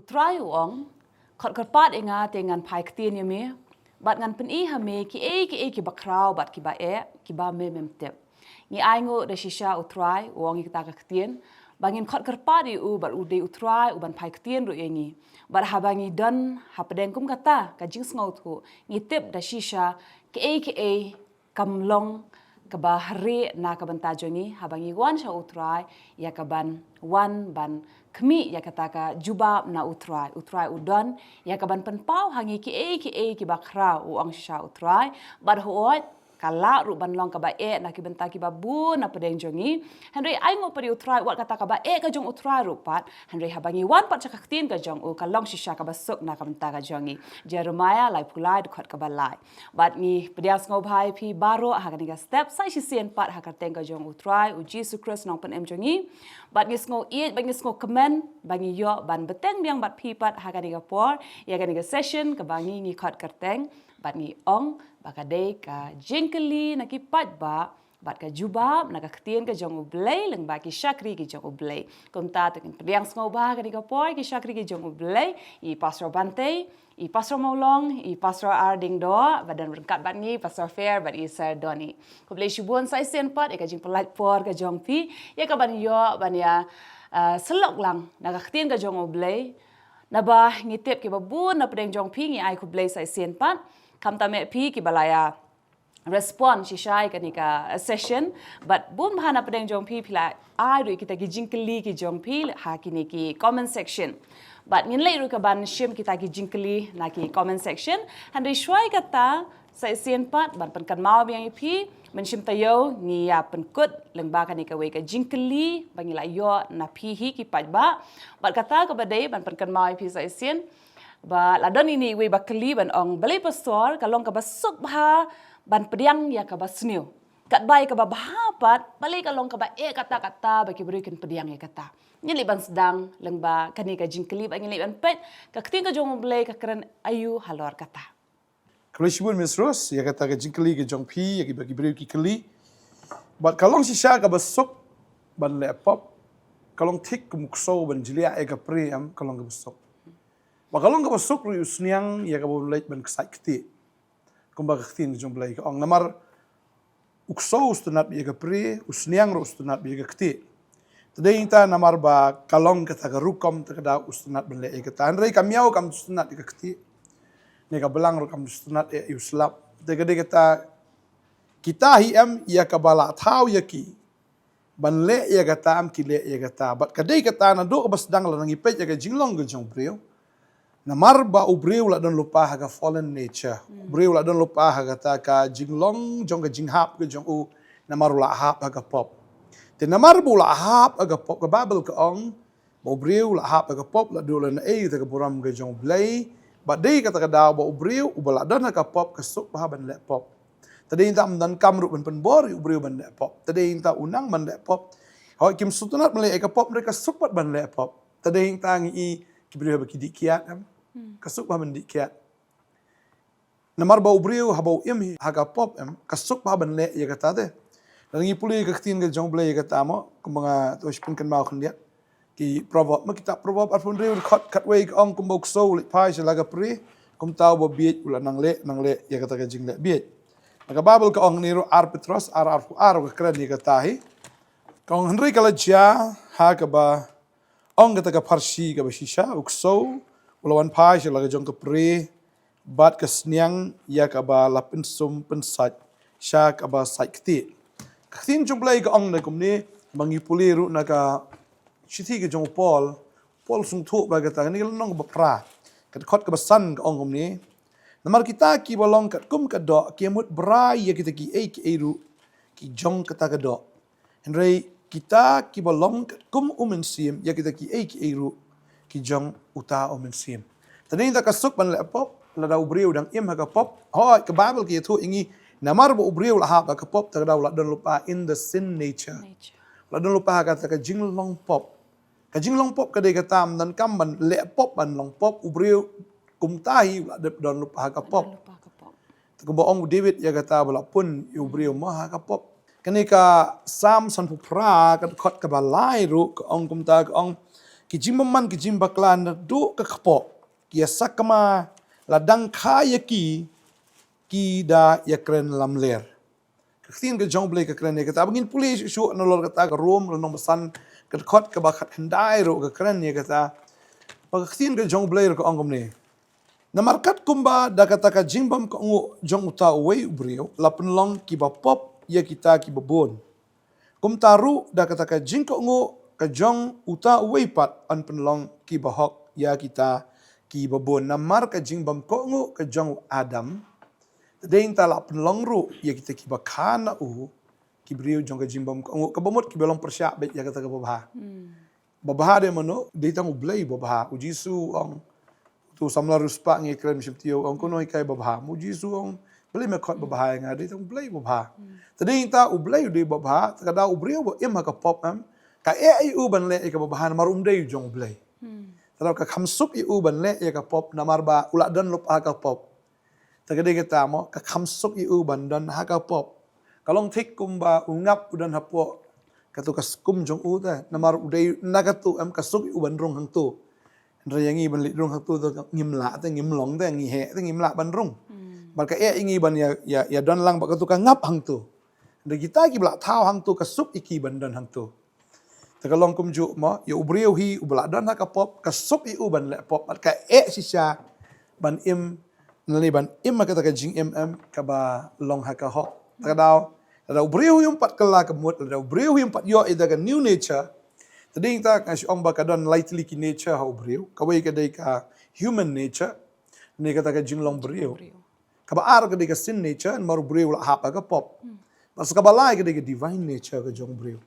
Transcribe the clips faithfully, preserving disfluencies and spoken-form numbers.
Trai u ong, khot kyrpad ïa nga te ngan phai ktien ïa me, bad ngan pyni ha me kiei kiei kiba khraw bad kiba eh, kiba me mem tip. Ngi ainguh da shisha u Trai u ong ïa kata ka ktien, ba ngin khot kyrpad ïa u bad u dei u Trai u ban phai ktien ruh ïa ngi. Bad haba ngi don hapdeng kum kata ka jingsngewthuh, ngi tip da shisha kiei kiei kam long kaba hare na ka bynta jong ngi, haba ngi wan sha u Trai ïa ka ban wan ban khmih ïa kata ka jubab na u Trai. U Trai u don ïa ka ban pynpaw ha ngi kiei kiei kiba khraw, u ong shisha u Trai. Bad hooid, ka lah ruh ban long kaba eh na ki bynta kiba bun na pdeng jong ngi. Hynrei ainguh pat ïa u Trai, wat kata kaba eh ka jong u Trai ruh pat, hynrei haba ngi wan pat sha ka ktien ka jong u, ka long shisha kaba suk na ka bynta ka jong ngi. Jeremiah laiphew lai dkhot kaba lai. Bad ngi pdiang sngewbha ïa phi baroh ha kane ka step, sa shisien pat ha ka kyrteng ka jong u Trai u Jisu Khrist, Nongpynim jong ngi. Bad ngi sngew ïeit, bad ngi sngew kmen ba ngi ïoh ban bteng biang bad phi pat ha kane ka por ïa kane ka session kaba ngi, ngi khot kyrteng, bad ngi ong ba ka dei ka jingkylli na ki paidbah bad ka jubab na ka ktien ka jong u Blei lyngba ki shakri ki jong u Blei. Kumta to ngin pdiang sngewbha ha kane ka por ki shakri ki jong u Blei, i Pastor Bantei, i Pastor Mawlong, i Pastor Arding Doh, bad don ryngkat bad ngi Pastor Fair bad i Sir Donny. Khublei shibun sa shisien pat ïa ka jingpynlait por ka jong phi ïa ka ban ïoh ban ïa, ah, syllok lang na ka ktien ka jong u Blei. Naba ngi tip kiba bun na pdeng jong phi ngi ai khublei sa shisien pat. Khamtam eh phi kiba la ïa respond shisha ïa kane ka session, bad bun bha na pdeng jong phi phi la ai ruh kita ki jingkylli ki jong phi ha kine ki comment section. Bad ngin leit ruh ka ban shim kita ki jingkylli na ki comment section. Hynrei shuwa ïa kata, sa shisien pat ban pynkynmaw biang ïa phi, mynshem taïew ngi ïa pynkut lyngba kane kawei ka jingkylli ba ngi la ïoh na phi hi ki paidbah. Bad kata kaba dei ban pynkynmaw ïa phi sa shisien, ba la don ine iwei ba kylli ban ong, balei Pastor, ka long kaba suk bha ban pdiang ïa kaba sniew, katba ïa kaba bha pat balei ka long kaba eh katta katta ba ki briew kin pdiang ïa kata? Ngin leit ban sdang lyngba kane ka jingkylli bad ngin leit ban peit ka ktien ka jong u Blei ka kren aïu halor kata. Khublei shibun Miss Rose ïa kata ka jingkylli ka jong phi ïa kiba ki briew ki kylli. Bad ka long shisha kaba suk ban leh pop, ka long thik kum u ksew ban jliah ïa ka pre, em, ka long kaba suk. Bad ka long kaba suk ruh ïa u sniang ïa kaba u leit ban ksait ktieh. Kumba ka ktien ka jong u Blei ka ong, namar u ksew u sngewtynnat bad ïa ka pre, u sniang ruh u sngewtynnat bad ïa ka ktieh. Te dei nangta namar ba ka long kata ka rukom, te ka daw u sngewtynnat ban leh ïa kata. Hynrei ka miaw kam sngewtynnat ïa ka ktieh, ne ka blang ruh kam sngewtynnat ïa u slap. Te ka dei kata, kita hi em ïa kaba la thaw ïa ki ban leh ïa kata, em, ki leh ïa kata. Bad ka dei kata naduh kaba sdang lada ngi peit ïa ka jinglong ka jong u briew. Namar ba u briew u la don lypa ha ka fallen nature. U briew u la don lypa ha kata ka jinglong jong ka jinghap ka jong u, namar u la hap ha ka pop. Te namar ba u la hap ha ka pop, ka Baibl ka ong ba u briew u la hap ha ka pop, la duh la naei ïa ka burom ka jong u Blei. Bad dei kata ka daw ba u briew uba la don ha ka pop ka suk bha ban leh pop. Te dei nangta ym donkam ruh ban pynbor ïa u briew ban leh pop. Te dei nangta u nang ban leh pop. Hooid kim sngewtynnat ban leh ïa ka pop, hynrei ka suk pat ban leh pop. Te dei nangta ngi i ki briew haba ki dih kiad, em, ka suk bha ban dih kiad. Namar ba u briew haba u im hi ha ka pop, em, ka suk bha ban leh ïa kata te. Lada ngi pule ïa ka ktien ka jong u Blei ïa kata mo, kumba nga to shu pynkynmaw khyndiat. Ki Proverb, ma kita Proverb arphew hynriew dkhot khatwei ka ong, kumba u ksew u leit phai sha la ka pre, kumta uba bieit u la nang leh, nang leh ïa kata ka jingleh bieit. Na ka Baibl ka ong, ne ruh ar Petros ar arphew ar ka kren ïa kata hi. Ka ong, hynrei ka la jia ha kaba ong kata ka pharshi kaba shisha, u ksew u la wan phai sha la ka jong ka pre, bad ka sniang ïa kaba la pynsum pynsait sha kaba sait ktieh. Ka ktien jong u Blei ka ong na kumne, ba ngi pule ruh na ka shithi ka jong u Paul, Paul sngewthuh ba kata, kane ka lynnong kaba phra, ka dkhot kaba san ka ong kumne. Namar kita kiba long katkum ka doh ki mut brai ïa kita kiei kiei ruh ki jong kata ka doh. Hynrei kita kiba long katkum u Mynsiem, ïa kita kiei kiei ruh ki jong uta u Mynsiem. Te dei nangta ka suk ban leh pop, lada u briew u dang im ha ka pop. Hooid, ka Baibl ka ïathuh ïa ngi, namar ba u briew u la hap ha ka pop, te ka daw u la don lypa in the sin nature. Nature. U la don lypa ha kata ka jinglong pop. Ka jinglong pop ka dei kata, ym donkam ban leh pop ban long pop, u briew kumta hi u la dep don lypa ha ka pop. Lypa ha ka pop. Te kumba ong u David ïa kata ba la pun ïa u briew mo ha ka pop. Kane ka Salm sanphew phra ka dkhot kaba lai ruh ka ong kumta, ka ong, Ki jingbymman, ki jingbakla naduh ka kpoh, ki ïa sakma la dang kha ïa ki, ki da ïakren lamler. Ka ktien ka jong U Blei ka kren ïa kata, ba ngin pule shuh shuh nalor kata ka Rom, lynnong ba san, ka dkhot kaba khatkhyndai ruh ka kren ïa kata. Ba ka ktien ka jong U Blei ruh ka ong kumne. Namar katkum ba da kata ka jingbymkohnguh jong uta uwei u briew la pynlong kiba pop ïa kita kiba bun, kumta ruh da kata ka jingkohnguh ka jong uta uwei pat yn pynlong kiba hok ïa kita kiba bun. Namar ka jingbymkohnguh ka jong u Adam, te dei nangta la pynlong ruh ïa kita kiba kha na u, ki briew jong ka jingbymkohnguh, kaba mut kiba long pyrshah beit ïa kata kaba bha. Babha dei mano? Dei tang U Blei babha. U Jisu u ong, tu samla riewspah ngi kren sheptieng, u ong, kano hikai babha? U Jisu u ong, balei me khot babha ïa nga? Dei tang U Blei babha. Te dei nangta U Blei u dei babha, te ka daw u briew ba im ha ka pop, em, ka eh ïa u ban leh ïa kaba bha namar um dei u jong U Blei. Te daw ka kham suk ïa u ban leh ïa ka pop namar ba u la don lypa ha ka pop. Te ka dei kata mo, ka kham suk ïa u ban don ha ka pop. Ka long thik kumba u ngap u don hapoh katu ka skum jong u te, namar u dei na katu, em, ka suk ïa u ban rung hangtu. Hynrei ïa ngi ban leit rung hangtu te ngim lah te, ngim long te, ngi heh te, ngim lah ban rung. Bad ka eh ïa ngi ban ïa, ïa, ïa don lang bad katu ka ngap hangtu. Hynrei kita kiba la thaw hangtu ka suk ïa ki ban don hangtu. Te ka long kumjuh mo, ïa u briew hi uba la don ha ka pop, ka suk ïa u ban leh pop, bad ka eh shisha ban im, lane ban im ha kata ka jingim, em, kaba long ha ka hok. Te ka daw, lada u briew hi um pat kylla ka mut, lada u briew hi um pat ïoh ïa ka new nature. Te dei nangta nga shu ong ba ka don lai tylli ki nature ha u briew, kawei ka dei ka human nature, ne kata ka jinglong briew. Kaba ar ka dei ka sin nature, namar u briew u la hap ha ka pop. Bad sa kaba lai ka dei ka divine nature ka jong u briew.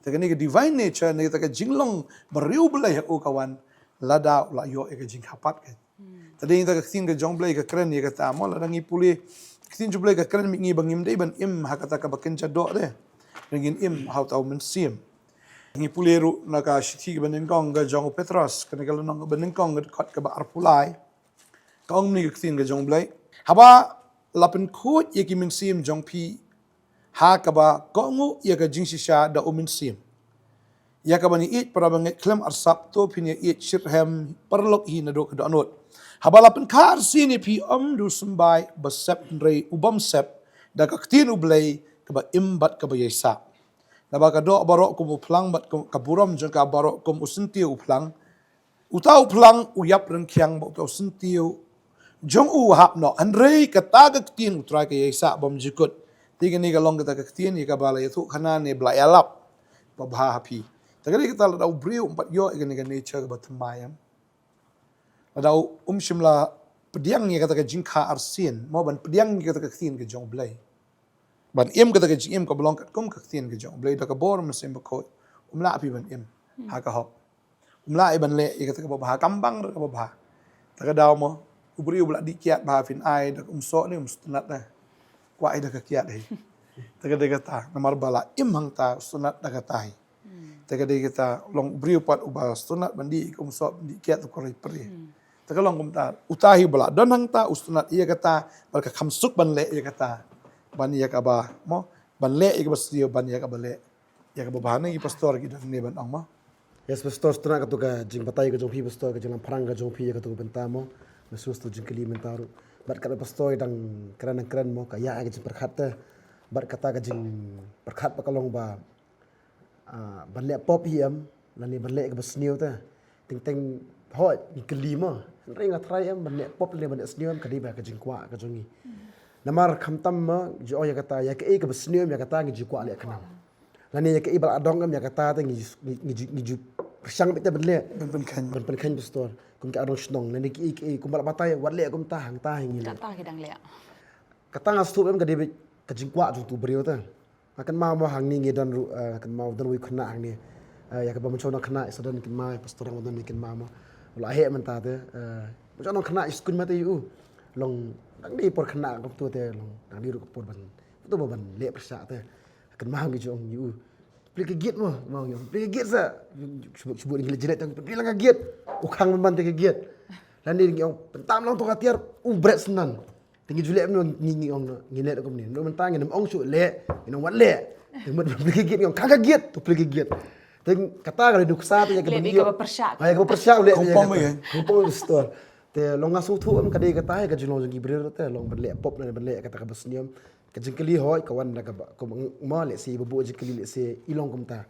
Te kane ka divine nature ne kata ka jinglong briew Blei ha u ka wan lada u la ïoh ïa ka jingkhapat ka. Te dei nangta ka ktien ka jong U Blei ka kren ïa kata mo, lada ngi pule ka ktien jong U Blei ka kren mih ngi ba ngim dei ban im ha kata kaba kynja doh de. Ngin im ha uta u Mynsiem. Ngi pule ruh na ka shithi kaba nyngkong ka jong u Petros, kane ka lynnong kaba nyngkong ka dkhot kaba arphew lai. Ka ong kumne ka ktien ka jong U Blei. Haba la pynkhuid ïa ki mynsiem jong phi ha kaba kohnguh ïa ka jingshisha da u Mynsiem, ïa kaba ngi ïeit para bangeit khlem arsap, to phin ïa ïeit shitrhem paralok hi naduh ka dohnud. Haba la pynkha arsien ïa phi, ym da u symbai ba sep hynrei u bym sep, da ka ktien U Blei kaba im bad kaba ïaisah. Naba ka doh baroh kum u phlang bad ka burom jong ka baroh kum u syntiew u phlang. Uta u phlang u ïap ryngkhiang bad uta u syntiew jong u u hap noh, hynrei kata ka ktien U Trai ka ïaisah bymjukut. Te kane ka long kata ka ktien ïa kaba la ïathuh khana ne ba la ïalap babha ha phi. Te kane kata lada u briew um pat ïoh ïa kane ka nature kaba thymmai, em, lada u um shym la pdiang ïa kata ka jingkha arsien mo, ban pdiang ïa kata ka ktien ka jong U Blei, ban im kata ka jingim kaba long katkum ka ktien ka jong U Blei, da ka bor Mynsiem Bakhuid, um lah phi ban im ha ka hok. Um lah ïa ban leh ïa kata kaba bha, kam bang ruh kaba bha. Te ka daw mo, u briew ba la dih kiad bha, phin ai da ka umsoh ne um sngewtynnat, eh, kwah ai da ka kiad hi. Te ka dei kata, namar ba la im hangta, sngewtynnat da kata hi. Te ka dei kata, long u briew pat uba sngewtynnat ban dih ïa ka umsoh, ban dih kiad, u kren pre. Te ka long kumta, uta hi ba la don hangta u sngewtynnat ïa kata, bad ka kham suk ban leh ïa kata, ban ïa kaba mo, ban leh ïa kaba sniew, ban ïa kaba leh ïa kaba bha. Ne i pastor ki don ne ban ong mo? Yes, pastor, sngewtynnat katu ka jingbatai ka jong phi, pastor, ka jinglamphrang ka jong phi ïa katu ka bynta mo. Nga sngewthuh jingkylli mynta ruh. Bad kata pastor i dang kren, dang kren mo, ka ïa ka jingpyrkhat te. Bad kata ka jingpyrkhat ba ka long ba, ah, ban leh pop hi em, lane ban leh kaba sniew te. Teng teng, hooid, ngi kylli mo. Hynrei nga tharai em, ban leh pop lane ban leh sniew em, ka dei ba ka jingkwah ka jong ngi. Namar khamtam mo, ju ong ïa kata, ïa kaei kaba sniew em, ïa kata ngi ju kwah leh khnang. Lane ïa kaei ba la dong em, ïa kata te ngi ju, ngi, ngi ju, ngi ju pyrshang beit te ban leh. Ban pynkheiñ. Ban pynkheiñ, pastor. Kum ki adong shnong, lane kaei kaei, kumba la batai, wat leh kumta, hangta hi ngi leh. Kata hi dang leh. Kata nga sngewthuh em ka dei beit ka jingkwah jong utu u briew te. Nga kynmaw mo hangne ngi don ruh, eh, nga kynmaw don uwei u khynnah hangne. Eh, ïa kaba mynshwa u nongkhynnah, i sa don kynmaw, pastor dang don i kynmaw mo. U la heh mynta te, eh, mynshwa u nongkhynnah i skul ma te ïa u. Long dang dei por khynnah kumtu te, long dang dei ruh ka por ban, kumtu ba ban leh pyrshah te. Kynmaw ngi ju ong ïa u, plie ka gate mo, mo ngi ong, plie ka gate sa. Shu buh, shu buh ngi leit jingïaleh, tang plie lang ka gate. U khang man te ka gate. Lane ngi ong, pyntam lang to ka tiar, u bret snan. Te ngi ju leh kumno, ngi, ngi ong, ngi leh kumne. Ngi mynta ngin ym ong shuh leh, ngin ong wat leh. Te mut plie ka gate, ngi ong khang ka gate, to plie ka gate. Te kata ka dei nuksa te ïa ka ban ïoh. Kaba pyrshah. Ha, ïa kaba pyrshah u leh. Kong pom ïa ka store. Te long nga sngewthuh em ka dei kata ïa ka jinglong jong ki briew te long ban leh pop ne ban leh kata kaba sniew. Ka jingkylli hooid ka wan da kaba kum ma lehse ba buh jingkylli lehse i long kumta.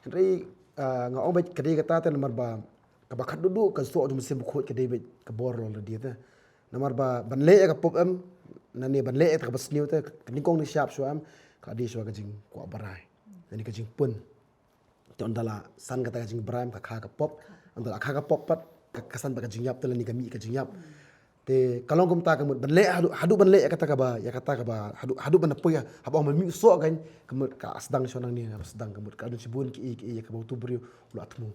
Hynrei nga ong ba ka dei kata te namar ba kaba khatduh duh ka soh jong u Mynsiem Bakhuid ka dei ba ka bor lol da dei te. Namar ba ban leh ïa ka pop em, nane ban leh ïa kaba sniew te, ka nyngkong nyngshap shuwa em, ka dei shuwa ka jingkwah barai. Nane ka jingpun. Te ynda la san kata ka jingbarai em ka kha ka pop, ynda la kha ka pop pat ka, ka san pat ka jingïap te lane ka mih ka jingïap. Te ka long kumta ka mut ban leh haduh, haduh ban leh ïa kata kaba, ïa kata kaba, haduh, haduh ban poi ha, haba ong ban mih u soh kan, ka mut ka sdang shuwa nangne, ka sdang ka mut ka don shibun ki, ki, ïa kaba utu briew u la thmu.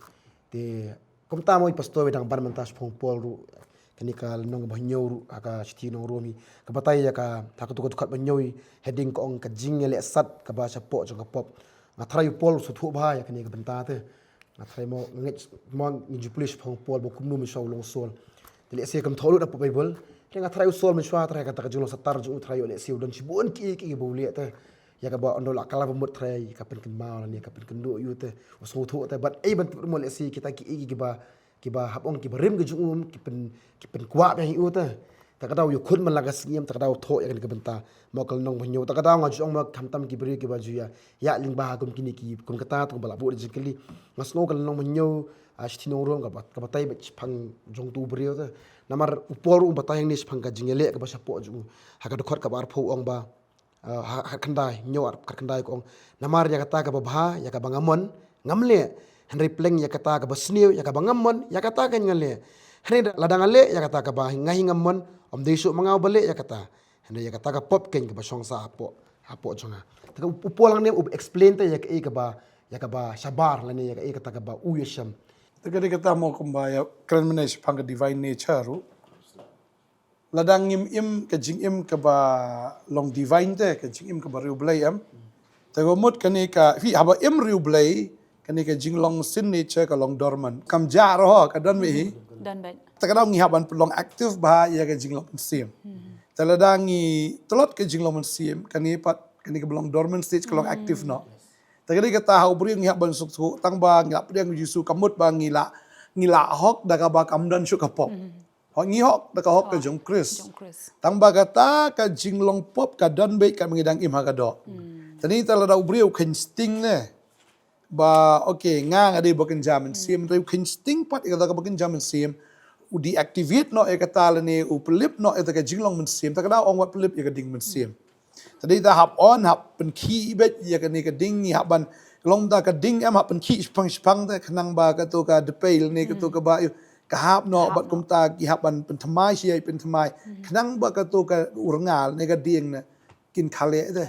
Te kumta mo i pastor ba dang ban mynta shaphang u Paul ruh. Kane ka lynnong ba hynñiew ruh ha ka shithi nong Rom hi ka batai ïa ka, ha katu ka dkhot ba hynñiew hi heading ka ong ka jingïaleh sat kaba shapoh jong ka pop. Nga tharai u Paul u sngewthuh bha ïa kane ka bynta te. Nga tharai mo nga ngeit mo ngi ju pule shaphang u Paul ba kumno mynshuwa u long u Saul. Te lehse kam thoh lut na pop Baibl. Te nga tharai u Saul mynshuwa tharai kata ka jinglong satar jong u tharai ïoh lehse u don shibun ki, ki, ki ba u leh te. Ïa kaba ynda u la kylla ba mut trai ka pynkynmaw lane ka pynkynduh ïa u te u sngewthuh te bad ei ban tip mo lehse kita ki, ki, kiba, kiba hap ong kiba rim ka jong u ki pyn, ki pynkwah biang ïa u te. Ta ka daw ïa khun man la ka sngewthuh ta ka daw thoh ïa kane ka bynta. Mo ka lynnong ba hynñiew ta ka daw nga ju ong mo khamtam ki briew kiba ju ïa, ïa lyngba ha kum kine ki kum kata te kumba la buh da jingkylli. Nga sngew ka lynnong ba hynñiew, ah, shithi nong Rom kaba, kaba batai bad shaphang jong utu u briew te. Namar u Paul ruh u batai hangne shaphang ka jingïaleh kaba shapoh jong u. Ha ka dkhot kaba arphew u ong ba Ah, ha, ha khyndai, hynñiew ar, ha khyndai ka ong. Namar ïa kata kaba bha, ïa kaba nga mon, ngam leh. Hynrei pleng ïa kata kaba sniew, ïa kaba ngam mon, ïa kata kan nga leh. Hynrei lada nga leh, ïa kata kaba nga hi ngam mon, ym dei shuh ma nga uba leh ïa kata. Hynrei ïa kata ka pop kan kaba shong sah hapoh, hapoh jong nga. Te u, u Paul hangne u explain te ïa kaei kaba, ïa kaba shabar lane ïa kaei kata kaba u ïashem. Te ka dei kata mo kumba ïa kren mynne shaphang ka divine nature ruh. Lada ngim im ka jingim kaba long divine te, ka jingim kaba riewblei em. Te ka mut kane ka, phi haba im riewblei, kane ka jinglong sin nature ka long dormant. Kam jah ruh ka don beit hi. Don beit. Te ka daw ngi hap ban pynlong active bha ïa ka jinglong mynsiem. Te lada ngi tlot ka jinglong mynsiem, kane pat, kane kaba long dormant stage ka long active noh. Te ka dei kata ha u briew ngi hap ban suk suk, tang ba ngi la pdiang Jisu ka mut ba ngi la, ngi la hok da kaba kam don shuh ka pop. Hok ngi hok da ka hok ka jong Khrist. Jong Khrist. Tang ba kata ka jinglong pop ka don beit ka ngi dang im ha ka doh. Te ni ta lada u briew u kheiñ sting ne. Ba, okay, nga nga dei ba kynja mynsiem, te u kheiñ sting pat ïa kata kaba kynja mynsiem. U deactivate noh ïa kata lane u pynlip noh ïa kata ka jinglong mynsiem, ta ka daw ong wat pynlip ïa ka ding mynsiem. Te dei ta hap on, hap pynkhih beit ïa kane ka ding, ngi hap ban long ta ka ding em hap pynkhih shipang shipang te khnang ba kato ka dpei ne kato kaba ïoh ka hap noh bad kumta ki hap ban pynthymmai shi ïa pynthymmai khnang ba kato ka ur ngal ne ka ding ne kin khale te.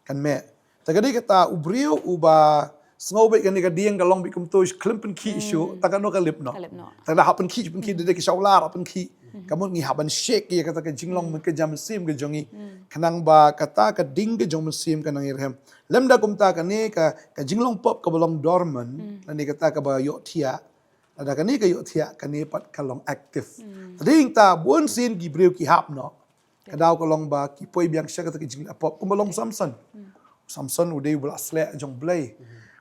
Kan meh. Te ka dei kata u briew uba sngew beit kane ka ding ka long beit kumto khlem pynkhih shuh, ta kano ka lip noh. Ka lip noh. Ta da hap pynkhih, pynkhih da dei ka shawlar hap pynkhih. Ka mut ngi hap ban shake ïa kata ka jinglong mynsiem ka jong ngi. Khnang ba kata ka ding ka jong mynsiem ka nang ïa rhem. Lymda kumta kane ka, ka jinglong pop kaba long dormant, lane kata kaba ïohthiah. Lada kane ka ïohthiah kane pat ka long active. Te dei ta bun sien ki briew ki hap noh. Ka daw ka long ba ki poi biang sha kata ka jingleh pop kumba long Samson. Samson u dei uba la sleh jong Blei.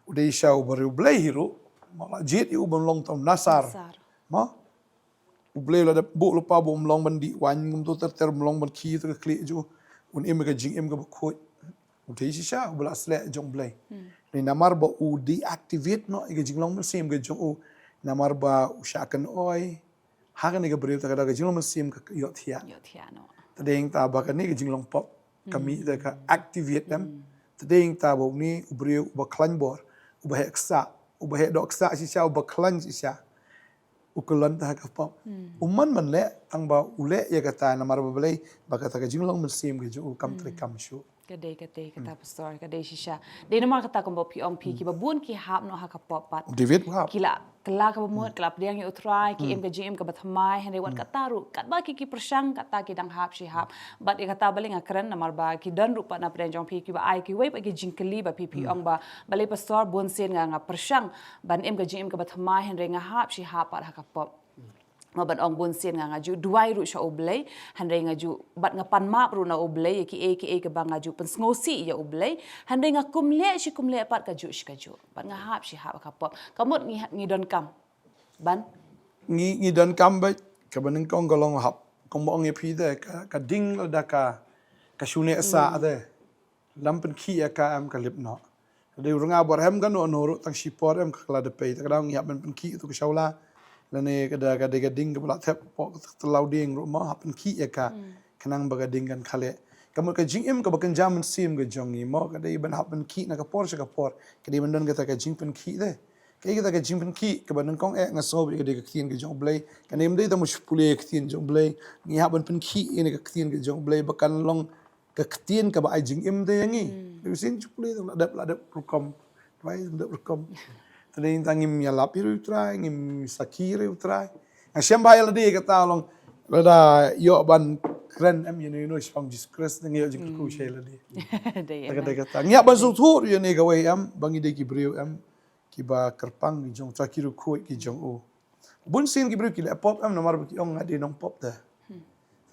U dei sha uba riewblei hi ruh. Ma la jied ïa u ban long tang u Nasar. Nasar. Ma u Blei la dep buh lypa ba um long ban dih waiñ kumto ter ter um long ban khie ïa ka khlieh jong u. Un im ka jingim kaba khuid. U dei shisha uba la sleh jong Blei. Ni namar ba u deactivate noh ïa ka jinglong mynsiem ka jong u. Namar ba u shah kynoi. Ha kane ka briew ta ka da ka jinglong mynsiem ka ïohthiah. Ïohthiah noh. Te dei ta ba kane ka jinglong pop ka mih ta ka activate em. Te dei ta ba une u briew uba khlaiñ bor, uba heh ksah, uba heh doh ksah shisha, uba khlaiñ shisha. U kyllon ta ha ka pop. U man man leh tang ba u leh ïa kata namar ba balei ba kata ka jinglong mynsiem ka jong u kam trei kam shuh. Ka dei, ka dei, kata pastor, ka dei shisha. Dei namar kata kumba phi ong phi kiba bun ki hap noh ha ka pop pat. David hap. Ki la kylla kaba mut, ki la pdiang ïa u Trai, ki im ka jingim kaba thymmai, hynrei wat kata ruh, katba ki ki pyrshang, kata ki dang hap shi hap. Bad ïa kata balei nga kren namar ba ki don ruh pat na pdeng jong phi kiba ai kiwei pat ki jingkylli ba phi phi ong ba balei pastor bun sien nga nga pyrshang ban im ka jingim kaba thymmai hynrei nga hap shi hap pat ha ka pop. Ma ban ong bun sien nga nga ju duwai ruh sha U Blei, hynrei nga ju bad nga pan map ruh na U Blei ïa kiei kiei kaba nga ju pynsngewsih ïa U Blei, hynrei nga kum leh shi kum leh pat ka ju shi ka ju. Bad nga hap shi hap ka pop. Ka mut ngi ngi donkam. Ban. Ngi ngi donkam bad kaba nyngkong ka long hap. Kong ba ong ïa phi de ka ka ding lada ka ka shu neh sah de. Lam pynkhih ïa ka em ka lip noh. Dei u rnga bor hem ka noh noh ruh tang shipor em ka la da pei. Ta ka daw ngi hap ban pynkhih tu ka shawla. Lane ka da ka dei ka ding kaba la thep pok ka tlaw ding ruh mo hap pynkhih ïa ka. Khnang ba ka ding kan khaleh. Ka mut ka jingim kaba kynja mynsiem ka jong ngi mo ka dei ban hap pynkhih na ka por sha ka por. Ka dei ban don kata ka jingpynkhih de. Ka dei kata ka jingpynkhih kaba nyngkong eh nga sngew ba ka dei ka ktien ka jong U Blei. Ka dei ban dei tang ba shu pule ka ktien jong U Blei. Ngi hap ban pynkhih ïa ka ktien ka jong U Blei ba kan long ka ktien kaba ai jingim te ïa ngi. Dei sien ju pule la dep la dep rukom. Wai la dep rukom. Te dei tang ngim ïalap ïa u Trai, ngim sakhi ïa u Trai. Nga shem ba ïa lade kata long lada ïoh ban kren em ïa no ïa no shaphang Jesus Christ ngi ïoh jingkyrkhu sha ïa lade. Dei. Kata dei kata. Ngi ïa ban sngewthuh ïa ne kawei em ba ngi dei ki briew em kiba kyrpang ki jong Trai ki riewkhuid ki jong u. Bun sien ki briew ki leh pop em namar ba ki ong nga dei nongpop te.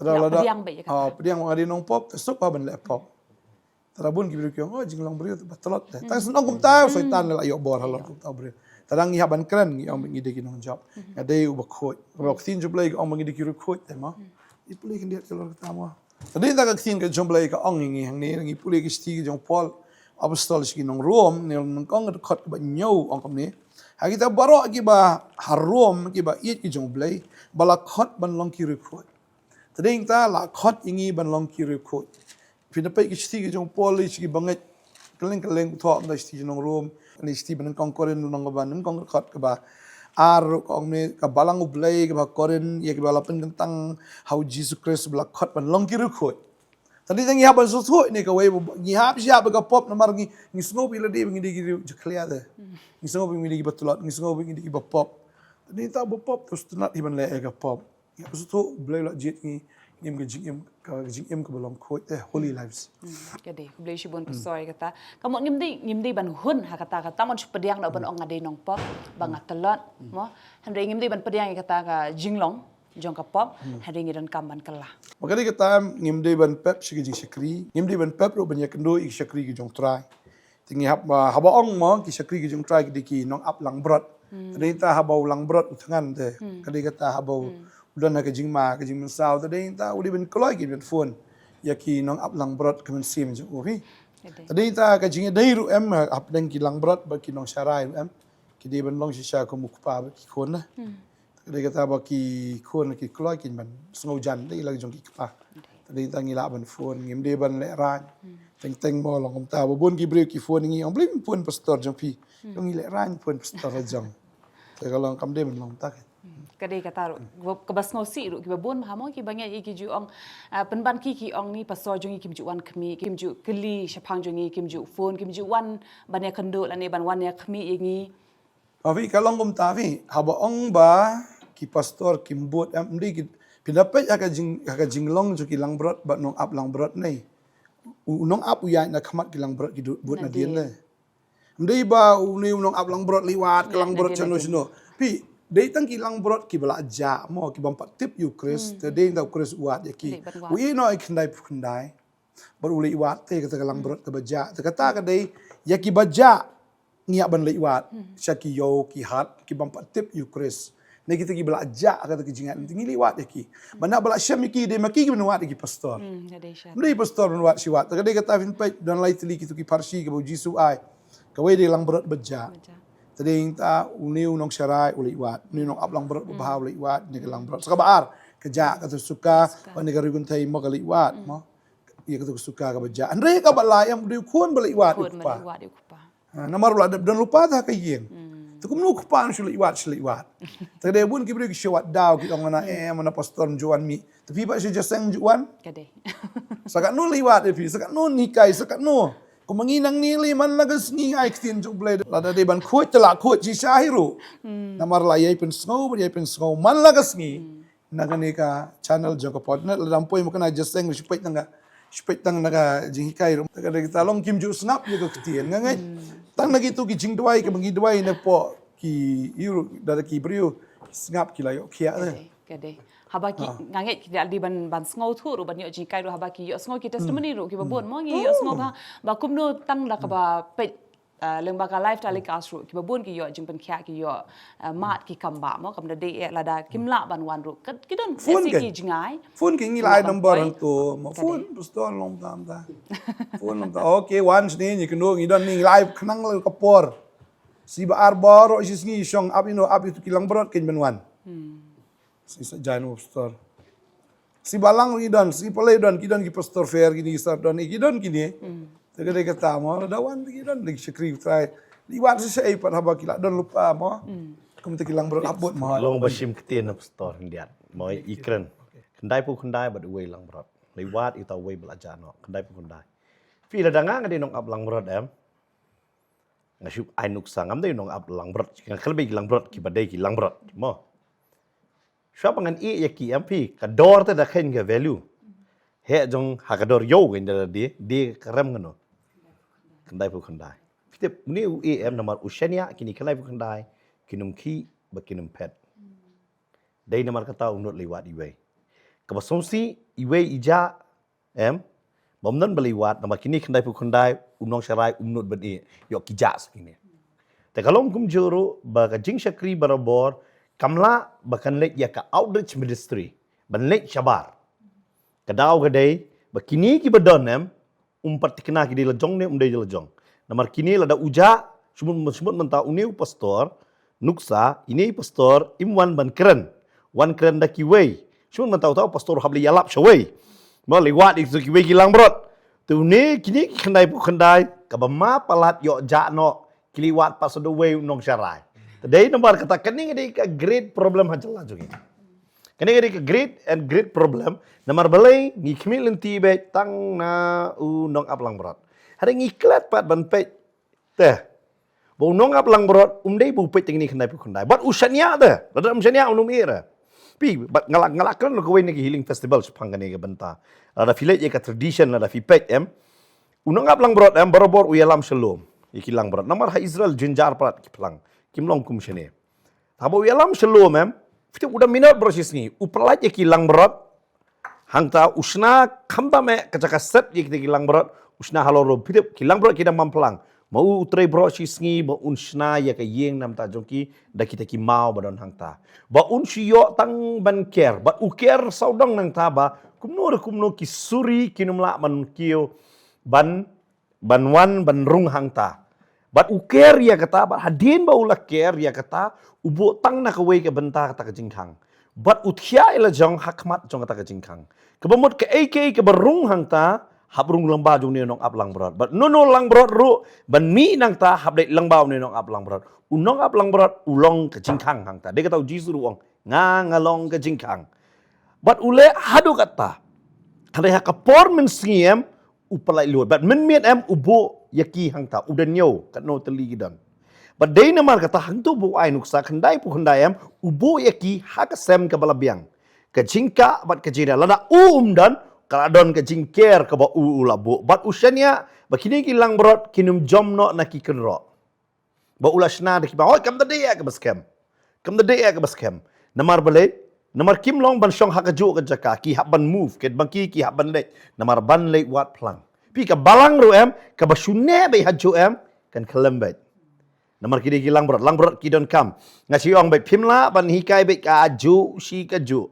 Tada lada pdiang ba ïa kata. Pdiang nga dei nongpop te suk ha ban leh pop. Tada bun ki briew ki ong oh jinglong briew te ba tlot te. Tang sngewthuh kumta Soitan la ïoh bor halor kumta briew. Tada ngi hap ban kren ngi ong ngi dei ki nongjop. Nga dei uba khuid. Ba ktien jong U Blei ka ong ba ngi dei ki riewkhuid te mo. I pule khyndiat ka lor kata mo. Te dei ta ka ktien ka jong U Blei ka ong ïa ngi hangne ngi pule ka shithi ka jong Paul apostol sha ki nong Rom ne nyngkong ka dkhot kaba hynñiew ong kumne. Ha kita baroh kiba ha Rom kiba ïeit ki jong U Blei ba la khot ban long ki riewkhuid. Te dei ta la khot ïa ngi ban long ki riewkhuid. Phi na peit ka shithi ka jong Paul sha ki bangeit Kylleng kylleng u thoh ynda shithi jong nong Rom, ynda shithi ba nyngkong Korinth lynnong kaba nyngkong dkhot kaba ar ruh ka ong ne ka balang U Blei kaba Korinth ïa kiba la pynkyntang ha u Jisu Khrist ba la khot ban long ki riewkhuid. Tang dei tang ngi hap ban sngewthuh ne kawei ngi hap shi hap ka pop namar ngi ngi sngew ba ïa lade ba ngi dei ki riew jakhlia te. Ngi sngew ba ngi dei kiba tlot, ngi sngew ba ngi dei kiba pop. Tang dei ta ba pop tu sngewtynnat hi ban leh ïa ka pop. Ïa, sngewthuh U Blei u la jied ngi ngim ka jingim ka jingim kaba long khuid te holy lives. Ka dei U Blei shibun pynshoi kata. Ka mut ngim dei ngim dei ban hun ha kata kata mon shu pdiang da ban ong nga dei nongpop ba nga tlot mo. Hynrei ngim dei ban pdiang ïa kata ka jinglong jong ka pop hynrei ngi donkam ban kylla. Ma ka dei kata ngim dei ban pep sha ka jingshakri ngim dei ban pep ruh ban ïakynduh ïa ka shakri ka jong Trai. Te ngi hap haba ong mo ki shakri ki jong Trai ki dei ki nong ap langbrot. Te dei ta haba u langbrot u thngan te ka dei kata haba u don ha ka jingma ka jingmynsaw te dei ta u dei ban kloi ki ban phone ïa ki nong ap langbrot ka mynsiem jong u hi. Te dei ta ka jingïadei ruh em hapdeng ki langbrot bad ki nong sharai ruh em ki dei ban long shisha kum u kpa bad ki khun na. Ka dei kata ba ki khun ki kloi ki ban sngewjan dei la jong ki kpa. Ka dei tang ngi lah ban phone ngim dei ban leh rang. Teng teng mo long kumta ba bun ki briew ki phone ngi ong Blei phone pastor jong phi. Jong ngi leh rang phone pastor la jong. Te ka long kam dei ban long tak. Ka dei kata ruh kaba sngewsih ruh kiba bun ha mo kiba ngi ki ju ong pynban ki ki ong ni pastor jong ngi kim ju wan khmih kim ju kylli shaphang jong ngi kim ju phone kim ju wan ban ïakynduh lane ban wan ïakhmih ïa ngi. Avi ka long kumta avi haba ong ba ki pastor kim bud em mdei ki pynda peit ha ka jing ha ka jinglong jong ki langbrot bad nong ap langbrot nei. U nong ap u ïaid na khmat ki langbrot ki bud na dien nei. Mdei ba u ne u nong ap langbrot liwat ka langbrot chano chano. Pi dei tang ki langbrot ki ba la ja mo ki bam pat tip ïa u Khrist te dei tang u Khrist u wad ïa ki. U ïeh noh ïa khyndai phew khyndai. Bad u leit wad te kata ka langbrot kaba jah te kata ka dei ïa kiba jah ngi hap ban leit wad sha ki ïew ki hat ki bym pat tip ïa u Khrist. Ne kita kiba la jah kata ka jingïaid ngi leit wad ïa ki. Ba na ba la shem ïa ki dei ma ki kiban wad ïa ki pastor. Ym dei pastor ban wad shi wad te ka dei kata phin peit don lai tylli kitu ki pharshi kaba u Jisu ai. Kawei dei langbrot ba jah. Te dei ta une u nongsharai u leit wad une u nong ap langbrot ba bha u leit wad ne ka langbrot sa kaba ar ka jah kata suka ba ne ka ri kynthei mo ka leit wad mo. Ïa kata ka suka kaba jah. Hynrei kaba lai em u dei u khun ba leit wad ïa u kpa. Namar u la dep don lypa ta ha ka ïing. Te kumno u kpa un shu leit wad shu leit wad. Te dei bun ki briew ki shu wad daw ki ong na em na pastor ym ju wan mih. Te phi ba shu jaseng ym ju wan. Sa katno leit wad ïa phi sa katno hikai sa katno. Kumba ngi nangne lei man la ka sngi ai ktien jong U Blei lada dei ban khuid te la khuid shisha hi ruh. Namar la ïai pynsngew ban ïai pynsngew man la ka sngi. Na kane ka channel jong ka Podnet lada ym poi ma kane ka jaseng shu peit tang ka shu peit tang na ka jinghikai ruh. Te ka dei kita long kim ju sngap ïa ka ktien nga ngeit. Tang na kitu ki jingduwai kiba ngi duwai na pdeng ki ïa ruh da ki briew sngap ki la ïoh khiah te. Ka dei. Haba ki nga ngeit ki da dei ban ban sngewthuh ruh ban ïoh jinghikai ruh haba ki ïoh sngew ki testimony ruh kiba bun mo ngi ïoh sngew ba ba kumno tang da kaba peit, ah, lyngba ka live telecast ruh kiba bun ki ïoh jingpynkhiah ki ïoh, ah, mad ki kam ba mo kam da dei eh lada kim lah ban wan ruh. Ka ki don phone ki jngai. Phone ki ngi lai number hangto mo phone pastor long tam ta. Phone long ta. Okay, wan sini ngi kynduh ngi don ngi lai khnang la ka por. Siba ar bor ro isi sngi shong ap ino ap itu ki langbrot kin ban wan. Si sa jain u pastor. Si balang ri don, si palai don, ki don ki pastor fair kini sar don, ki don kini. Te ka dei kata mo da wan ki don dei shakri trai. Li wan si sa ai pat haba ki la don lupa mo. Kum te ki langbrot abot mo. Long ba shim ktien na pastor hyndiat. Mo i kren. Khyndai pu khyndai bad uwei langbrot. Li wat ita uwei bala jano. Khyndai pu khyndai. Phi la dang nga dei nong ap langbrot em. Nga shup ai nuksa ngam dei nong ap langbrot. Nga khlem ki langbrot ki ba dei ki langbrot. Mo. Shuwa ba ngan ïeh ïa ki em phi ka dor te da khein ka value. He jong ha ka dor ïew ka inda de de ka rem ngano. Khyndai pu khyndai. Phi tip ni u ïeh em namar u shania kini khyndai pu khyndai kinum khi ba kinum phet. Dei namar kata u not lei wat iwei. Kaba songsi iwei ija em. Bam don ba lei wat namar kini khyndai pu khyndai u nong sharai um not ban ïeh ïoh ki ja sa kini. Te ka long kumjuh ruh ba ka jingshakri barabor kam lah ba kan leit ïa ka outreach ministry ban leit shabar. Ka daw ka dei ba kini ki ba don em um pat tikna ki dei la jong ne um dei la jong. Namar kini lada uja sumut sumut mynta une u pastor nuksa ine pastor im wan ban kren. Wan kren da kiwei. Sumut mynta uta u pastor hap lei ïalap shawei. Ma lei wat ïa kiwei ki langbrot. Te une kini ki khyndai pu khyndai kaba ma palat ïoh ja noh. Ki lei wat pat sa da uwei u nong sharai. Te dei namar kata kane ka dei ka great problem ha jylla jong ngi. Kane ka dei ka great and great problem. Namar balei ngi khmih lynti beit tang na u nong ap langbrot. Hynrei ngi klet pat ban peit. Te ba u nong ap langbrot um dei ba u peit tang kine khyndai pu khyndai. Bad u shaniah te. Lada um shaniah um ïeh re. Phi bad nga la nga la kren ruh kawei na ki healing festival shaphang kane ka bynta. Lada phi leit ïa ka tradition lada phi peit em. U nong ap langbrot em barabor u ïalam shalom ïa ki langbrot. Namar ha Israel jynjar palat ki phlang. Kim long kum shane. Haba u ïalam shalom em. Phi tip u da minot baroh shi sngi u pyllait ïa ki langbrot. Hangta u shna kham bam eh ka jaka set ïa kita ki langbrot u shna halor rum. Phi tip ki langbrot ki da bam phlang. Ma u u trei baroh shi sngi ba un shna ïa ka ïing namar ta jong ki da kita ki maw ba don hangta. Ba un shu ïoh tang ban ker bad u ker sawdong nangta ba kumno re kumno ki suri kin ym lah ban kiew ban ban wan ban rung hangta. Bad u ker ïa kata bad hadien ba u la ker ïa kata u buh tang na kawei ka bynta kata ka jingkhang. Bad u thiah ïa la jong ha khmat jong kata ka jingkhang. Kaba mut kaei kaei kaba rung hangta hap rung lyngba jong une u nong ap langbrot. Bad uno uno langbrot ruh ban mih nangta hap leit lyngba une u nong ap langbrot. U nong ap langbrot u long ka jingkhang hangta. Dei kata u Jisu ruh u ong nga nga long ka jingkhang. Bad u leh haduh katta. Hynrei ha ka por mynsngi em u pyllait lut. Bad mynmiet em u buh ïa ki hangta u da ñiew katno tylli ki don. Bad dei namar kata hangto ba u ai nuksa khyndai pu khyndai em u buh ïa ki ha ka sem kaba la biang. Ka jingkah bad ka jingriah lada u um don ka la don ka jingker kaba u u la buh. Bad u shaniah ba kine ki langbrot kin ym jom noh na ki kynroh. Ba u la shna da ki ba hoi kam da dei ïa kaba skhem. Kam da dei ïa kaba skhem. Namar balei namar kim long ban shong ha kajuh ka jaka ki hap ban move ket bang ki ki hap ban leit namar ban leit wat phlang. Phi ka balang ruh em kaba shu neh beit hajuh em kan khlem beit. Namar ki dei ki langbrot langbrot ki don kam. Nga shu ong beit phim lah ban hikai beit kajuh shi kajuh.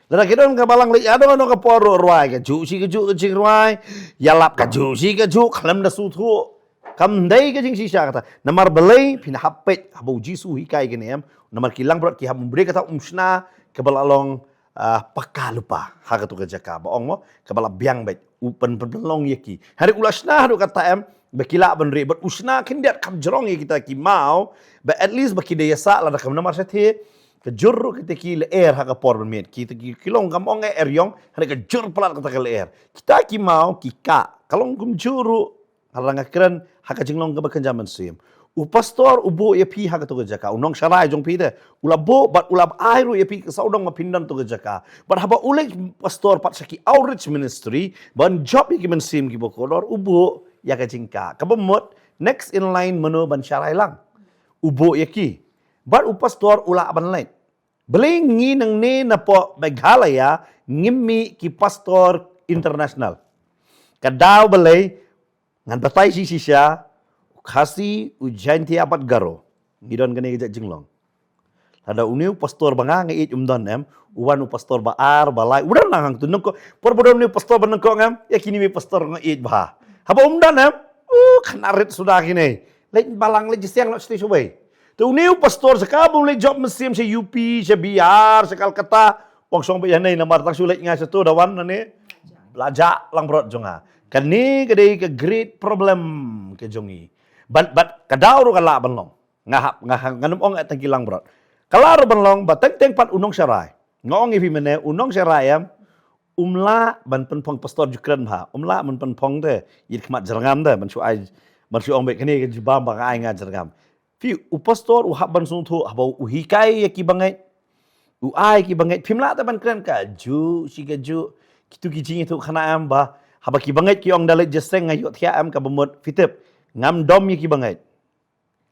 Lada ki don ka balang leit ïa don ka por ruh rwai kajuh shi kajuh ka jingrwai. Ïalap kajuh shi kajuh khlem da sngewthuh. Kam dei ka jingshisha kata. Namar balei phin hap peit haba u Jisu hikai kane em. Namar ki langbrot ki hap mumbre kata um shna kaba la long ah, paka lupa ha katu ka jaka ba ong mo kaba la biang beit u pyn pynlong ïa ki. Hynrei u la shna haduh katta em ba ki lah ban rieh bad u shna khyndiat kham jrong ïa kita ki maw ba at least ba ki dei ïa sah lada kam namar shatei ka jur ruh kita ki lyer ha ka por ban miet kita ki ki long kam ong eh er ïong hynrei ka jur palat kata ka lyer. Kita ki maw ki kah ka long kumjuh ruh. Nga la nga kren ha ka jinglong kaba kynja mynsiem. U pastor u buh ïa phi ha katu ka jaka u nong sharai jong phi te u la buh bad u la ai ruh ïa phi ka sawdong ma phin don tu ka jaka. Bad haba u leit pastor pat sha ki outreach ministry ban jop ïa ki mynsiem kiba kordor u buh ïa ka jingkah kaba mut next in line mano ban sharai lang. U buh ïa ki bad u pastor u lah ban leit. Balei ngi nangne na pdeng Meghalaya ngim mih ki pastor international? Ka daw balei, ngan batai shi shisha, u Khasi, u Jaintia bad Garo. Ngi don kane ka jinglong. Lada une u pastor ba nga nga ïeit um don em, u wan u pastor ba ar, ba lai, u don lang hangtu nyngkong, por ba don une u pastor ba nyngkong em, ïa kine wei pastor nga ïeit bha. Haba um don em, u khynnah rit suda kine. Leit balang leit jingïaseng noh shatei sha wei. Te une u pastor sa ka bym leit jop mynsiem sha U P, sha Bihar, sha Calcutta, ong shong ba ïa nei namar tang shu leit nga shato da wan nane. Bla jah langbrot jong nga. Kane ka dei ka great problem ka jong ngi. Bad, bad ka daw ruh ka lah ban long. Nga hap, nga hap, ngan ym ong tang ki langbrot. Ka lah ruh ban long ba teng teng pat u nongsharai. Nga ong ïa phi mynne, u nongsharai em, um lah ban pynphong, pastor ju kren bha, um lah ban pynphong te ïa khmat jyrngam te, ban shu ai, ban shu ong beit kane ka jubab ba nga ai nga jyrngam. Phi, u pastor u hap ban sngewthuh, haba u hikai ïa ki bangeit, u ai ki bangeit, phim lah te ban kren kajuh shi kajuh. Kitu ki jingïathuh khynnah em ba, haba ki bangeit ki ong da leit jingïaseng nga ïohthiah em, kaba mut phi tip, ngam dom ïa ki bangeit.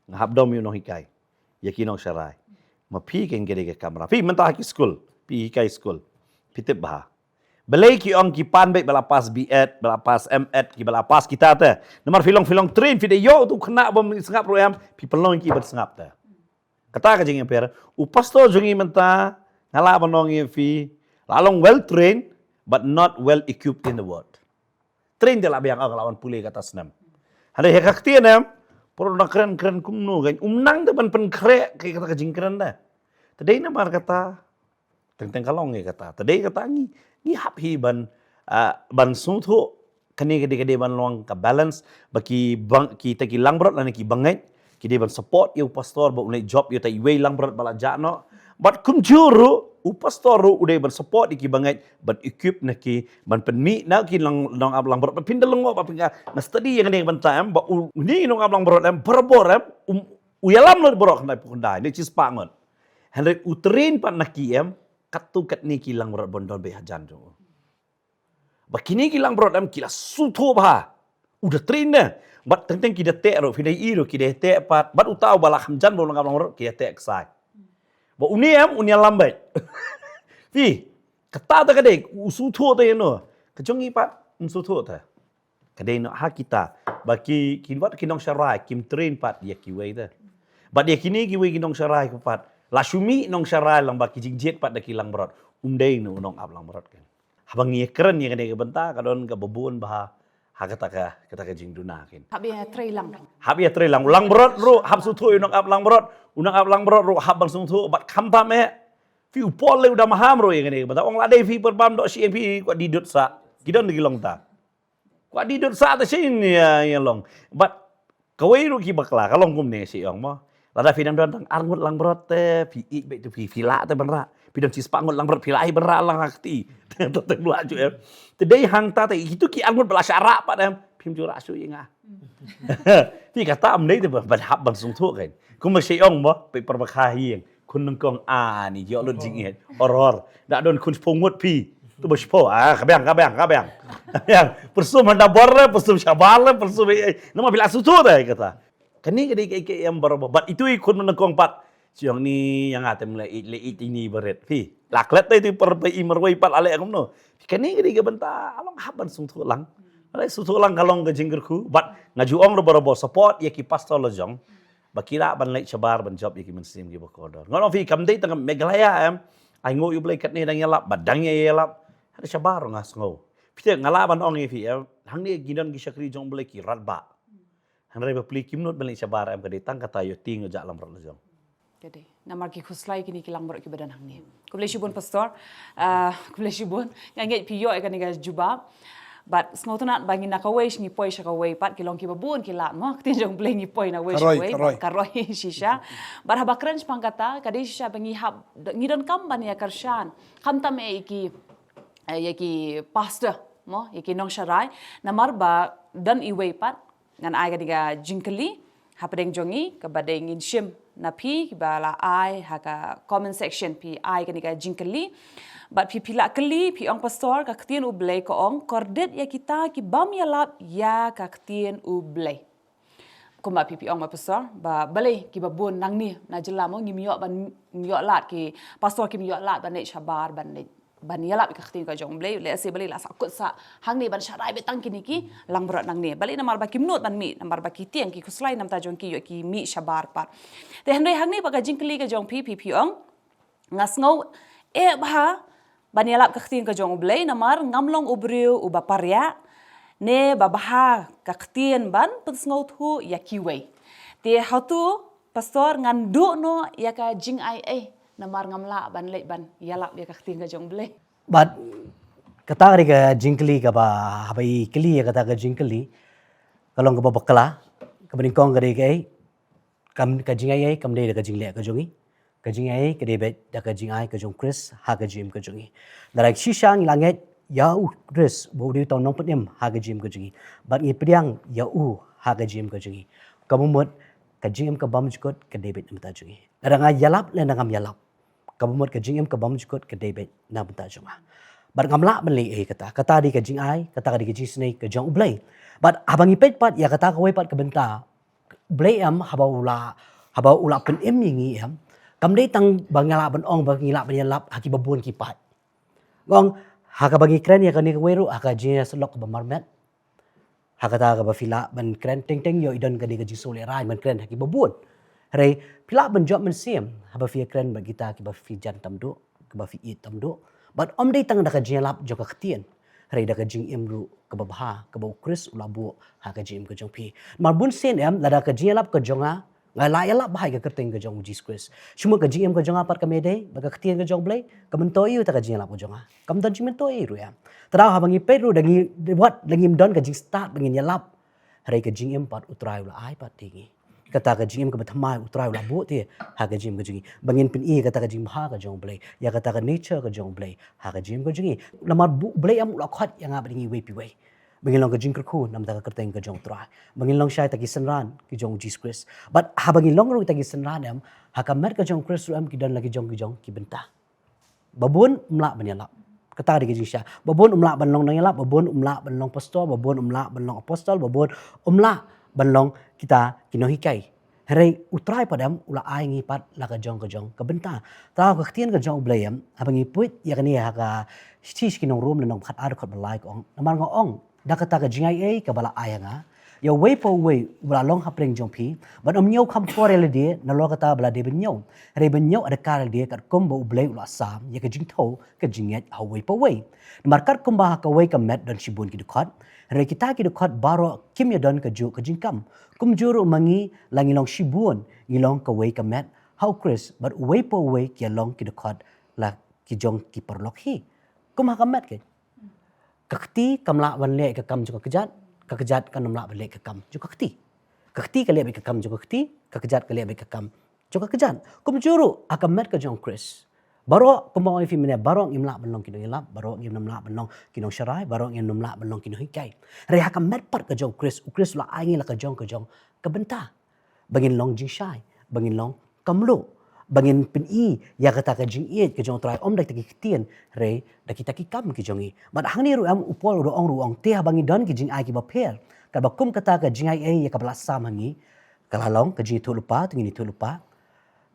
Nga hap dom ïa u nonghikai, ïa ki nongsharai. Ma phi keiñ ka dei ka kamra. Phi mynta ha ki skul, phi hikai skul, phi tip bha. Balei ki ong ki pan beit ba la pass B Ed, ba la pass M Ed, ki ba la pass kita te? Namar phi long, phi long train, phi dei ïoh utu u khynnah bym sngap ruh em, phi pynlong ki ban sngap te. Kata ka jingïapher, u pastor jong ngi mynta, nga lah ban ong ïa phi, la long well trained, but not well equipped in the word. Train te la biang, ong, la wan pule kata snem. Hynrei ha ka ktien em, por na kren kren kumno keiñ, um nang te ban pynkhreh ïa kata ka jingkren te. Te dei namar kata, teng teng ka long ïa kata. Te dei kata ngi, ngi hap hi ban, ah, ban sngewthuh, kane ka dei, ka dei ban long ka balance, ba ki bang, kita ki langbrot lane ki bangeit, ki dei ban support ïa u pastor ba un leit jop ïa uta iwei langbrot ba la jah noh. Bad kumjuh ruh, u pastor ruh u dei ban support ïa ki bangeit, ban equip na ki, ban pynmih na ki long, nongap langbrot, ban pynda lyngngoh, ban pynga, nga study ïa kane ka bynta em, ba u, une u nongap langbrot em, barabor em, um, u ïalam lut baroh khyndai phew khyndai, ne shispah ngut. Hynrei u train pat na ki em, katto katne ki langbrot ban don beit hajan jong u. Ba kine ki langbrot em ki la sngewthuh bha. U da train ne. Bad teng teng ki da teh ruh, phi da ïohi ruh, ki da teh pat. Bad uta uba la kham jan ba u nongap langbrot, ki da teh ksai. Ba une em, un ïalam beit. Phi, kata te ka dei, u sngewthuh te ïa no. Ka jong ngi pat, um sngewthuh te. Ka dei noh ha kita. Ba ki, ki wat ki nongsharai, kim train pat ïa kiwei te. Bad ïa kine kiwei ki nongsharai ki pat, la shu mih nongsharai lang ba ki jingjied pat da ki langbrot. Um dei noh u nongap langbrot keiñ. Haba ngi kren ïa kane ka bynta, ka don kaba bun bha ha kata ka, kata ka jingduna keiñ. Hap ïatrei lang. Hap ïatrei lang. U langbrot ruh hap sngewthuh ïa u nongap langbrot. U nongap langbrot ruh hap ban sngewthuh bad khamtam eh. Phi, u Paul lei u da maham ruh ïa kane ka bynta. Ong lada phi pynbam doh shi ïing, phi kwah die dud sah. Ki don ki long ta. Kwah die dud sah te shisien ïa, ïa long. Bad kawei ruh ki bakla, ka long kumne shi ong mo. Lada phi dang don tang ar ngut langbrot te, phi ïeit beit te phi, phi lah te ban rah. Phi don shispah ngut langbrot, phi lah hi ban rah lang ha kti. Te, te, te, bla ju em. Te dei hangta te, itu ki ar ngut ba la shah rah pat em. Phim ju rah shuh ïa nga. Te kata ym dei te ban, ban hap ban sngewthuh keiñ. Kumba shi ong mo, peit pyrkhat ha ïing. Khun nyngkong ani, ïoh lut jingïeit. Hor hor. Da don khun shiphew ngut phi. Tu ba shiphew. Ah, ka biang, ka biang, ka biang. Ka biang. Pyrsum hynda bor le, pyrsum shabar le, pyrsum, eh, eh. Namar phi la sngewthuh te kata. Kane ka dei ka, ka em barabor. Bad itu i khun nyngkong pat. Shi ong ni ïa nga te ym leh ïeit, leh ïeit ini barit. Phi. La klet te itu per, per i marwei pat la leh kumno. Kane ka dei ka bynta, long hap ban sngewthuh lang. Leh sngewthuh lang ka long ka jingkyrkhu. Bad nga ju ong ruh barabor support ïa ki pastor la jong. Ba ki lah ban leit shabar ban jop ïa ki mynsiem kiba kordor. Ngan ong phi kam dei tang Meghalaya em. Ai nguh ïa U Blei katne dang ïalap, ba dang ïa ïalap. Hynrei shabar nga sngew. Phi te nga lah ban ong ïa phi em. Hangne ki don ki shakri jong U Blei ki radbah. Hynrei bapli kim nud ban leit shabar em, ka dei tang kata ïoh tieng ïoh jah langbrot la jong. Ka dei. Namar ki khuslai kine ki langbrot kiba don hangne. Khublei shibun pastor. Ah, khublei shibun. Nga ngeit phi ïoh ïa kane ka jubab. Bad sngewtynnat ba ngi na kawei sha ngi poi sha kawei pat ki long kiba bun ki lad mo. Ka ktien jong U Blei ngi poi na wei sha kawei. Ka roi, ka roi. Ka roi shisha. Bad haba kren shaphang kata, ka dei shisha ba ngi hap, ngi donkam ban ïa kyrshan. Khamtam eh ïa ki, eh, ïa ki pastor mo, ïa ki nongsharai. Namar ba don iwei pat, ngan ai kane ka jingkylli hapdeng jong ngi, kaba dei ngin shim na phi kiba la ai ha ka comment section, phi ai kane ka jingkylli. Bad phi, phi la kylli, phi ong pastor, ka ktien U Blei ka ong kordit ïa kita ki bym ïalap ïa ka ktien U Blei. Kumba phi phi ong ma pastor, ba balei kiba bun nangne na jylla mo ngim ïoh ban, ïoh lad, ki pastor kim ïoh lad ban leit shabar, ban leit ban ïalap ïa ka ktien ka jong U Blei, lehse balei la sahkut sah hangne ban sharai beit tang kine ki langbrot nangne. Balei? Namar ba kim nud ban mih, namar ba ki tieng ki khuslai namar ta jong ki ïoh ki mih shabar pat. Te hynrei hangne pat ka jingkylli ka jong phi, phi phi ong, nga sngew eh bha ban ïalap ka ktien ka jong U Blei namar ngam long u briew uba pariah ne ba bha ka ktien ban pynsngewthuh ïa kiwei. Te hato pastor ngan duh noh ïa ka jingai ei namar ngam lah ban leit ban ïalap ïa ka ktien ka jong U Blei? Bad kata ka dei ka jingkylli kaba, haba i kylli ïa kata ka jingkylli, ka long kaba bakla, kaba nyngkong ka dei kaei, kam, ka jingai ei kam dei da ka jingleh ka jong i. Ka jingai ei ka dei beit da ka jingai ka jong U Khrist ha ka jingim ka jong i. Lada shisha ngi la ngeit ïa U Khrist ba u dei uta u nongpynim ha ka jingim ka jong i, bad ngi pdiang ïa u ha ka jingim ka jong i, ka mut ka jingim ka bymjukut ka dei beit na bynta jong i. Lada nga ïalap lane ngam ïalap, ka mut ka jingim ka bymjukut ka dei beit na bynta jong nga. Bad ngam lah ban leh ei kata, kata dei ka jingai, kata ka dei ka jingisynei ka jong U Blei. Bad haba ngi peit pat ïa kata kawei pat ka bynta, U Blei em haba u la, haba u la pynim ïa ngi em, kam dei tang ba ngi lah ban ong ba ngi lah ban ïalap ha kiba bun ki paid. Nga ong ha kaba ngi kren ïa kane kawei ruh ha ka jingïasyllok kaba marmet, ha kata kaba phi lah ban kren teng teng ïoh i don kane ka jingsngewlehraiñ ban kren ha kiba bun. Hynrei phi lah ban jop mynsiem haba phi ïakren bad kita kiba phi jan tam duh, kiba phi ïeit tam duh. Bad ym dei tang da ka jingïalap jong ka ktien, hynrei da ka jingim ruh kaba bha kaba U Khrist u la buh ha ka jingim ka jong phi. Namar bun sien em, lada ka jingïalap ka jong nga, nga la ïalap bha ïa ka kyrteng ka jong U Jisu Khrist, shu mut ka jingim ka jong nga pat kam ïadei bad ka ktien ka jong U Blei, ka myntoi ïa uta ka jingïalap ka jong nga, kam don jingmyntoi ruh em. Te haba ngi peit ruh da ngi, wat la ngim don ka jingstad ba ngin ïalap, hynrei ka jingim pat U Trai u la ai pat ïa ngi. Kata ka jingim kaba thymmai U Trai u la buh te ha ka jingim ka jong ngi, ba ngin pyni kata ka jingbha ka jong U Blei, ïa kata ka nature ka jong U Blei ha ka jingim ka jong ngi. Namar U Blei em u la khot ïa nga bad ïa ngi iwei pa iwei ba ngin long ka jingkyrkhu na bynta ka kyrteng ka jong U Trai, ba ngin long shai kita ki synran ki jong U Jisu Khrist. Bad haba ngi long ruh kita ki synran em, ha ka met ka jong U Khrist ruh em ki don la ki jong ki jong ki bynta. Ba bun um lah ban ïalap. Kata ka dei ka jingshisha. Ba bun um lah ban long nongïalap, ba bun um lah ban long pastor, ba bun um lah ban long apostol, ba bun um lah ban long kita ki nonghikai. Hynrei U Trai pat em u la ai ngi pat la ka jong ka jong ka bynta. Te ka ktien ka jong U Blei em, haba ngi peit ïa kane ha ka shithi sha ki nong Rom lynnong ba khatar dkhot ba lai ka ong, namar nga ong, da kata ka jingai ei kaba la ai ha nga ïa uwei pa uwei uba la long hapdeng jong phi, ban ym ñiew kham por ïa lade nalor kata ba lade ban ñiew, hynrei ban ñiew adkar ïa lade katkum ba U Blei u la sam ïa ka jingthew ka jingngeit ha uwei pa uwei. Namar katkum ba ha kawei ka met don shibun ki dkhot, hynrei kita ki dkhot baroh kim ïadon kajuh ka jingkam. Kumjuh ruh ma ngi, la ngi long shibun, ngi long kawei ka met ha U Khrist, bad uwei pa uwei ki ïalong ki dkhot la ki jong ki paralok hi. Kum ha ka met ka, ka kti kam lah ban leh ka kam jong ka kjat, ka kjat kam lah ban leh ka kam jong ka kti. Ka kti ka leh beit ka kam jong ka kti, ka kjat ka leh beit ka kam jong ka kjat. Kumjuh ruh ha ka met ka jong U Khrist, baroh kumba ong ïa phi mynne, baroh ngim lah ban long ki nongïalap, baroh ngim lah ban long ki nongsharai, baroh ngim lah ban long ki nonghikai. Hynrei ha ka met pat ka jong U Khrist, U Khrist u la ai ngi la ka jong ka jong ka bynta, ba ngin long jingshai, ba ngin long ka mluh, ba ngin pyni ïa kata ka jingïeit ka jong U Trai, ym da kita ki ktien, hynrei da kita ki kam ki jong ngi. Bad hangne ruh em U Paul u da ong ruh, ong te haba ngi don ki jingai kiba pher, kaba kum kata ka jingai ei ïa kaba la sam ha ngi, ka la long ka jingïathuhlypa, to ngin ïathuhlypa.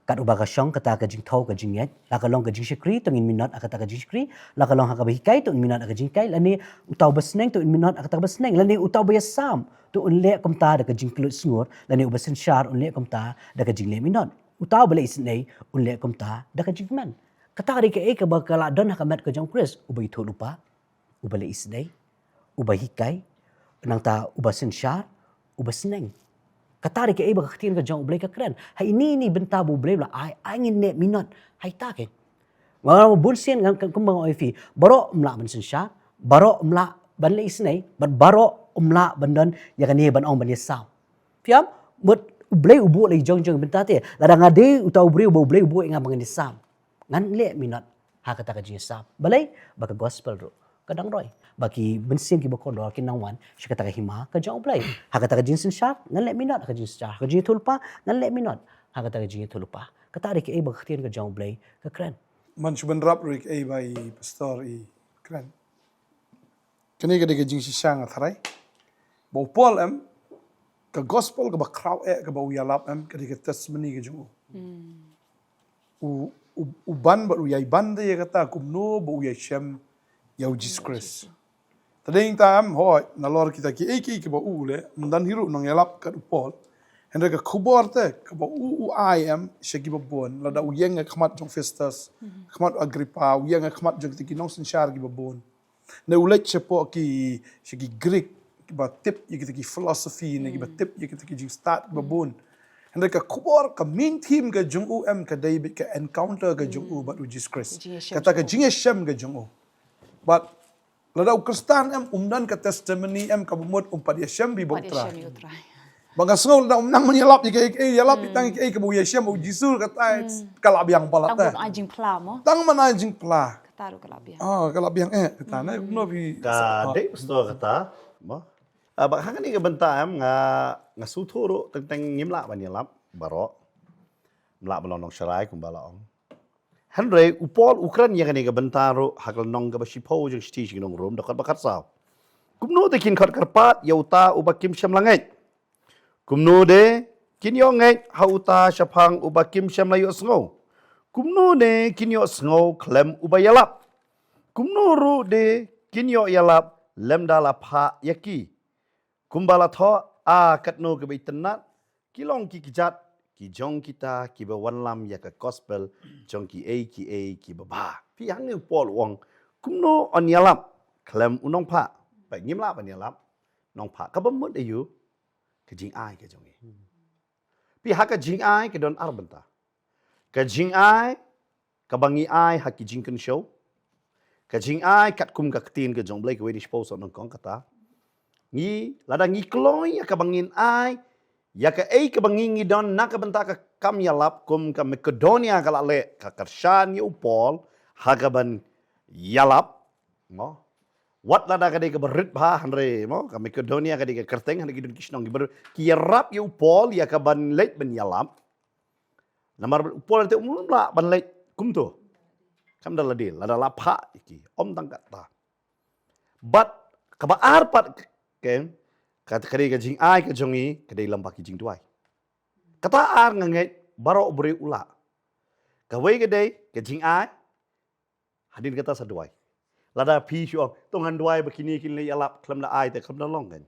Kat uba ka shong kata ka jingthew ka jingngeit, la ka long ka jingshakri, to ngin minot ha kata ka jingshakri, la ka long ha kaba hikai, to ngin minot ha ka jinghikai, lane uta uba sneng, to ngin minot ha kata kaba sneng, lane uta uba ïasam, to un leh kumta da ka jingkylluid sngur, lane uba synshar un leh kumta da ka jingleh minot, uta uba leh isynei un leh kumta da ka jingkmen. Kata ka dei kaei kaba ka la don ha ka met ka jong U Khrist, uba ïathuhlypa, uba leh isynei, uba hikai, nangta uba synshar, uba sneng. Kata dei kaei ba ka ktien ka jong U Blei ka kren. Ha ine ine i bynta ba U Blei u la ai, ai ngin leh minot ha ita kein. Namar bun sien ngan, kumba nga ong ïa phi, baroh um lah ban synshar, baroh um lah ban leh isynei, bad baroh um lah ban don ïa kane ban ong ban ïasam. Phi ïam, mut U Blei u buh la i jong jong i bynta te. Lada nga dei uta u briew ba U Blei u buh ïa nga ba ngan ïasam, ngan leh minot ha kata ka jingïasam. Balei? Ba ka gospel ruh ka dang roi. Ba ki mynsiem kiba kordor kin nang wan sha kata ka hima ka jong U Blei. Ha kata ka jingsynshar ngan leh minot ha ka jingsynshar. Ha ka jingïathuhlypa ngan leh minot ha kata ka jingïathuhlypa. Kata dei kaei ba ka ktien ka jong U Blei ka kren. Ngan shu bynrap ruh ïa kaei ba i pastor i kren. Kane ka dei ka jingshisha nga tharai. Ba U Paul em, ka gospel kaba khraw eh kaba u ïalap em, ka dei ka testimony ka jong u. U, u, u ban bad u ïai ban de ïa kata kumno ba u ïai shem ïa u Jisu Khrist. Te dei ta em, hooid, nalor kita kiei kiei kiba u leh, ym don hi ruh nongïalap kat u Paul. Hynrei ka khubor te kaba u, u ai em sha kiba bun, lada u ïeng ha khmat jong Festus, khmat Agrippa, u ïeng ha khmat jong kita ki nongsynshar kiba bun. Ne u leit shapoh ki, sha ki Greek, kiba tip ïa kita ki philosophy, ne kiba tip ïa kita ki jingstad kiba bun. Hynrei ka khubor, ka main theme ka jong u em, ka dei beit ka encounter ka jong u bad u Jisu Khrist. Kata ka jingïashem ka jong u. Bad lada u Khristan em, um don ka testimony em, kaba mut um pat ïashem beit bad u Trai. Ba nga sngew lada um nang ban ïalap ïa kaei kaei, ïalap ïa tang ïa kaei kaba u ïashem u Jisu, kata ka la biang palat. Tang ban ai jingphla mo. Tang ban ai jingphla. Kata ruh ka la biang. Ah, ka la biang eh, kata ne kumno phi. Ka dei pastor kata mo. Ah, ba ha kane ka bynta em, nga, nga sngewthuh ruh teng teng ngim lah ban ïalap baroh. Ym lah ban long nongsharai kumba la ong. Hynrei u Paul u kren ïa kane ka bynta ruh ha ka lynnong kaba shiphew jong shithi sha ki nong Rom, dkhot ba khatsaw. Kumno te kin khot kyrpad ïa uta uba kim shym la ngeit? Kumno de kin ïoh ngeit ha uta shaphang uba kim shym la ïohsngew? Kumno de kin ïohsngew khlem uba ïalap? Kumno ruh de kin ïoh ïalap lymda la phah ïa ki? Kumba la thoh, a katno kiba itynnad ki long ki kjat ki jong kita kiba wanlam ïa ka gospel jong kiei kiei kiba bha. Phi, hangne u Paul u ong, kumno un ïalap khlem u nongphah? Ba ngim lah ban ïalap nongphah. Kaba mut aïu? Ka jingai ka jong ngi. Phi, ha ka jingai ka don ar bynta. Ka jingai kaba ngi ai ha ki jingkynshew. Ka jingai katkum ka ktien ka jong U Blei kawei na shiphew sawdong kong kata. Ngi, lada ngi kloi ïa kaba ngin ai ïa kaei kaba ngi ngi don na ka bynta ka kam ïalap, kum ka Makedonia ka la leh, ka kyrshan ïa u Paul ha kaban ïalap. Mo, wat lada ka dei kaba rit bha, hynrei mo, ka Makedonia ka dei ka kyrteng, hynrei ki don ki shnong kiba rit, ki ïarap ïa u Paul ïa kaban leit ban ïalap. Namar u Paul te um lah ban leit kumto. Kam da lade, lada la phah ïa ki, ym tang kata. Bad kaba ar pat, ka, ka dei ka jingai ka jong ngi, ka dei lyngba ki jingduwai. Kata ar nga ngeit baroh briew u lah. Kawei ka dei ka jingai, hadien kata sa duwai. Lada phi shu ong, to ngan duwai ba kine kin leit ïalap, khlem da ai te khlem da long, kan.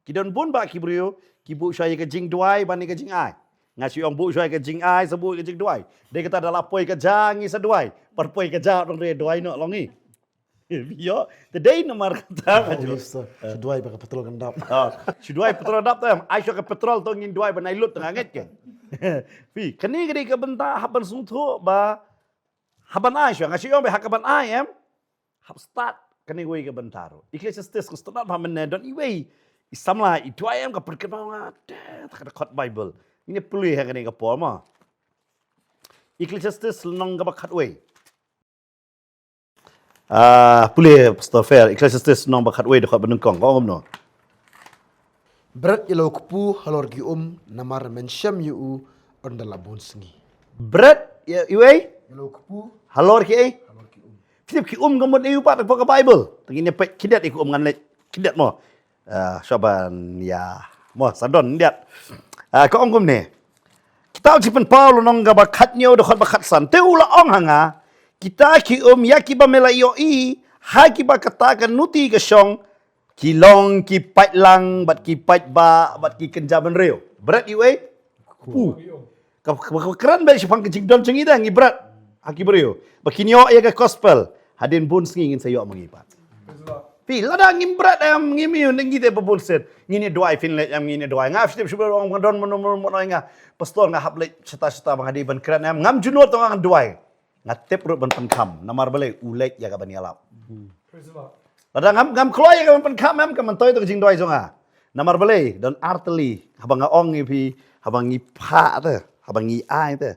Ki don bun bah ki briew ki buh shuwa ïa ka jingduwai ban ïa ka jingai. Nga shu ong buh shuwa ïa ka jingai, sa buh ïa ka jingduwai. Dei kata da la poi ka ja ngi sa duwai. Pat poi ka ja, dang dei duwai noh long ngi. Ïoh, te dei namar kata ka jong. Shu duwai ba ka petrol kan dap. Ah, shu duwai petrol dap te em. Ai shuwa ka petrol, to ngin duwai ban ai lut, te nga ngeit, kan. Phi, kane ka dei ka bynta hap ban sngewthuh ba hap ban ai shuwa, nga shu ong ba hap ban ai em. Hap start kane kawei ka bynta ruh. Ecclesiastes, nga sngewtynnat ba mynne don iwei i samla i duwai em, ka pyrkhat ba nga te, ta ka dkhot Bible. Ngin ïa pule ha kane ka por mo. Ecclesiastes lynnong kaba khatwei. Ah, pule Pastor Fair, Ecclesiastes lynnong ba khatwei dkhot ba nyngkong, ka ong kumno? Bret ïa la u kpu halor ki um, namar men shem ïa u ynda la bun sngi. Bret ïa, iwei? Ïa la u kpu. Halor ki ei? Halor ki um. Phi tip ki um ka mut aïu pat ha ka Bible? Te ngin ïa peit khyndiat ïa ki um, ngan leit khyndiat mo. Ah, shuwa ban ïa mo, sa don khyndiat. Ah, ka ong kumne. Kitab Jingpynpaw lynnong kaba khathynñiew dkhot ba khatsan. Te u la ong ha nga, kita ki um ïa kiba me la ïohi ha kiba kata ka nuti ka shong, ki long ki paitlang bad ki paitbah bad ki kynja bynriew. Bret ïa u ei? Kpu. Ka, ka, ka kren beit shaphang ka jingdon jong ngi, da ngi bret ha ki briew ba kin ïoh ïa ka gospel. Hadien bun sngi ngin sa ïoh ma ngi pat. Phi, lada ngim bret em, ngim ïoh, ngi te ba bun sien. Ngin ïa duwai, phin leit em, ngin ïa duwai. Nga phi tip shu ba ong nga don mano mano mano, nga, Pastor, nga hap leit shata shata ba nga dei ban kren em. Ngam ju nud, to ngan duwai. Nga tip ruh ban pynkham, namar balei? U leit ïa ka ban ïalap. Lada ngam, ngam kloi ïa ka ban pynkham em, ka myntoi to ka jingduwai jong nga. Namar balei? Don ar tylli, haba nga ong ïa phi, haba ngi phah te, haba ngi ai te,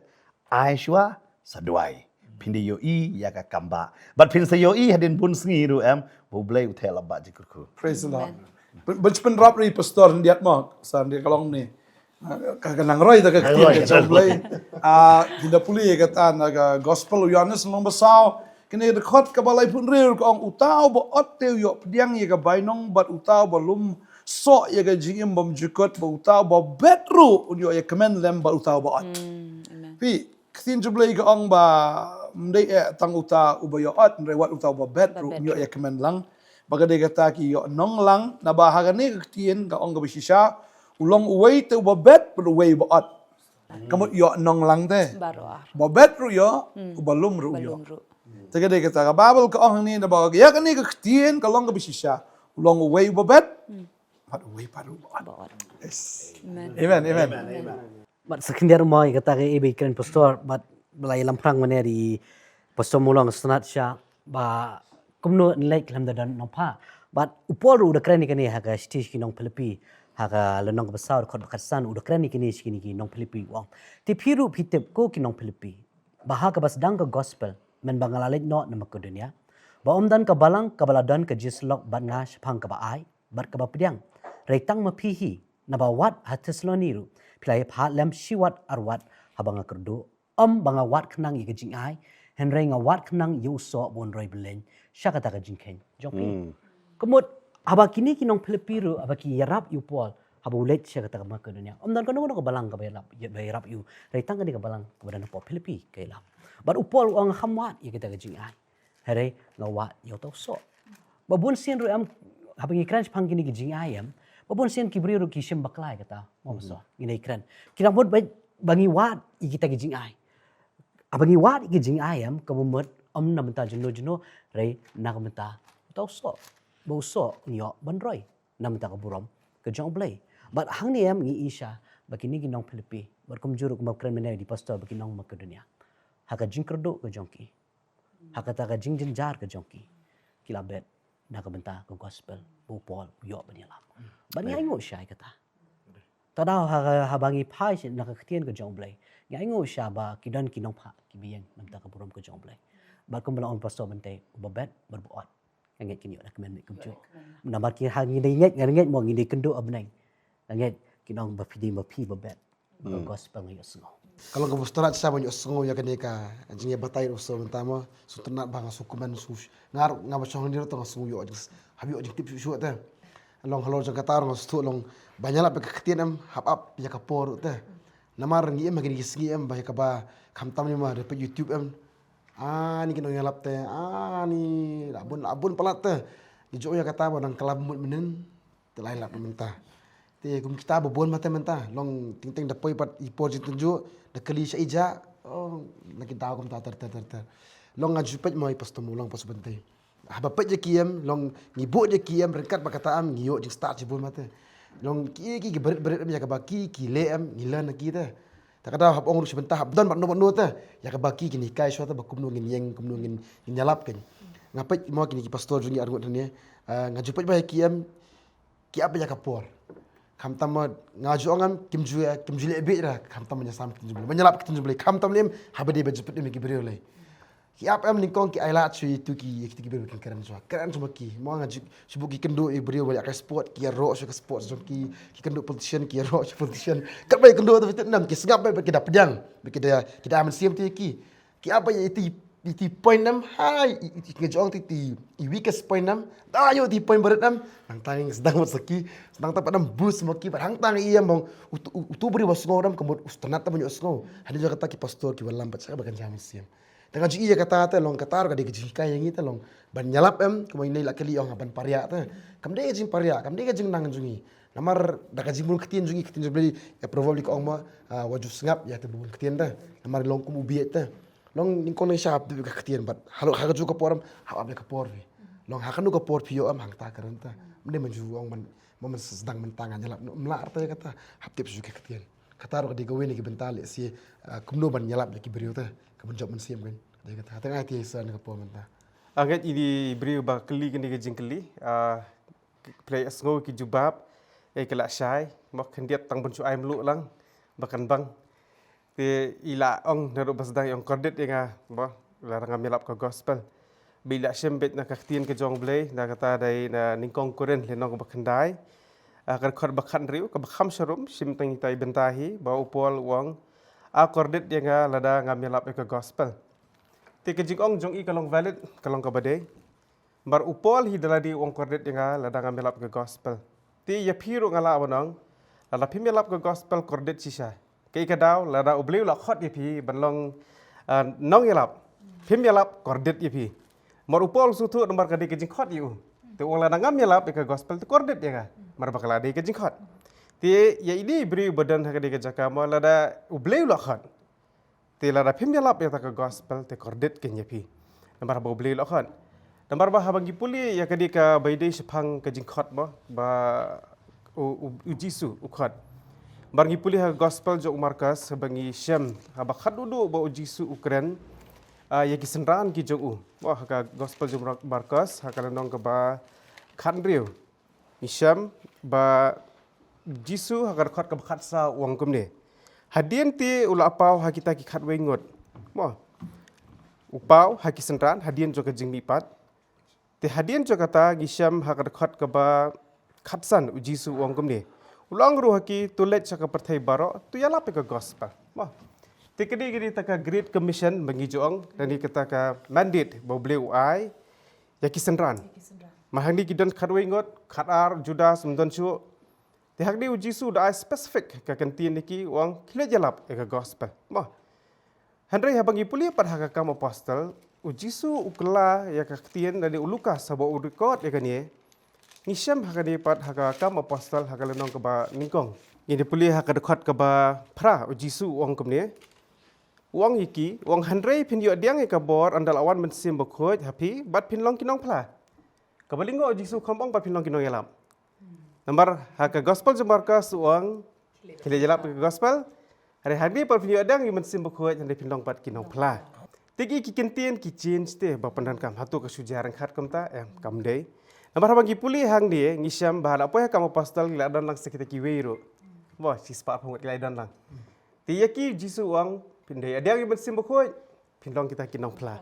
ai shuwa, sa duwai. Phin da ïohi ïa ka kam bah. Bad phin sa ïohi hadien bun sngi ruh em, ba U Blei u theh lap bah jingkyrkhu. Praise the Lord. Amen. Ban, ban pynrap ri Pastor, khyndiat mo, sa khyndiat ka long ne. Ah, ka, ka nang roi da ka ktien ka jong U Blei. Ah, phin da pule kata na ka Gospel u Ïoannis lynnong ba saw. Kane ka dkhot kaba laiphew hynriew ka ong, uta uba ot te u ïoh pdiang ïa ka bainong, bad uta uba lum Soh ïa ka jingim bymjukut ba uta uba bet ruh un ïoh ïa kmen lem bad uta uba ot. Phi, ka ktien jong U Blei ka ong ba ym dei eh tang uta uba ïoh ot, hynrei wat uta uba bet ruh un ïoh ïa kmen lang. Ba ka dei kata ki ïoh nong lang, naba ha kane ka ktien ka ong kaba shisha, u long uwei te uba bet bad uwei uba ot. Ka mut ïoh nong lang te. Baroh. Uba bet ruh ïoh, uba lum ruh ïoh. Te ka dei kata ka Baibl ka ong hangne naba ïa kane ka ktien ka long kaba shisha, u long uwei uba bet bad uwei pat ruh uba ot. Yes. Amen, amen. Bad sa khyndiat mo ïa kata ka, i ba i kren pastor, bad ba la ïalam phrang mynne da i Pastor Mulong, sngewtynnat shisha ba kumno yn leit khlem da don nongphah. Bad u Paul ruh u da kren ïa kane ha ka shithi sha ki nong Philippi, ha ka lynnong kaba saw, dkhot ba khatsan, u da kren ïa kane sha kine ki nong Philippi, u ong: Te phi ruh phi tip, ko ki nong Philippi, ba ha kaba sdang ka gospel mynba nga la leit noh na Makedonia, ba ym don ka balang kaba la don ka jingsyllok bad nga shaphang kaba ai bad kaba pdiang, hynrei tang ma phi hi, naba wat ha Thessaloni ruh phi la ïaphah lem shi wat ar wat haba nga kyrduh, ym ba nga wad khnang ïa ka jingai, hynrei nga wad khnang ïa u soh ba un roi bylliñ sha kata ka jingkheiñ jong phi. Ka mut, haba kine ki nong Philippi ruh, haba ki ïarap ïa u Paul haba u leit sha kata ka Makedonia, ym don kano kano ka balang kaba ïarap, ba ïarap ïa u, hynrei tang kane ka balang kaba don hapoh Philippi ka ïalam. Bad u Paul u ong, ngam wad ïa kata ka jingai, hynrei nga wad ïa uta u soh. Ba bun sien ruh em, haba ngi kren shaphang kine ki jingai em, ba bun sien ki briew ruh ki shim bakla ïa kata, mo, pastor, ngi dei kren, ki dang mut ba, ba ngi wad ïa kita ki jingai. Haba ngi wad ïa ki jingai em, kaba mut ym na bynta jingno jingno, hynrei na ka bynta uta u soh, ba u soh un ïoh ban roi na bynta ka burom ka jong U Blei. Bad hangne em ngi i sha ba kine ki nong Philippi, bad kumjuh ruh kumba kren mynne da i pastor, ba ki nong Makedonia, ha ka jingkyrduh ka jong ki, ha kata ka jingjynjar ka jong ki, ki la bet na ka bynta ka gospel ba u Paul u ïoh ban ïalam. Bad ngi ainguh sha ïa kata. Te da ha, haba ngi phai sha na ka ktien ka jong U Blei, ngi ainguh sha ba ki don ki nongphah kiba ïeng na bynta ka burom ka jong U Blei. Bad kumba la ong u pastor mynta, uba bet bad uba ot, nga ngeit kin ïoh da kmen beit kumjuh. Namar ki, ha ngi dei ngeit, nga ngeit mo, ngi dei kynduh ha bneng. Nga ngeit kin ong ba phi dei, ba phi ba bet, ba ka gospel nga ïohsngew. Ka long kaba sngewtynnat shisha ban ïohsngew ïa kane ka jingïabatai u pastor mynta mo. Sngewtynnat ba nga sngewkmen, sngew, nga ruh, nga ba shong hangne ruh te nga sngew ïoh jing, hap ïoh jingtip shuh shuh te. Long halor jong kata ruh nga sngewthuh long ban ïalap ïa ka ktien em, hap ap ïa ka por ruh te. Namar ngi im ha kine ki sngi em ba ïa kaba khamtam lei ma da peit YouTube em, ani ki nongïalap te, ani la bun, la bun palat te. Ngi ju ong ïa kata ba dang kylla mut mynnin, te la ïalap mynta. Te kum kita ba bun ma te mynta, long teng teng da poi pat i por jingtynjuh, da kylli sha ija, oh, na ki daw kumta ter ter ter ter. Long nga ju peit mo i pastor Mulong, pastor Bynta, haba peit ïa ki em, long ngi bud ïa ki em, ryngkat bad kata em ngi ïoh jingstad shibun ma te. Long ki, ki, ki barit barit em, ïa kaba ki, ki leh em, ngi learn na ki te. Te ka daw hap ong ruh shi bynta, hap don bad no bad no te, ïa kaba ki kin hikai shuwa te ba kumno ngin ïeng, kumno ngin, ngin ïalap kein. Nga peit mo kine ki pastor jong ngi arngut hangne, ah, nga ju peit ba ïa ki em, ki ap ïa ka por. Khamtam ma nga ju ong em, kim ju, kim ju leh beit ra, khamtam ma ïa sam ktien jong U Blei, ma ïalap ktien jong U Blei, khamtam lei em, haba dei ba ju peit em ïa ki briew lei. Ki ap em nyngkong, ki ailad shuh ïa itu ki, ïa kitu ki briew ba kin kren shuwa. Kren shuh ma ki. Mo nga ju, shu bok ki kynduh ïa ki briew ba ïa ka sport, ki ïaroh shuh ka sport jong ki, ki kynduh politician, ki ïaroh shuh politician. Katba ïa kynduh tu, nam ki sngap beit ba ki da pdiang, ba ki da, ki da mynsiem te ïa ki. Ki ap ïa itu, itu point nam, hai, i, i, nga ju ong itu, itu, i weakest point nam. Da ïoh itu point barit nam. Nangta ngi sdang mut sa ki, sdang ta pat nam boost ma ki, bad hangta ngi ïa mong, utu, utu briew ba sngew nam, ka mut u sngewtynnat ta ban ïoh sngew. Hangne jong kata ki pastor kiba lam bad sha kaba kynja mynsiem. Te nga ju ïohi ïa kata te long kata ruh ka dei ka jinghikai ïa ngi te long ban ïalap em, kumba ngi la kylli ong ban pariah te. Kam dei ka jingpariah, kam dei ka jingnang jong ngi. Namar da ka jingbun ktien jong ngi, ktien jong U Blei, ïa proverb ka ong ma, ah, wat ju sngap ïa kata ba bun ktien te. Namar long kum u bieit te. Long nyngkong ngi shah hap tip ïa ka ktien bad halor ha kajuh ka por em, hap ap ïa ka por phi. Long ha kano ka por phi ïoh em, hangta kren te. Ym dei ban ju ong ban, ban sdang mynta ngan ïalap noh, ym lah arta ïa kata. Hap tip shuh ïa ka ktien. Kata ruh ka dei kawei na ki bynta leh shi, ah, kumno ban ïalap ïa ki briew te, ka ban jop mynsiem kein. Dei kata, te nga ai ïa ki sa na ka por mynta. Nga ngeit i briew ba kylli kane ka jingkylli, ah, phi la ïohsngew ki jubab, eh, ki la shai, mo khyndiat tang ban shu ai mluh lang, ba kan bang. Te i la ong naduh ba sdang i ong kordit ïa nga, mo, lada ngam ïalap ka gospel. Ba i la shim beit na ka ktien ka jong U Blei, na kata dei na nyngkong Korinth lynnong kaba khyndai, ah, ka dkhot ba khathynriew, kaba kham sharum, shim tang ita i bynta hi, ba u Paul u ong, a kordit ïa nga lada ngam ïalap ïa ka gospel. Te ka jingong jong i ka long valid, ka long kaba dei. Namar u Paul hi da lade u ong kordit ïa nga lada ngam ïalap ïa ka gospel. Te ïa phi ruh nga lah ban ong, lada phim ïalap ka gospel kordit shisha. Kaei ka daw, lada U Blei u la khot ïa phi ban long, ah, nongïalap, phim ïalap kordit ïa phi. Mar u Paul u sngewthuh namar ka dei ka jingkhot ïa u. Te u ong lada ngam ïalap ïa ka gospel te kordit ïa nga. Mar ba ka la dei ka jingkhot. Te ïa ine i briew ba don ha ka dei ka jaka mo lada U Blei u la khot. Te lada phim ïalap ïa kata ka gospel te kordit kein ïa phi. Namar ba U Blei u la khot. Namar ba haba ngi pule ïa ka dei kaba ïadei shaphang ka jingkhot mo ba u, u, u Jisu u khot. Namar ngi pule ha ka gospel jong u Markos haba ngi shem haba khatduh duh ba u Jisu u kren, ah, ïa ki synran ki jong u. Mo ha ka gospel jong u Mar-, Markos ha ka lynnong kaba khathynriew. Ngi shem ba Jisu ha ka dkhot kaba khatsaw u ong kumne. Hadien te u la paw ha kita ki khatwei ngut. Mo. U paw ha ki synran hadien jong ka jingmihpat. Te hadien jong kata ngi shem ha ka dkhot kaba khatsan u Jisu u ong kumne. U la ong ruh ha ki to leit sha ka pyrthei baroh to ïalap ïa ka gospel. Mo. Te ka dei ka dei kata ka Great Commission ba ngi ju ong, lane kata ka mandate ba U Blei u ai ïa ki synran. Ïa ki synran. Mar hangne ki don khatwei ngut, khatar, Judas, ym don shuh. Te hangne u Jisu u da ai specific ka kyntien ïa ki u ong khie leit ïalap ïa ka gospel. Mo. Hynrei haba ngi pule pat ha ka Kam Apostol, u Jisu u kylla ïa ka ktien lane u Lukas haba u record ïa kane. Ngi shem ha kane pat ha ka Kam Apostol ha ka lynnong kaba nyngkong. Ngin ïa pule ha ka dkhot kaba phra u Jisu u ong kumne. U ong ïa ki, u ong hynrei phin ïoh pdiang ïa ka bor ynda la wan Mynsiem Bakhuid ha phi, bad phin long ki nongphla. Kaba lyngngoh u Jisu kam ong bad phin long ki nongïalap. Namar ha ka gospel jong u Markos u ong, khie leit ïalap ïa ka gospel. Hynrei hangne pat phin ïoh pdiang ïa u Mynsiem Bakhuid, hynrei phin long pat ki nongphla. Te ki, ki kyntien ki change te ba pyndonkam, hato ka shu jia ryngkat kumta, em, kam dei. Namar haba ngi pule hangne, ngi shem ba la poi ha Kam Apostol ki la don lang sa kita kiwei ruh. Mo, shispah arphew ngut ki la don lang. Te ïa ki u Jisu u ong, phin dei pdiang ïa u Mynsiem Bakhuid, phin long kita ki nongphla.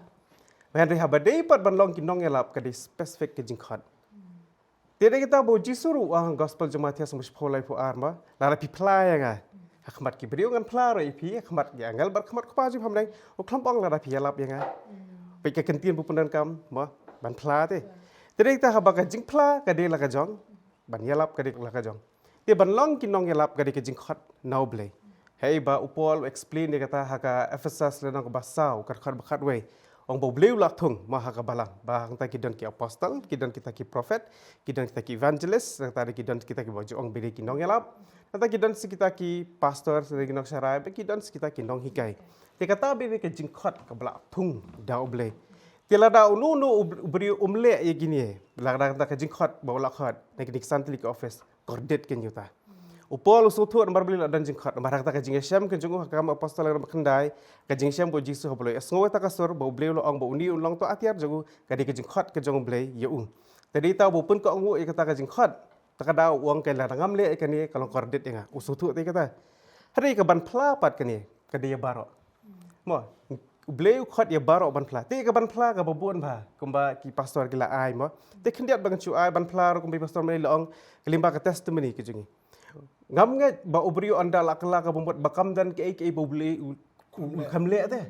Hynrei haba dei pat ban long ki nongïalap ka dei specific ka jingkhot. Te dei kata ba u Jisu ruh u ong ha gospel jong u Mathaios lynnong shiphew laiphew ar mo, lada phi phla ïa nga ha khmat ki briew ngan phla ruh ïa phi, ha khmat ki angel bad khmat u Kpa jong phi ha bneng, u khlem ong lada phi ïalap ïa nga. Peit ka kyntien ba pyndonkam mo, ban phla te. Te dei kata haba ka jingphla ka dei la ka jong, ban ïalap ka dei la ka jong. Te ban long ki nongïalap ka dei ka jingkhot na U Blei. Hei ba u Paul u explain ïa kata ha ka Ephesus lynnong kaba saw ka dkhot ba khatwei. Ong ba U Blei u la thung mo ha ka balang. Ba hangta ki don ki apostol, ki don kita ki prophet, ki don kita ki evangelist, hangta ki don kita kiba ju ong ba dei ki nongïalap. Hangta ki don sa kita ki pastor, sa ki nongsharai, ba ki don sa kita ki nonghikai. Te kata ba dei ka jingkhot kaba la thung da U Blei. Te lada uno uno u briew um leh ïa kine, lada kata ka jingkhot ba u la khot na kine ki san tylli ki office. Kordit kein ïa uta. U Paul u sngewthuh namar ba u la don jingkhot, namar ha kata ka jingïashem ka jong u ha ka Kam Apostol lynnong ba khyndai, ka jingïashem ba u Jisu haba u la ïasngew ïa kata ka sur ba U Blei u la ong ba une un long uta u atiar jong u, ka dei ka jingkhot ka jong U Blei ïa u. Te dei uta ba u pynkohnguh ïa kata ka jingkhot, te ka daw u ong ka lada ngam leh ïa kane ka long kordit ïa nga. U sngewthuh te ïa kata. Hynrei ka ban phla pat kane, ka dei ïa baroh. Mo, U Blei u khot ïa baroh ban phla. Te ka ban phla kaba bun bha, kumba ki pastor ki la ai mo. Te khyndiat ba ngan shu ai ban phla ruh kumba ki pastor mynne la ong, ka lyngba ka testimony ka jong ngi. Ngam ngeit ba u briew ynda la kylla kaba mut ba kam don kiei kiei ba U Blei u, u, u kam leh te.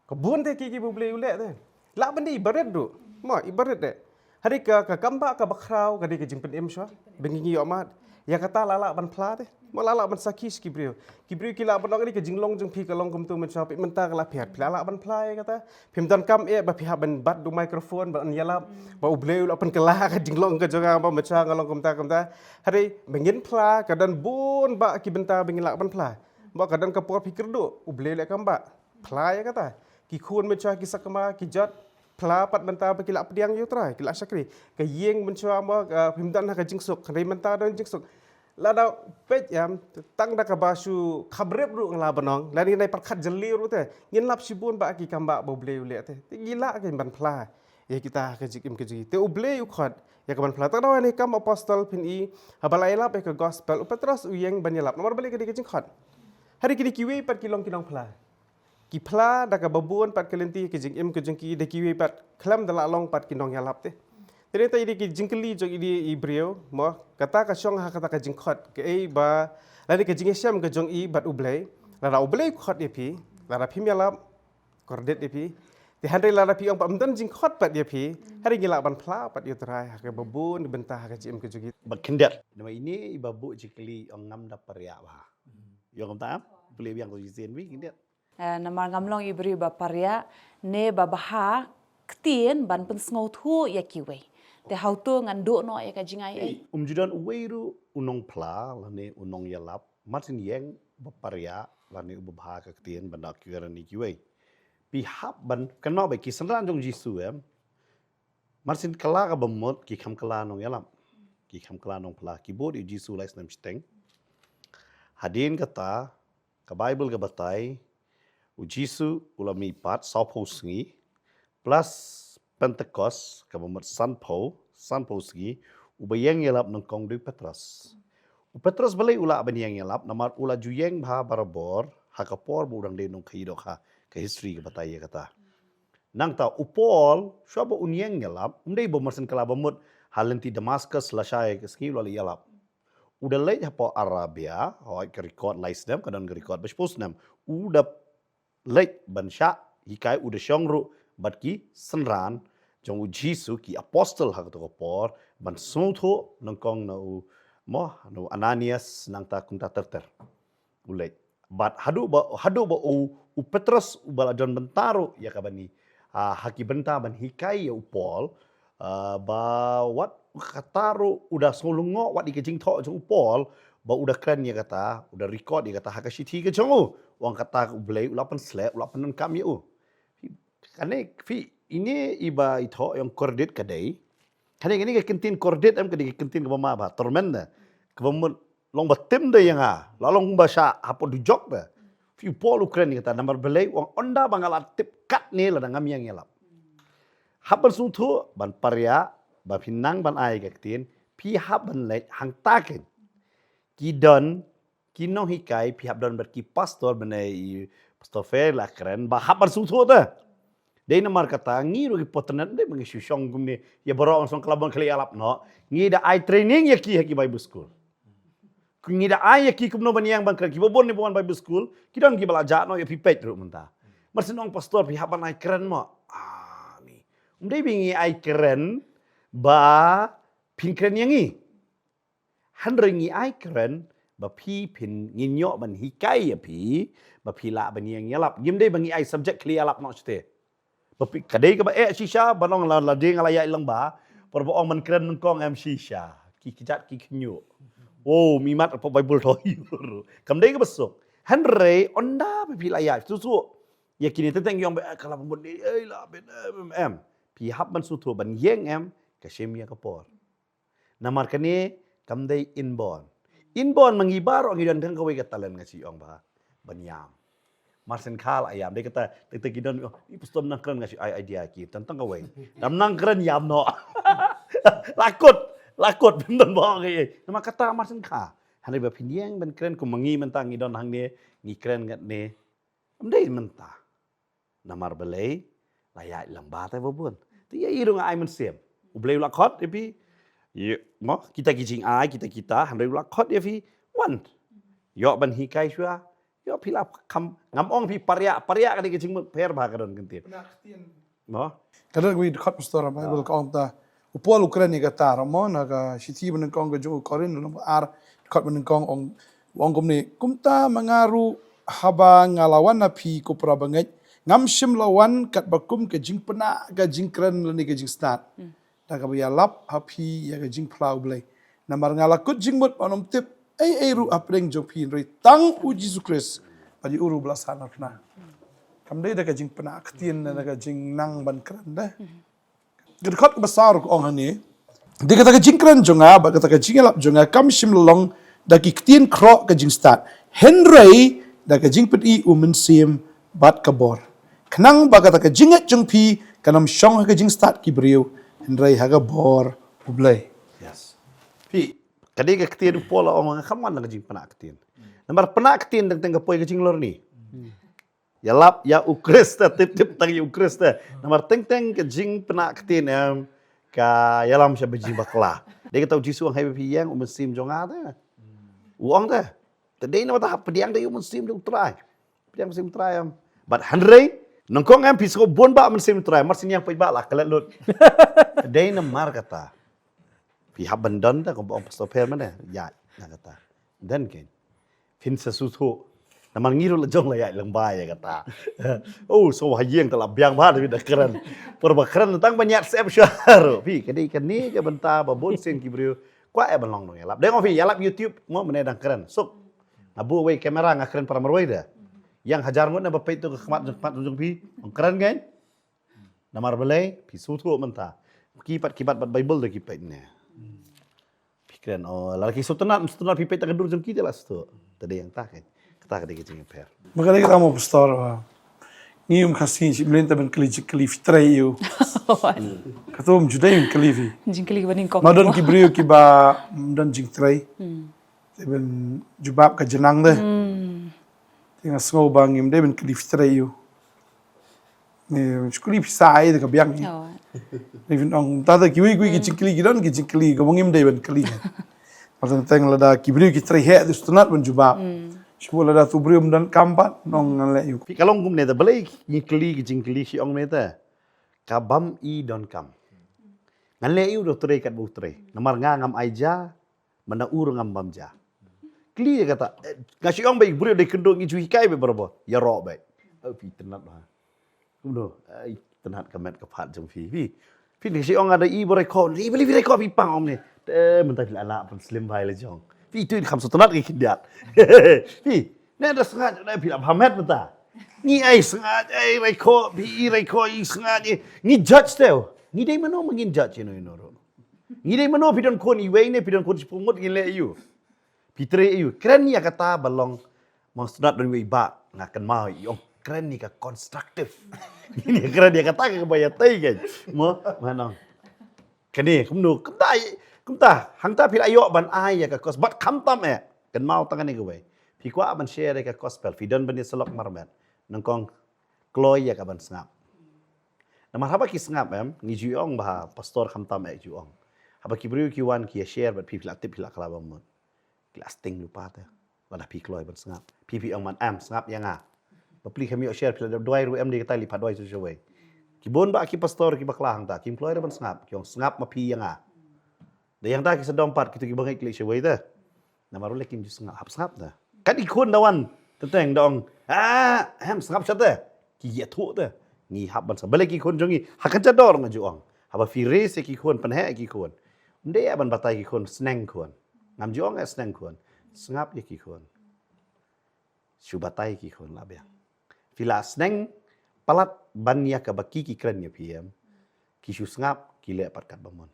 Ka bun te kiei kiei ba U Blei u leh te. Lah ban dei i barit ruh. Mo, i barit te. Hynrei ka, ka kambah kaba khraw ka dei ka jingpynim shuwa ba ngi ngi ïoh mad. Ïa kata la lah ban phla te. Mo la lah ban sakhi sha ki briew. Ki briew ki lah ban ong ïa ka jinglong jong phi ka long kumto mynshuwa, phi mynta ka la phi hap, phi la lah ban phla ïa kata. Phim donkam eh ba phi hap ban bat da u microphone ban ïalap ba U Blei u la pynkylla ka jinglong ka jong nga ba mynshuwa nga long kumta kumta. Hynrei ba ngin phla ka don bun bah ki bynta ba ngin lah ban phla. Ba ka don ka por phi kyrduh U Blei u leh kambah. Phla ïa kata. Ki khun mynshuwa ki sakma ki jot. Phla pat mynta ba ki la pdiang ïa U Trai, ki la shakri. Ka ïing mynshuwa mo, ah, phim don ha ka jingsuk, hynrei mynta don jingsuk. Lada peit ïa, tang da kaba shu khabrip ruh nga lah ban ong. Lada ngin ai pyrkhat jylliew ruh te. Ngin lap shibun bah ki kambah ba U Blei u leh te. Te ngi lah kein ban phla ïa kita ha ka jingim ka jong ngi. Te U Blei u khot ïa ka ban phla. Tang da ha kane Kam Apostol phin i, haba la ïalap ïa ka gospel, u Petros u ïeng ban ïalap. Namar balei ka dei ka jingkhot. Hynrei kine kiwei pat ki long ki nongphla. Ki phla da kaba bun pat ka lynti ka jingim ka jong ki, da kiwei pat khlem da la long pat ki nongïalap te. Te dei ta ine ki jingkylli jong ine i briew mo, kata ka shong ha kata ka jingkhot kaei ba, lane ka jingïashem ka jong i bad U Blei. Lada U Blei u khot ïa phi, lada phim ïalap, kordit ïa phi. Te hynrei lada phi ong pat ym don jingkhot pat ïa phi, hynrei ngi lah ban phla pat ïa u Trai ha kaba bun bynta ha ka jingim ka jong ngi. Ba khyndiat. Namar ine i ba buh jingkylli ong ngam da pariah bha. Ïa kumta, pule biang ko jisien wi khyndiat. Eh, namar ngam long i briew ba pariah ne ba bha ktien ban pynsngewthuh ïa kiwei. Te hangto ngan duh noh ïa ka jingai ei. Um ju don uwei ruh u nongphla lane u nongïalap, mar syn ïeng ba pariah lane u ba bha ka ktien ban da kiwei lane kiwei. Phi hap ban kynnoh ba ki synran jong Jisu em. Mar syn kylla kaba mut ki kham kylla nongïalap. Ki kham kylla nongphla, ki bud ïa u Jisu lai snem shiteng. Hadien kata, ka Baibl ka batai, u Jisu u la mihpat sawphew sngi, plus Pentekost, kaba mut sanphew, sanphew sngi, u ba ïeng ïalap nyngkong dei u Petros. U Petros balei u lah ban ïeng ïalap, namar u la ju ïeng bha barabor, ha ka por ba u dang dei nongkhaïi dohkha, ka history ka batai ïa kata. Nangta u Paul, shuwa ba un ïeng ïalap, um dei ba mar syn kylla ba mut, ha lynti Damascus lashai ka sngi u la leit ïalap. U da leit hapoh Arabia, hooid ka record lai snem, ka don ka record ba shiphew snem. U da leit ban shah hikai, u da shong ruh bad ki synran jong u Jisu, ki apostle ha kato ka por, ban sngewthuh nyngkong na u, mo, na u Ananias nangta kumta ter ter. U leit. Bad haduh ba, haduh ba u, u Petros u ba la don bynta ruh ïa kaba ni. Ah, ha ki bynta ban hikai ïa u Paul, ah, ba wat kata ruh u da sngew lyngngoh wat ïa ka jingthoh jong u Paul, ba u da kren ïa kata, u da record ïa kata ha ka shithi ka jong u. U ong kata u Blei u la pynsleh, u la pyndonkam ïa u. Kane phi, ine i ba i thoh ïa u Kordit ka dei. Kane, kane ka kyntien Kordit em ka dei ka kyntien kaba ma ba torment da. Kaba mut long ba tim da ïa nga, la long ba shah hapoh dujok da. Phi u Paul u kren ïa kata namar balei u ong ynda ba nga la tip katne lada ngam ïeng ïalap. Hap ban sngewthuh, ban pariah, ba phin nang ban ai ka ktien, phi hap ban leit hangta kein. Ki don ki nonghikai, phi hap don bad ki pastor, bynta i Pastor Fer la kren, ba hap ban sngewthuh te. Dei namar kata, ngi ruh ki paralok, dei ba ngi shu shong kumne, ïa baroh ngi shong ka la bun khlieh ïalap noh, ngi da ai training ïa ki ha ki Bible school. Ngi da ai ïa ki kumno ban ïeng ban kren, ki ba bun ne ba wan Bible school, ki don ki ba la jah noh, ïa phi peit ruh mynta. Mar shu ong pastor, phi hap ban ai kren mo. Ah, ni. Um dei ba ngi ai kren, ba phin kren ïa ngi. Hynrei ngi ai kren, ba phi phin ngin ïoh ban hikai ïa phi, ba phi lah ban ïeng ïalap. Ngim dei ba ngi ai subject khlieh ïalap noh shuh te. Ba phi, ka dei kaba eh shisha, ba nong la, la dei nga la ïaid lyngba, por ba ong ban kren nyngkong em shisha. Ki kjat ki khynñiuh. Oh, mi mat pa Bible to. Kam dei kaba suk. Hynrei, ynda ba phi la ïaid, suk suk. Ïa kine teng teng ïong ba, eh, ka la pynbun ni, eh, la ben, em, em. Phi hap ban sngewthuh, ban ïeng em, ka shim ïa ka por. Namar kane kam dei inborn. Inborn ma ngi baroh ngi don tang kawei ka talent nga shu ong ba ban ïam. Mar shen kha la ïam dei kata, te te ki don, oh, i pastor nang kren nga shu ai idea ki tang tang kawei. Dam nang kren ïam noh. La kut, la kut phin don ba ngi. Namar kata mar shen kha. Hynrei ba phin ïeng ban kren kum ma ngi mynta ngi don hangne ngi kren ngat ne. Kam dei mynta. Namar balei, la ïaid lyngba te ba bun. Te ïa i ruh nga ai mynsiem. U Blei u la khot ïa phi. Ïa, mo, kita ki jingai, kita kita, hynrei u la khot ïa phi. Wan. Ïoh ban hikai shuwa. Ïoh phi la kham, ngam ong phi pariah, pariah ka dei ka jingmut pher bha ka don kyntien. Pynah ktien. Mo? Ka don kawei dkhot pastor Bible ka ong ta. U Paul u kren ïa kata, mo, na ka shithi ba nyngkong ka jong u Korinth, lynnong ba ar, dkhot ba nyngkong ong, ong kumne, kumta ma nga ruh haba nga la wan na phi ko para bangeit, ngam shym la wan katba kum ka jingpynah ka jingkren lane ka jingstad. Hmm. Da kaba ïalap ha phi ïa ka jingphla U Blei. Namar nga la kut jingmut ban ym tip ei ei ruh hapdeng jong phi hynrei tang U Jisu Khrist. Bad ïa u ruh ba la sahnarphna. Kam dei da ka jingpynah ktien ne da ka jingnang ban kren de. Ka dkhot kaba saw ruh ka ong hangne. Dei kata ka jingkren jong nga bad kata ka jingïalap jong nga kam shym la long da ki ktien khroh ka jingstad. Hynrei da ka jingpyni u Mynsiem bad ka bor. Khnang ba kata ka jingngeit jong phi kan ym shong ha ka jingstad ki briew hynrei ha ka bor U Blei. Yes. Phi, ka dei ka ktien u Paul la ong nga kam wan da ka jingpynah ktien. Namar pynah ktien teng teng ka poi ka jinglorni. Ïalap ïa U Khrist, tip tip tang ïa U Khrist. Namar teng teng ka jingpynah ktien em ka ïalam sha ba jingbakla. Dei kata U Jisu ong hei ba phi ïeng u Mynsiem jong nga te. U ong te. Te dei namar ta hap pdiang te ïa u Mynsiem jong U Trai. Pdiang Mynsiem U Trai em. Bad hynrei Nyngkong em phi sngewbha bun ba mynsiem Trai, mar sien ïa phi ba la klet lut. Dei namar kata. Phi hap ban don ta kumba ong Pastor Pher mynne. Ïa, na kata. Dan kein. Phin sa shu thuh. Namar ngi ruh la jong la ïa lang ba ïa kata. Oh, so ha ïing ta la biang ba da kren. Por ba kren tang ba ñiat sep shuwa ruh. Phi ka dei kane ka bynta ba bun sien ki briew kwah eh ban long nongïalap. Dei nga phi ïalap YouTube mo mynne dang kren. Suk. Nga buh wei kamera nga kren para marwei da. Ïa hajar ngut na ba peit tu ka khmat jong khmat jong phi. Ong kren kein. Namar balei phi shu thuh mynta. Ki pat ki bat bad Bible da ki peit ne. Phi kren, oh, la ki sngewtynnat, sngewtynnat phi peit ta ka dur jong ki te la sngewtynnat. Te dei ïa kata kein. Kata ka dei ka jingïapher. Ma ka dei kata mo Pastor, ah, ngi um Khasi shi mlien ta ban kylli jingkylli phi trei ïa u. Kata um ju dei ban kylli phi. Jingkylli ba nyngkong. Ma don ki briew kiba, mm, don jingtrei. Hmm. Te ban jubab ka jingnang de. Hmm. Te nga sngew ba ngim dei ban kylli phi trei ïa u. Ni, shu kylli phi sa ai de ka biang. Oh. Ni phin ong, ta ta kiwei kiwei ki jingkylli ki don, ki jingkylli kaba ngim dei ban kylli. Mar teng teng lada ki briew ki trei heh, te sngewtynnat ban jubab. Hmm. Shu lada tu briew ym don kam pat, ong ngan leh ïa u. Phi ka long kumne te balei ngi kylli ki jingkylli shi ong ne te. Ka bam i don kam. Ngan leh ïa u da u trei katba u trei. Namar nga ngam ai ja, mynta u ruh ngam bam ja. Kylli ïa kata, eh, nga shu ong ba i briew dei kynduh ngi ju hikai ba barabor. Ïaroh ba. Oh, phi tynnat ba. Kumno, ai, tynnat ka met ka phad jong phi. Phi, phi ni shu ong ada i ba rei ko, ni beli rei ko phi pang ong ni. Te mynta phi la lah pyn slim bha la jong. Phi tu kham sngewtynnat ki khyndiat. Phi, ne da sngat, ne phi la bha met mynta. Ngi ai sngat, ai rei ko, phi i rei ko, i sngat, i. Ngi judge te. Ngi dei mano ma ngin judge ïa no ïa no ruh. Ngi dei mano phi don khun iwei ne phi don khun shiphew ngut ngin leh ïa u. Phi trei ïa u. Kren ïa kata ba long ma sngewtynnat don iwei ba nga kynmaw ïa u. Kren ïa ka constructive. Ngi kren ïa kata kaba ïatei kein. Mo, ma nong. Kane kumno kumta kumta hangta phi la ïoh ban ai ïa ka kos bad khamtam eh. Kynmaw tang kane kawei. Phi kwah ban share ïa ka gospel. Phi don ban ïasyllok marmet. Nyngkong kloi ïa ka ban sngap. Namar haba ki sngap em, ngi ju ong ba pastor khamtam eh ju ong. Haba ki briew ki wan ki ïa share bad phi phi la tip phi la khlad ba mut. Ki la sting lypa te. Lada phi kloi ban sngap. Phi phi ong man em sngap ïa nga. Bapli kham ïoh share phi la dep duwai ruh em dei kata lypa duwai shu shawei. Ki bun ba ki pastor ki bakla hangta kim kloi ruh ban sngap. Ki ong sngap ma phi ïa nga. Da ïa hangta ki sdom pat kitu ki bangeit ki leit shawei te. Namar u leh kim ju sngap, hap sngap te. Kat i khun da wan, teng teng da ong, ah, hem sngap shata. Ki ïathuh te. Ngi hap ban sngap. Balei ki khun jong ngi, ha kan cha dor nga ju ong. Haba phi raise ki khun, pynheh ki khun. Ym dei ban batai ki khun, sneng khun. Ngam ju ong eh sneng khun. Sngap ïa ki khun. Shu batai ki khun la biang. Phi la sneng palat ban ïa kaba ki ki kren ïa phi em. Ki shu sngap, ki leh pat katba mon.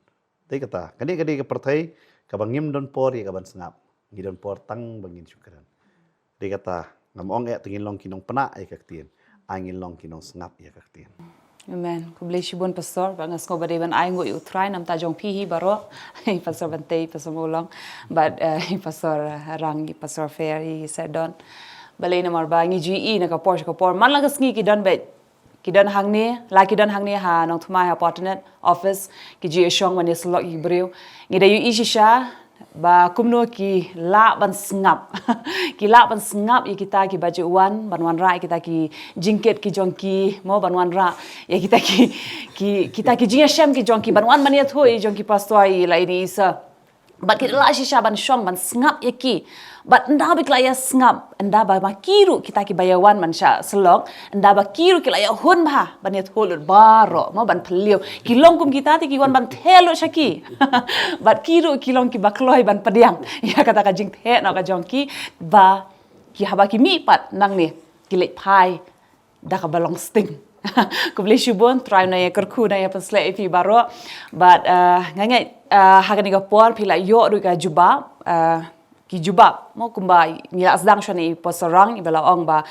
Dei kata, kane ka dei ka pyrthei, kaba ngim don por ïa kaban sngap. Ngi don por tang ba ngin shu kren. Dei kata, ngam ong eh te ngin long ki nongpynah ïa ka ktien. Ai ngin long ki nongsngap ïa ka ktien. Amen. Khublei shibun pastor, ba nga sngew ba dei ban ai nguh ïa u Trai namta jong phi hi baroh. Pastor Bantei, pastor Mulong, bad, eh, pastor, eh, Rang, pastor Fer, i Sedon. Balei namar ba ngi ju i na ka por sha ka por. Man la ka sngi ki don bad ki don hangne, la ki don hangne ha Nongthymmai ha Port Annet office, ki ju ïa shong ban ïa syllok ïa ki briew. Ngi da ïohi shisha ba kumno ki lah ban sngap. Ki lah ban sngap ïa kita kiba ju wan, ban wanrah ïa kita ki jingkit ki jong ki, mo ban wanrah ïa kita ki, ki, kita ki jingïashem ki jong ki, ban wan ban ïathuh ïa jong ki pastor ïa la ïa i sa. Bad ki la shisha ban shong ban sngap ïa ki. Bad ynda ba ki la ïa sngap, ynda ba ma ki ruh kita kiba ïa wan ban shah syllok, ynda ba ki ruh ki la ïa hun bha ban ïathuh lut baroh, mo ban phylliew. Ki long kum kita te ki wan ban theh lut sha ki. Bad ki ruh ki long kiba kloi ban pdiang ïa kata ka jingtheh noh ka jong ki ba ki haba ki mih pat nangne ki leit phai da kaba long sting. Khublei shibun, Trai un ïa kyrkhu un ïa pynsleh ïa phi baroh. Bad, eh, nga ngeit, eh, ha kane ka por phi la ïoh ruh ka jubab, eh, ki jubab. Mo kumba ngi la sdang shwa na i pastor Rang iba la ong ba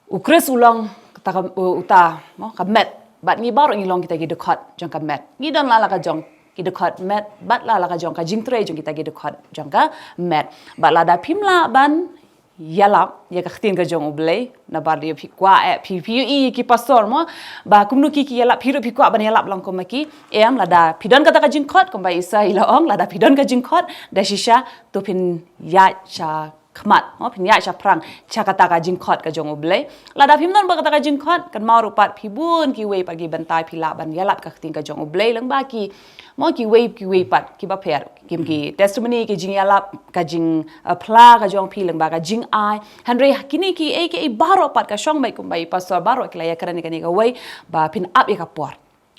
u Khrist u long kata ka, u, uta, mo ka met. Bad ngi baroh ngi long kita ki dkhot jong ka met. Ngi don la la ka jong ki dkhot met, bad la la ka jong ka jingtrei jong kita ki dkhot jong ka met. Bad lada phim lah ban ïalap ïa ka ktien ka jong U Blei, nabar ïa phi kwah, eh, phi, phi ïohi ki pastor mo, ba kumno ki, ki ïalap, phi ruh phi kwah ban ïalap lang kum ma ki, em, lada phi don kata ka jingkhot, kumba i Isa i la ong, lada phi don ka jingkhot, da shisha, to phin ïaid sha khmat, mo, phin ïaid shaphrang sha kata ka jingkhot ka jong U Blei. Lada phim don ba kata ka jingkhot, kynmaw ruh pat phi bun kiwei pat ki bynta phi lah ban ïalap ka ktien ka jong U Blei lyngba ki, mo, kiwei kiwei pat kiba pher, kim ki testimony, ki jingïalap, ka jing, uh, phla ka jong phi lyngba ka jingai. Hynrei kine kiei kiei baroh pat ka shong beit kumba i pastor baroh ki la ïakren ïa kane kawei, ba phin ap ïa ka por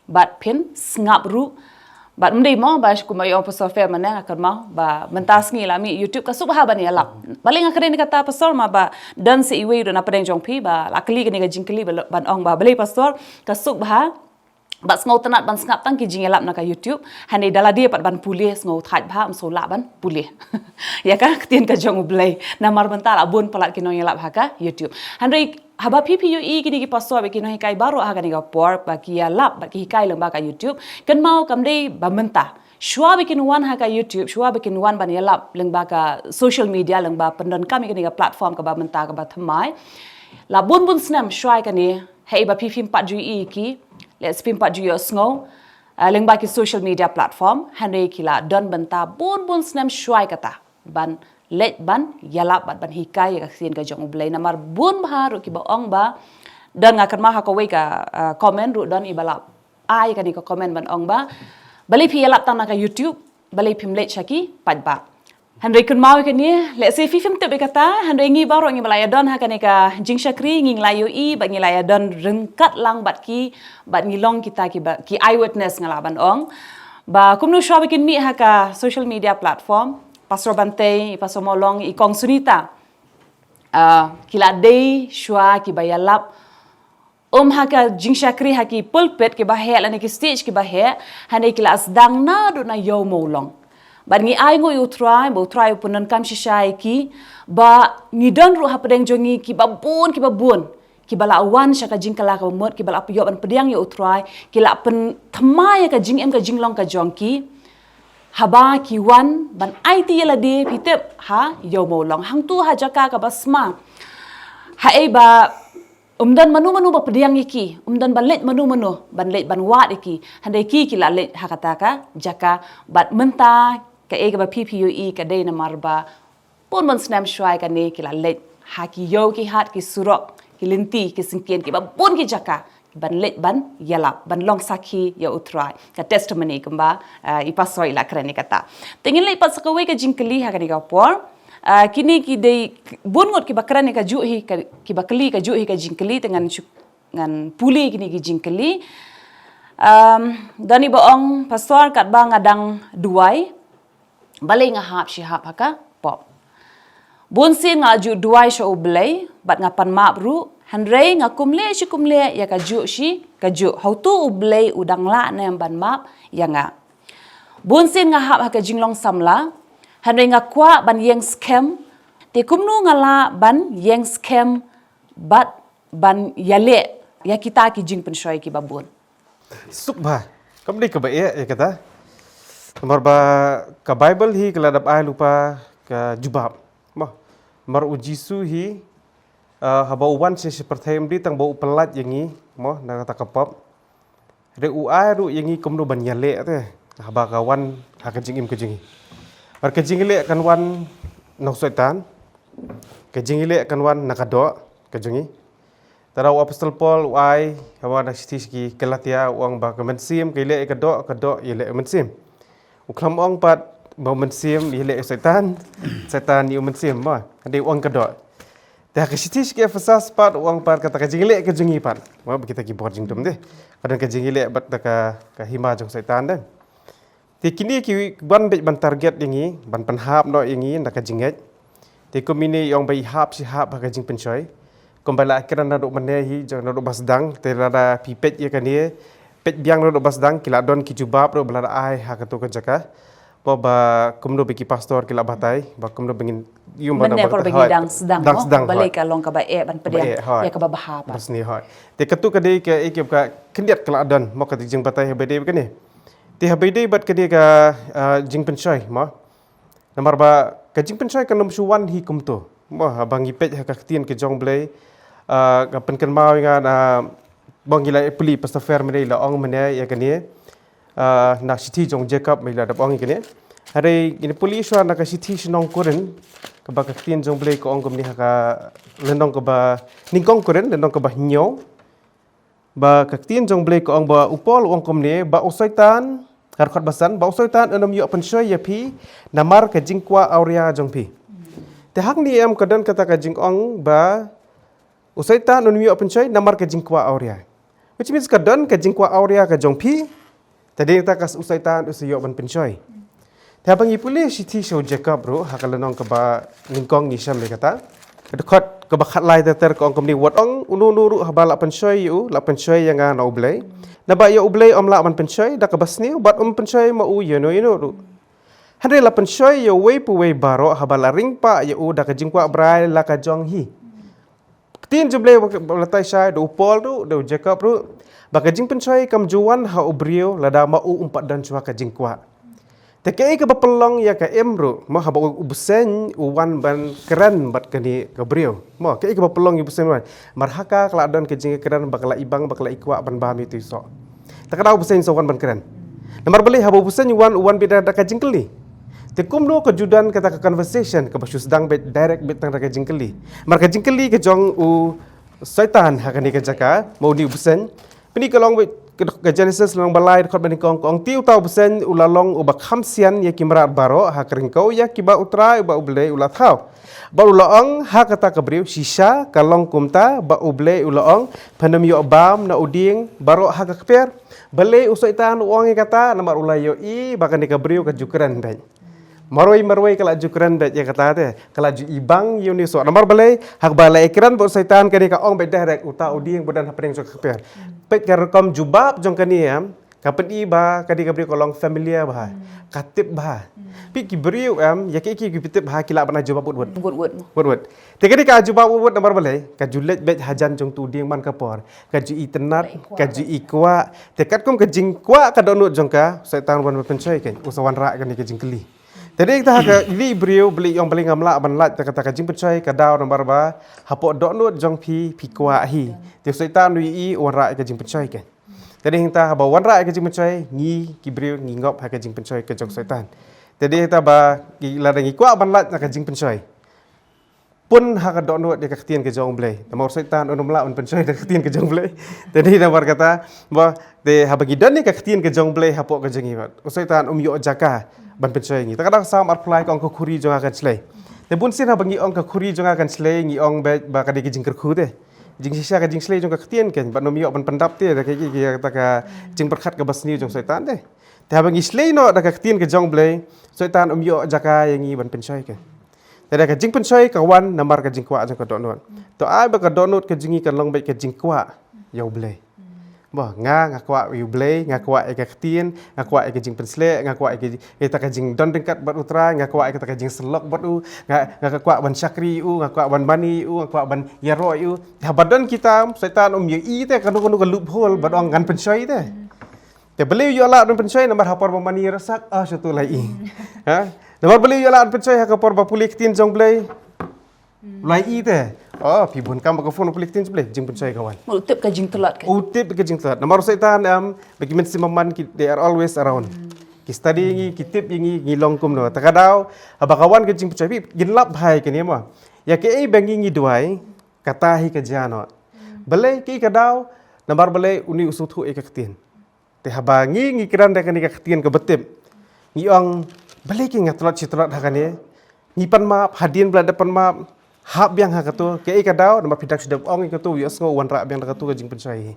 bad phin sngap ruh. Bad ym dei mo ba kumba i ong pastor Fer mynne, nga kynmaw ba mynta sngi la mih YouTube, ka suk bha ban ïalap. Balei nga kren ïa kata pastor, ma ba don sa iwei ruh na pdeng jong phi ba la kylli kane ka jingkylli ba, ban ong ba balei pastor, ka suk bha bad sngewtynnat ban sngap tang ki jingïalap na ka YouTube. Hynrei da lade pat ban pule, sngew thait bha, ym sngewlah ban pule ïa ka ktien ka jong U Blei. Namar mynta la bun palat ki nongïalap ha ka YouTube. Hynrei haba phi phi ïohi kine ki pastor bad ki nonghikai baroh ha kane ka por ba ki ïalap bad ki hikai lyngba ka YouTube, kynmaw kam dei ba mynta. Shuwa ba kin wan ha ka YouTube, shuwa ba kin wan ban ïalap lyngba ka social media, lyngba pyndonkam ïa kane ka platform kaba mynta kaba thymmai, la bun bun snem shuwa ïa kane, hei ba phi phim pat ju ïohi ki, lehse phim pat ju ïohsngew, uh, lyngba ki social media platform, hynrei ki la don bynta bun bun snem shuwa ïa kata ban leit ban ïalap bad ban hikai ïa ka ktien ka jong U Blei. Namar bun bha ruh kiba ong ba, don, nga kynmaw ha kawei ka, uh, comment ruh don iba la ai kane ka comment ban ong ba, balei phi ïalap tang na ka YouTube, balei phim leit sha ki paidbah. Hynrei kynmaw ïa kane, lehse phi phim tip ïa kata, hynrei ngi baroh ngi ba la ïadon ha kane ka jingshakri, ngi la ïohi bad ngi la ïadon ryngkat lang bad ki, bad ngi long kita kiba, ki eyewitness, nga lah ban ong ba kumno shuwa ba kin mih ha ka social media platform, Pastor Bantei, Pastor Mawlong, i Kong Sunita, uh, ki la dei shuwa kiba ïalap, um, ha ka jingshakri ha ki pulpit kiba heh lane ki stage kiba heh, hynrei ki la sdang naduh na Ïew Mawlong. Bad ngi ai nguh ïa U Trai ba U Trai u pyndonkam shisha ïa ki, ba ngi don ruh ha pdeng jong ngi kiba bun, kiba bun kiba la wan sha ka jingkylla kaba mut, kiba la ïoh ban pdiang ïa U Trai, ki la pynthymmai ïa ka jingim ka jinglong ka jong ki haba ki wan ban aiti ïa lade, phi tip, ha Ïew Mawlong, hangtu ha jaka kaba sma, haei ba ym don mano mano ba pdiang ïa ki, ym don ba leit mano mano ban leit ban wad ïa ki, hynrei ki ki la leit ha kata ka jaka. Bad mynta kaei kaba phi phi ïohi ka dei namar ba bun bun snem shuwa ïa kane ki la leit ha ki ïew ki hat, ki surok, ki lynti, ki syngkien, kiba bun ki jaka, ban leit ban ïalap, ban long sakhi ïa U Trai, ka testimony kumba, uh, i pastor i la kren ïa kata. Te ngin leit pat sa kawei ka jingkylli ha kane ka por. Uh, kine ki dei bun ngut kiba kren ïa kajuh hi ka, kiba kylli kajuh hi ka jingkylli, te ngan shu, ngan pule kine ki jingkylli. Um, don iba ong, Pastor, katba nga dang duwai, balei nga hap shi hap ha ka pop? Bun sien nga ju duwai sha U Blei bad nga pan map ruh, hynrei nga kum leh shi kum leh ïa kajuh shi kajuh. Hato U Blei u dang lah ne em ban map ïa nga? Bun sien nga hap ha ka jinglong samla, hynrei nga kwah ban ïeng skhem. Te kumno nga lah ban ïeng skhem bad ban ïaleh ïa kita ki jingpynshoi kiba bun? Suk bha. Kam dei kaba eh ïa kata. Namar ba ka Baibl hi ka la dep ai lypa ka jubab. Mo. Namar U Jisu hi, uh, haba u wan sha shi pyrthei ym dei tang ba u pyllait ïa ngi, mo, na kata ka pop. Hynrei u ai ruh ïa ngi kumno ban ïaleh te haba ka wan ha ka jingim ka jong ngi. Namar ka jingïaleh kan wan na u Soitan. Ka jingïaleh kan wan na ka doh ka jong ngi. Te da u Apostol Paul u ai, haba na shithi sha ki Galatia, u ong ba ka mynsiem ka ïaleh ïa ka doh, ka doh ïaleh ïa u mynsiem. U khlem ong pat ba u mynsiem ïaleh ïa u Soitan, Soitan ïa u mynsiem, mo. Hynrei u ong ka doh. Te ha ka shithi sha ki Ephesus pat u ong pat kata ka jingïaleh ka jong ngi pat, mo, ba kita ki bor jingdum te, ka don ka jingïaleh bad ka, ka hima jong u Soitan te. Te kine ki wan beit ban target ïa ngi, ban pynhap noh ïa ngi na ka jingngeit. Te kum ine i ong ba i hap shi hap ha ka jingpynshoi. Kumba la kren naduh mynne hi, jong naduh ba sdang, te lada phi peit ïa kane, peit biang naduh ba sdang, ki la don ki jubab ruh ba la ai ha kato ka jaka. Ba, ba kumno ba ki pastor ki la batai, ba kumno ba ngin ïoh ba mynne na por ba ta ba ngi hoi, dang sdang, dang mo, sdang, balei hoi, ka long kaba eh ban pdiang, eh, hoi, ïa kaba bha pat. Bas ni hoi. Te kato ka dei ka, eh, ka khyndiat ka la don, mo, ka jingbatai haba ïadei bad kane. Te haba ïadei bad kane ka, ah, jingpynshoi, mo. Namar ba ka jingpynshoi kan ym shu wan hi kumto. Mo, haba ngi peit ha ka ktien ka jong U Blei, ah, ka pynkynmaw ïa nga na, ba ngi la pule, Pastor Fer mynne i la ong mynne ïa kane, ah, na shithi jong u Jakob mynne i la dep ong ïa kane. Hynrei ngin pule shuwa na ka shithi shnong Korinth, kaba ka ktien jong U Blei ka ong kumne ha ka lynnong kaba, nyngkong Korinth, lynnong kaba hynñiew. Ba ka ktien jong U Blei ka ong ba u Paul u ong kumne, ba u Soitan, ka dkhot ba san, ba u Soitan un ym ïoh pynshoi ïa phi, namar ka jingkwah awria jong phi. Te hangne em ka don kata ka jingong ba u Soitan un ym ïoh pynshoi, namar ka jingkwah awria. Which means ka don ka jingkwah awria ka jong phi, te dei ta ka u Soitan u sa ïoh ban pynshoi. Te haba ngi pule shithi sha u Jakob ruh, ha ka lynnong kaba nyngkong ngi shem ïa kata. Ka dkhot kaba khatlai ter ter ka ong kumne, wat ong uno uno ruh haba la pynshoi ïa u, la pynshoi ïa nga na U Blei. Naba ïa U Blei ym lah ban pynshoi da kaba sniew, bad um pynshoi ma u ïano ïano ruh. Hynrei la pynshoi ïa uwei pa uwei baroh haba la ring pah ïa u da ka jingkwah brai la ka jong hi. Ktien jong U Blei ba la tai shai da u Paul ruh, da u Jakob ruh, ba ka jingpynshoi kam ju wan ha u briew lada ma u um pat don shuwa ka jingkwah. Te kaei kaba pynlong ïa ka im ruh, mo, haba u, u bseiñ u wan ban kren bad kane ka briew. Mo, kaei kaba pynlong ïa u bseiñ wan. Mar ha ka ka la don ka jingkren ba ka la i bang, ba ka la i kwah ban bam ïa u soh. Te ka dei u bseiñ sa wan ban kren. Namar balei, haba u bseiñ u wan, u wan beit da ka jingkylli. Te kumno ka ju don kata ka conversation kaba shu sdang beit direct beit tang da ka jingkylli. Mar ka jingkylli ka jong u Soitan ha kane ka jaka, mo, une u bseiñ. Pynban ka long beit ka, ka Genesis lynnong ba lai dkhot ba nyngkong ka ong, te uta u bseiñ u la long uba kham sian ïa ki mrad baroh ha ka ryngkew ïa kiba U Trai uba U Blei u la thaw. Bad u la ong ha kata ka briew, shisha ka long kumta, ba U Blei u la ong, phin ym ïoh bam na u dieng baroh ha ka kper. Balei u Soitan u ong ïa kata? Namar u la ïohi ba kane ka briew ka ju kren beit. Marwei marwei ka la ju kren beit ïa kata te, ka la ju i bang ïa une u soh. Namar balei, haba la i kren bad u Soitan kane ka ong beit direct, uta u dieng ba don hapdeng jong ka kper. Peit ka rukom jubab jong kane, em, ka pyni ba kane ka briew ka long familiar bha, ka tip bha. Peit ki briew, em, ïa ki, ki, ki tip bha ki lah ban ai jubab wut wut. Wut wut. Wut wut. Te kane ka jubab wut wut namar balei, ka ju leit beit hajan jong utu u dieng man ka por. Ka ju itynnad, ka ju ikwah. Te katkum ka jingkwah ka dohnud jong ka, u Soitan u wan ban pynshoi kein, u sa wanrah kane ka jingkylli. Te dei kata ha ka ïa i briew, balei ong balei ngam lah ban lait, te kata ka jingpynshoi ka daw namar ba hapoh dohnud jong phi, phi kwah hi. Te u Soitan u ïohi, u wanrah ka jingpynshoi kein. Te dei kata haba wanrah ka jingpynshoi, ngi ki briew ngi ngop ha ka jingpynshoi ka jong u Soitan. Te dei kata ba ngi, lada ngi kwah ban lait na ka jingpynshoi, pun ha ka dohnud ïa ka ktien ka jong U Blei. Namar u Soitan un ym lah ban pynshoi da ka ktien ka jong U Blei. Te dei namar kata, ba, te haba ngi don ïa ka ktien ka jong U Blei hapoh ka jong ngi bad, u Soitan um ïoh jaka ban pynshoi ïa ngi. Te ka dei ka Salm arphew lai ka ong ka khuri jong nga kan shlei. Te bun sien haba ngi ong ka khuri jong nga kan shlei, ngi ong beit ba ka dei ka jingkyrkhu te. Jingshisha ka jingshlei jong ka ktien kein, bad um ïoh ban pyndap te da ka, ka, ka, ka jingpyrkhat kaba sniew jong u Soitan te. Te haba ngi shlei noh da ka ktien ka jong U Blei, u Soitan um ïoh jaka ïa ngi ban pynshoi kein. Te da ka jingpynshoi ka wan namar ka jingkwah jong ka dohnud. To ai ba ka dohnud ka jong ngi kan long beit ka jingkwah ïa U Blei. Ba nga, nga kwah ïa U Blei, nga kwah ïa ka ktien, nga kwah ïa ka jingpynsleh, nga kwah ïa ka, ïa kata ka jingdon ryngkat bad U Trai, nga kwah ïa kata ka jingsyllok bad u, nga, nga kwah ban shakri ïa u, nga kwah ban mane ïa u, nga kwah ban ïaroh ïa u. Haba don kita, u Soitan um ïohi te kano kano ka loophole bad ong ngan pynshoi te. Te balei u ïoh lad ban pynshoi? Namar ha por ba mane ïaroh sak, ah, shuh to la i. Ha? Namar balei u ïoh lad ban pynshoi ha ka por ba pule ktien jong U Blei? La i te. Oh, phi bun kam ba ka phone pule ktien jong U Blei, jingpynshoi ka wan. U tip ka jingtlot ka. U tip ka jingtlot. Namar u Soitan, em, ba ki mynsiem bymman ki, they are always around. Ki study ïa ngi, ki tip ïa ngi, ngi long kumno. Te ka daw, haba ka wan ka jingpynshoi, phi, ngin lap bha ïa kane mo. Ïa kaei ba ngi ngi duwai, kata hi ka jia noh. Balei, kaei ka daw, namar balei une u sngewthuh ïa ka ktien. Te haba ngi ngi kren da kane ka ktien kaba tip, ngi ong, balei ki nga tlot shi tlot ha kane. Ngi pan map, hadien ba la dep pan map, hap biang ha kato, kaei ka daw, namar phi dang shu dep ong ïa kato, u ïohsngew u wanrah biang da kato ka jingpynshoi.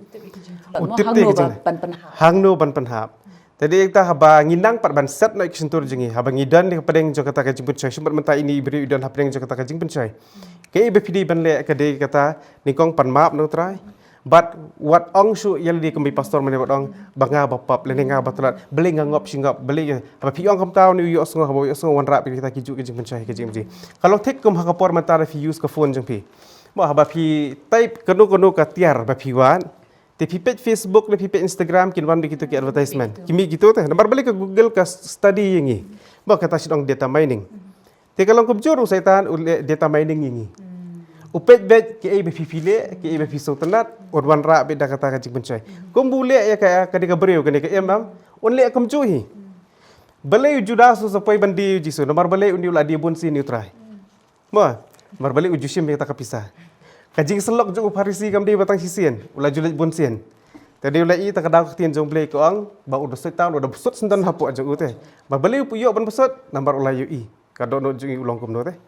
U tip te ka jing, hangno ban pynhap. Te dei kata haba ngi nang pat ban set noh ïa ka shyntur jong ngi, haba ngi don hapdeng jong kata ka jingpynshoi, shu pat mynta ine i briew i don hapdeng jong kata ka jingpynshoi. Kaei ba phi dei ban leh ka dei kata, nyngkong pan map na U Trai. Bad wat ong shuh ïa lade kumba i pastor mynne wat ong, ba nga ba pap, lane nga ba tlot, balei nga ngop shi ngop, balei, haba phi ong kumta une u ïohsngew, haba u ïohsngew u wanrah beit kita kijuh ki jingpynshoi ki jingpynshoi. Ka long thik kum ha ka por mynta da phi use ka phone jong phi. Mo haba phi type kano kano ka tiar ba phi wad, te phi peit Facebook ne phi peit Instagram kin wan beit kito ki advertisement. Ki mih kito te. Namar balei ka Google ka study ïa ngi. Mo kata shi dong data mining. Te ka long kumjuh u Soitan u leh data mining ïa ngi. U peit beit kaei ba phi phi leh, kaei ba phi sngewtynnat, un wanrah beit da kata ka jingpynshoi. Kumba u leh ïa ka, ka dei ka briew kane ka im, em, un leh kumjuh hi. Balei u Judas u sa poi ban die ïa u Jisu? Namar balei? Une u la die bun sien ïa u Trai. Mo, namar balei? U ju shim ïa kata ka pisa. Ka jingsyllok jong u Pharisi kam dei ba tang shisien, u la ju leit bun sien. Te dei u la ïohi ïa ka daw ka ktien jong U Blei ka ong ba u da Soitan u da bsut syndon hapoh jong u te. Namar balei u ïoh ban bsut? Namar u la ïohi ka dohnud jong u long kumno te.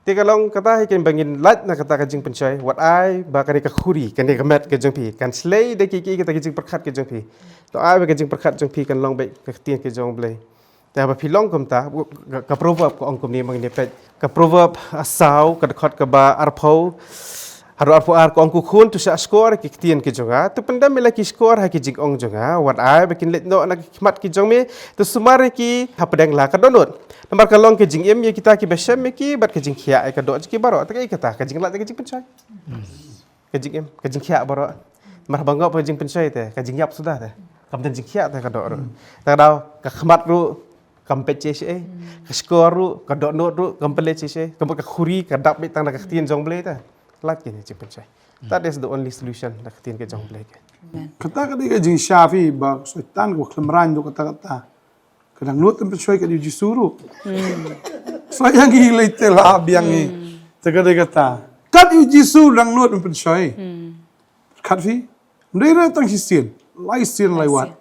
Te ka long kata hi, kan ba ngin lait na kata ka jingpynshoi, wat ai ba kane ka khuri, kane ka met ka jong phi kan shlei da ki, ki kata ka jingpyrkhat ka jong phi. To ai ba ka jingpyrkhat jong phi kan long beit ka ktien ka jong U Blei. Te haba phi long kumta, ka, ka proverb ka ong kumne, ma ngin ïa peit ka Proverb, ah, saw, ka dkhot kaba arphew, haduh arphew ar, ka ong, ko khun, to shah shkor ïa ki ktien ki jong nga, to pyndem ïa la ki shkor ha ki jingong jong nga, wat ai ba kin leit noh na ki khmat ki jong me, to sumar ïa ki hapdeng la ka dohnud. Namar ka long ka jingim ïa kita kiba shem ïa ki, bad ka jingkhiah ïa ka doh jong ki baroh. Te kaei kata? Ka jinglait ïa ka jingpynshoi. Ka jingim, ka jingkhiah baroh. Namar haba ngop ka jingpynshoi te, ka jingïap suda te. Kam don jingkhiah te ka doh ruh. Te ka daw, ka khmat ruh kam peit shisha. Ka shkor ruh, ka dohnud ruh kam peit shisha. Ka mut ka khuri ka dap beit tang da ka ktien jong U Blei te. Lait kane jingpynshoi. That is the only solution, da ka ktien ka jong U Blei ka. Amen. Kata ka dei ka jingshisha phi ba Soitan ka khlem rang duh kata kata. Ka dohnud ban pynshoi ka dei U Jisu ruh. Sa ïa ngi lei te la biang ngi. Te ka dei kata. Kat U Jisu dohnud ban pynshoi. Kat phi. Ndei re tang shisien. Lai sien lai wat.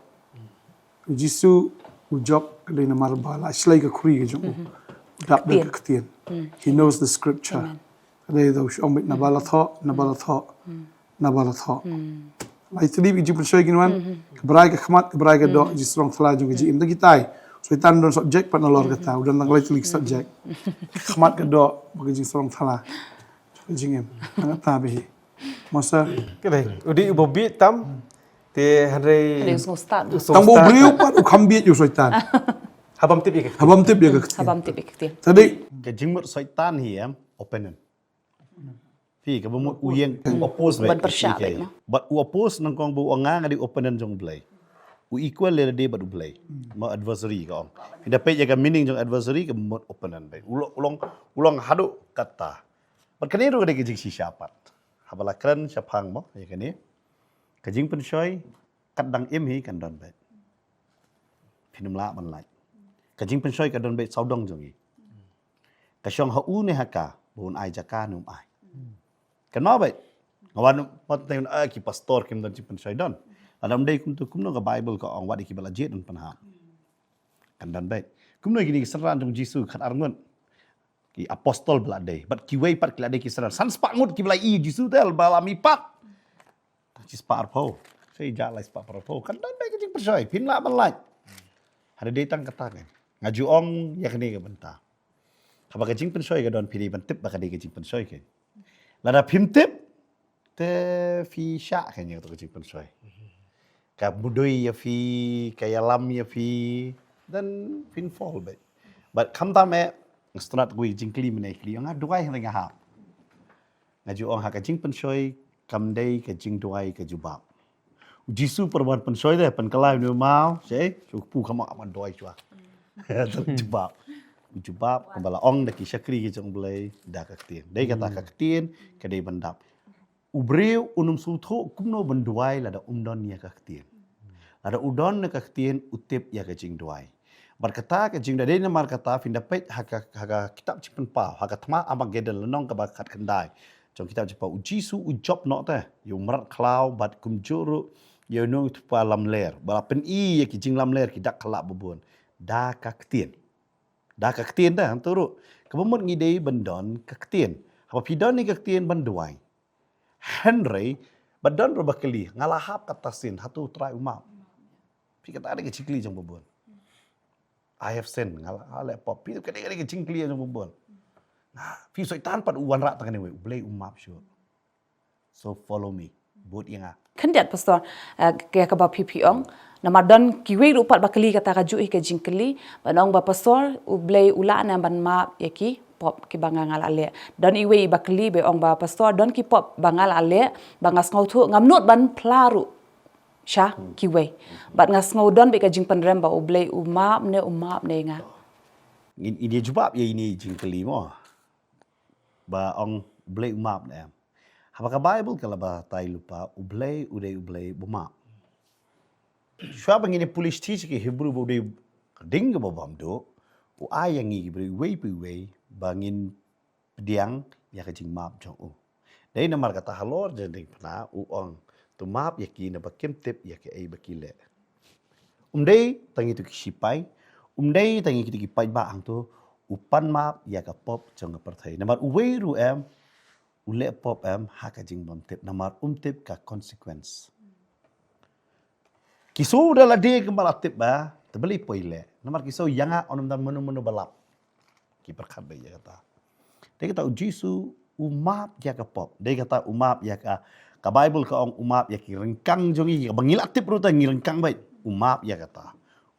U Jisu u jop ka dei namar ba la shlei ka khuri ka jong u. Dap da ka ktien. He knows the scripture. Amen. Ka dei da u shong beit naba la thoh, naba la thoh, naba la thoh. Lai tylli ki jingpynshoi kin wan, ka brai ka khmat, ka brai ka doh, jingsarong thala jong ka jingim. Tang kitai. Soitan don subject pat nalor kata, u don tang lai tylli ki subject. Ka khmat, ka doh, bad ka jingsarong thala. Ka jingim. Tang kata beit hi. Masa. Ka dei, u dei uba bieit tam. Te hynrei. Hynrei u sngewstad. Tang ba u briew pat u kham bieit ïa u Soitan. Habym tip ïa ka. Habym tip ïa ka. Habym tip ïa ka. Tadi. Ka jingmut Soitan hi em, opponent. Phi, kaba mut u ïeng, u oppose. Ban pyrshah beit, no? Bad u oppose nyngkong ba u ong nga nga dei opponent jong U Blei. U equal lade bad U Blei. Ma adversary ka ong. Phi da peit ïa ka meaning jong adversary, kaba mut opponent beit. U long, u long, u long haduh katta. Bad kane ruh ka dei ka jingshisha pat. Haba la kren shaphang mo, ïa kane. Ka jingpynshoi, kat dang im hi kan don beit. Phin ym lah ban lait. Ka jingpynshoi ka don beit sawdong jong ngi. Ka shong ha u ne ha ka, ba un ai jaka ne um ai. Kan mut beit. Nga wan pat teng, eh, ki pastor kim don jingpynshoi, don. Lada ym dei kumta kumno ka Bible ka ong wat ïa kiba la jied un pynhap. Kan don beit. Kumno kine ki synran jong U Jisu khatar ngut. Ki apostol ba la dei. Bad kiwei pat ki la dei ki synran. San spah ngut kiba la ïohi U Jisu te, ba la mihpat. Tang shi spah arphew. Sa ïa lai spah arphew. Kan don beit ka jingpynshoi. Phim lah ban lait. Hynrei dei tang kata kan. Nga ju ong ïa kane ka bynta. Haba ka jingpynshoi ka don, phi dei ban tip ba ka dei ka jingpynshoi kan. Lada phim tip, te phi shah kan ïa kato ka jingpynshoi. Ka mudui ïa phi, ka ïalam ïa phi, then phin fall beit. Bad khamtam eh, nga sngewtynnat kawei ka jingkylli mynne, kylli nga, duwai hynrei nga hap. Nga ju ong ha ka jingpynshoi, kam dei ka jingduwai ka jubab. U Jisu pyrban pynshoi te, pynkylla une u maw, sha, sha u kpu, kham, kham duwai shuwa. Jubab. U jubab, kumba la ong da ki shakri ki jong U Blei, da ka ktien. Dei kata ka ktien, ka dei ban dap. U briew un ym sngewthuh kumno ban duwai lada um don ïa ka ktien. Lada u don ïa ka ktien, u tip ïa ka jingduwai. Bad kata ka jingduwai, dei namar kata phin da peit ha ka, ha ka kitab Jingpynpaw, ha ka thma Armageddon, lynnong kaba khatkhyndai. Jong kitab Jingpynpaw, U Jisu u jop noh te ïa u mrad khlaw bad kumjuh ruh ïa u nongïathuhpaw lamler. Ba la pyni ïa ki jinglamler ki dak khlak babun da ka ktien. Da ka ktien te, hangto ruh. Kaba mut ngi dei ban don ka ktien. Haba phi don ïa ka ktien ban duwai. Hynrei, ba don ruh ba kylli, nga la hap kata sien, hato U Trai u map? Phi, kata dei ka jingkylli jong babun. I have sinned, nga la, nga la leh pop. Phi, kata dei ka jingkylli jong babun. Nga, phi, Soitan pat u wanrah tang kane wei, U Blei u map shuh. So follow me. Bud ïa nga. Khyndiat pastor, eh, ïa kaba phi phi ong. Namar don kiwei ruh pat ba kylli kata kajuh hi ka jingkylli. Ban ong ba pastor, U Blei u lah ne em ban map ïa ki pop kiba nga nga la leh. Don iwei i ba kylli ba ong ba pastor, don ki pop ba nga la leh, ba nga sngewthuh, ngam nud ban phla ruh sha kiwei. Bad nga sngew don beit ka jingpynrem ba U Blei u map ne, u map ne ïa nga. Ngin ïa jubab ïa ine i jingkylli mo. Ba ong U Blei u map ne em. Haba ka Bible ka la batai lypa, U Blei u dei U Blei ba map. Shuwa ba ngin ïa pule shi shithi sha ki Hebru ba u dei, ding kaba bymduh, u ai ïa ngi ki briew iwei pa iwei ba ngin pdiang ïa ka jingmap jong u. Dei namar kata halor jong ka diengphna u ong, to map ïa ki naba kim tip ïa kaei ba ki leh. Um dei tang ïa kito ki sipai, um dei tang ïa kito ki paidbah hangto, u pan map ïa ka pop jong ka pyrthei. Namar uwei ruh em u leh pop em ha ka jingbymtip, namar um tip ka consequence. Ki shu da lade kumba la tip ba, te balei poi leh. Namar ki shu ïa nga, ong, ym don mano mano ba lap. Ki pyrkhat beit ïa kata. Dei kata u Jisu u map ïa ka pop. Dei kata u map ïa ka, ka Bible ka ong u map ïa ki ryngkang jong ngi, ba ngi la tip ruh te ngi ryngkang beit. U map ïa kata.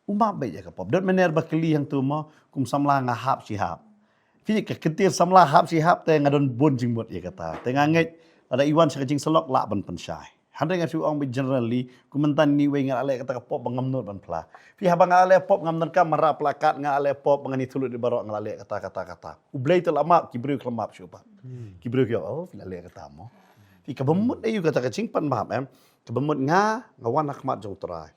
U map beit ïa ka pop. Dot mynner ba kylli hangto mo, kum samla nga hap shi hap. Phi, ka kyntien samla hap shi hap te nga don bun jingmut ïa kata. Te nga ngeit lada i wan sha ka jingsyllok lah ban pynshai. Hynrei nga shu ong beit generally, kum mynta ngi iwei nga la leh kata ka pop ba ngam nud ban phla. Phi, haba nga la leh pop ngam donkam mareh plakat, nga la leh pop ba ngan ïathuh lut ïa baroh nga la leh kata, kata, kata. U Blei te la map, ki briew ki la map shuh pat. Ki briew ki ong, oh, phi la leh kata mo. Phi, kaba mut aïu kata ka jingpan map em. Kaba mut nga, nga wan ha khmat jong u Trai.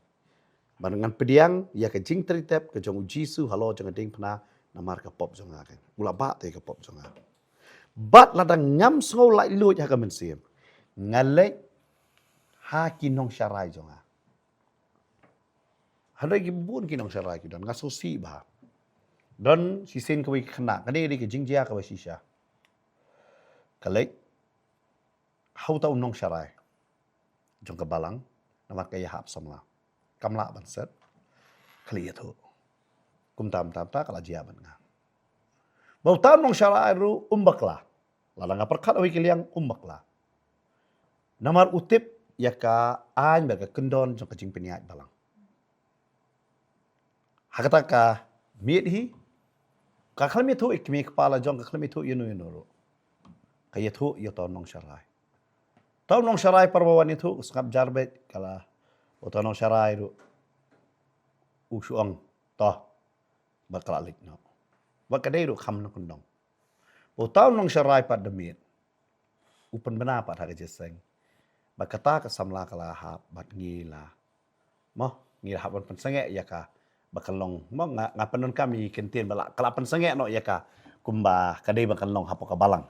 Ba ngan pdiang ïa ka jingtrei tep ka jong u Jisu halor jong ka diengphna namar ka pop jong nga, kan. U la bah te ka pop jong nga. Bad lada ngam sngew laitluid ha ka mynsiem, nga leit ha ki nongsharai jong nga. Hynrei ki bun ki nongsharai ki don, nga sngewsih bha. Don shisien kawei ka khynnah, kane ka dei ka jingjia kaba shisha. Ka leit ha uta u nongsharai jong ka balang, namar ka ïahap samla. Kam lah ban set, ka la ïathuh. Kumta, kumta, kumta, ka la jia bad nga. Ba uta u nongsharai ruh um bakla. Lada nga pyrkhat ha kawei ka liang um bakla. Namar u tip ïa ka aiñ bad ka kyndon jong ka jingpynïaid balang. Ha kata ka miet hi, ka khlem ïathuh ïa ki kmie kpa la jong, ka khlem ïathuh ïano ïano ruh. Ka ïathuh ïa uta u nongsharai. Uta u nongsharai pat ba wan ïathuh, u sngap jar beit, ka la, uta u nongsharai ruh u shu ong, to, ba ka la leit noh. Ba ka dei ruh kham nongkyndong. Uta u nongsharai pat da miet u pynbna pat ha ka jingïaseng ba kata ka samla ka la hap bad ngi la, mo, ngi la hap ban pynsangeh ïa ka ba kan long, mo, nga, nga pyndonkam ïa ki kyntien ba la, ka la pynsangeh noh ïa ka kumba ka dei ba kan long hapoh ka balang.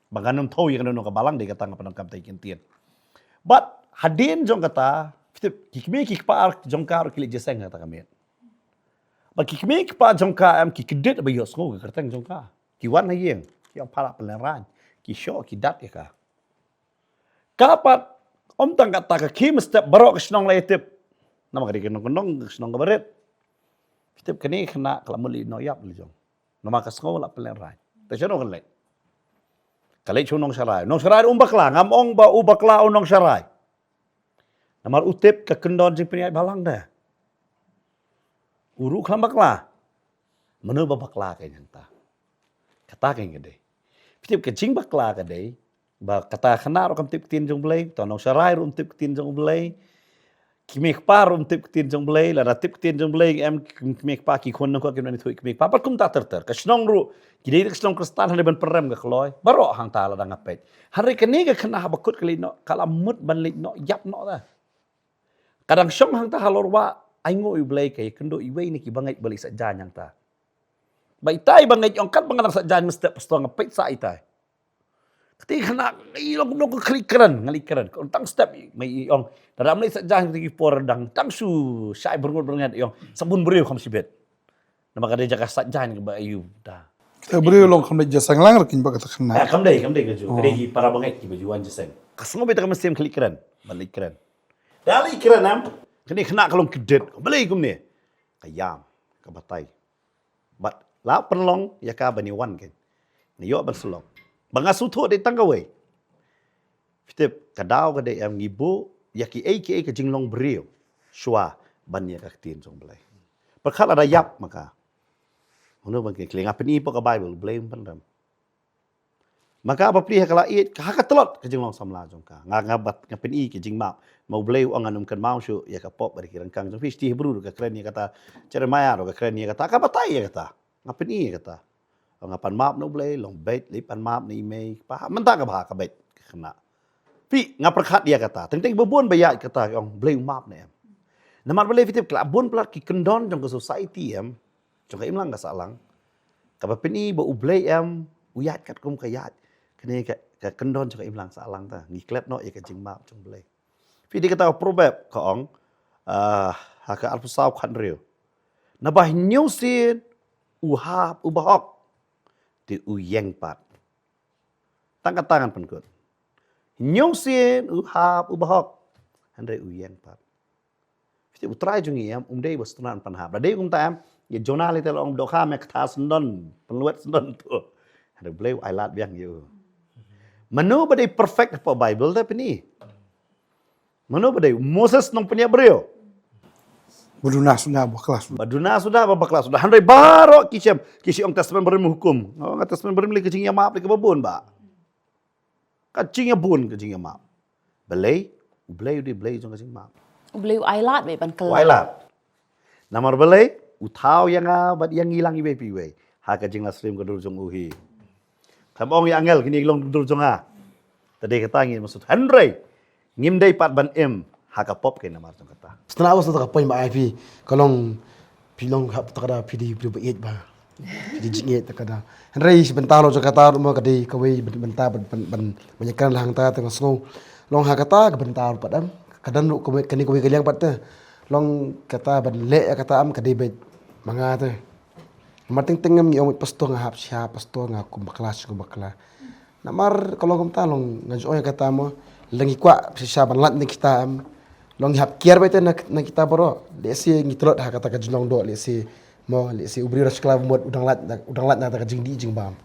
Ba kan ym thew ïa kano kano ka balang, dei kata nga pyndonkam ïa ki kyntien. Bad hadien jong kata, phi tip, ki kmie ki kpa jong ka ruh ki leit jingïaseng ha kata ka miet. Bad ki kmie ki kpa jong ka em, ki kdit ba ïohsngew ka kyrteng jong ka. Ki wan ha ïing, ki ong pha lah pynlehrain. Ki shoh, ki dat ïa ka. Ka pat, ym tang kata, ka khie mynstep baroh ka shnong la ïatip. Namar ka dei ka nongkyndong, ka shnong kaba rit. Phi tip, kane ka khynnah ka la mut leit noh ïap la jong. Namar ka sngew lah pynlehrain. Te shano kan leit? Ka leit sha u nongsharai. Nongsharai um bakla, ngam ong ba u bakla u nongsharai. Namar u tip ka kyndon jingpynïaid balang de. U ruh khlem bakla. Mano ba bakla kein hangta? Kata kein ka dei. Phi tip, ka jingbakla ka dei ba kata ka khynnah ruh kam tip ktien jong u Blei, uta u nongsharai ruh um tip ktien jong u Blei. Ki kmie kpa ruh um tip ktien jong u Blei, lada tip ktien jong u Blei em, ki kmie kpa, ki khun nongkha kim nang ïathuh ïa ki kmie kpa. Bad kumta ter ter. Ka shnong ruh, ki dei ka shnong Khristan, hynrei ban pynrem ka kloi. Baroh hangta lada nga peit. Hynrei kane ka khynnah haba kut ka leit noh, ka la mut ban leit noh ïap noh de. Ka dang shong hangta halor wah, ainguh ïa u Blei, ka ïakynduh iwei na ki bangeit ba leit saitjaiñ hangta. Ba itai bangeit i ong, katba nga dang saitjaiñ mynstep pastor, nga peit sah itai. Kata ka khynnah, i long kumno, ka khlieh kren, nga leit kren. Ka ong tang step, i ong, lada ym leit saitjaiñ kata ki por dang, tang shu shai byrngut byrnget, i ong, sa bun briew kham shibit. Namar ka dei jaka saitjaiñ kaba aiu da. Kata briew long kham dei jingïaseng lang ruh kein bad kata ka khynnah. Eh, kam dei, kam dei ka ju. Ka dei ki para bangeit kiba ju wan jingïaseng. Ka sngew beit ka mynsiem khlieh kren, ban leit kren. Da leit kren em, kane ka khynnah ka long kdit, balei kumne? Ka ïam, ka batai. Bad la pynlong ïa ka ban ïa wan kein. Nga ïoh ban sylloh. Ba nga sngewthuh dei tang kawei. Phi tip, ka daw ka dei em, ngi buh ïa kiei kiei ka jinglong briew shuwa ban ïa ka ktien jong u Blei. Pyrkhat lada ïap ma ka. Mano ban kren, nga pyni hapoh ka Bible, u Blei um pynrem. Ma ka bapli ha ka la ïeit, ha ka tlot ka jinglong samla jong ka. Nga, nga bat, nga pyni ka jingmap. Ma u Blei u ong ngan ym kynmaw shuh ïa ka pop bad ki ryngkang jong phi. Shithi Hebru ruh ka kren ïa kata. Jeremiah ruh ka kren ïa kata. Ka batai ïa kata. Nga pyni ïa kata. Nga pan map na u Blei, long beit, leit pan map na i mei, pa, mynta ka bha ka beit, ka khynnah. Phi, nga pyrkhat ïa kata. Teng teng ba bun ba ïaid kata, ong, Blei u map ne em? Namar balei phi tip, ki la bun palat ki kyndon jong ka society em, jong ka imlang ka sahlang, kaba pyni ba U Blei em u ïaid katkum ka ïaid kane ka, ka kyndon jong ka imlang sahlang ta. Ngi klet noh ïa ka jingmap jong U Blei. Phi dei kata ka proverb ka ong, ah, ha ka arphew saw khathynriew, naba hynñiew sien u hap u bahok, te u ïeng pat. Tang kata ngan pynkut. Hynñiew sien u hap u bahok, hynrei u ïeng pat. Phi tip, U Trai jong ngi em um dei ba sngewtynnat ban hap. Lada dei kumta em, ïa Jonah lei te la ong, dohkha me, kata syndon, pynlwet syndon to. Hynrei U Blei u ailad biang ïa u. Mano ba dei perfect hapoh Bible te pyni? Mano ba dei? Moses nongpynïap briew. Ba duna suda ba bakla suda. Ba duna suda ba bakla suda. Hynrei baroh ki shem, ki shu ong Testament Barim hukum. Nga ong Testament Barim lei ka jingïamap lei kaba bun ba. Ka jingïabun, ka jingïamap. Balei? U Blei u dei Blei jong ka jingmap. U Blei u ailad beit ban kylla. U ailad. Namar balei? U thaw ïa nga bad ïa ngi lang iwei pa iwei ha ka jingïasyriem ka dur jong u hi. Khlem ong ïa angel, kine ki long dur jong nga. Te dei kata ngin mynsut. Hynrei ngim dei pat ban im ha ka pop, ka namar jong kata. Sngewbha sa ka point ba ai phi, ka long phi long hap ta ka da phi dei briew ba ïeit ba. Phi dei jingïeit ta ka da. Hynrei shi bynta ruh jong kata ruh mo ka dei kawei byn-, bynta ban, ban, ban, ban ïakren lang hangta te nga sngew. Long ha kata ka bynta ruh pat em. Ka don ruh kawei, kane kawei ka liang pat te. Long kata ban leh ïa kata em ka dei beit ma nga te. Namar teng teng em ngi ong pastor nga hap sha pastor, nga kum bakla sha kum bakla. Namar ka long kumta, long nga ju ong ïa kata mo, lada ngi kwah shisha ban lait na kita em, long ngi hap kiar beit te na, na kita baroh. Lehse ngi tlot ha kata ka jinglong doh, lehse mo, lehse u briew ruh sha khlaw mut u dang lait na, u dang lait na kata ka jingdih jingbam.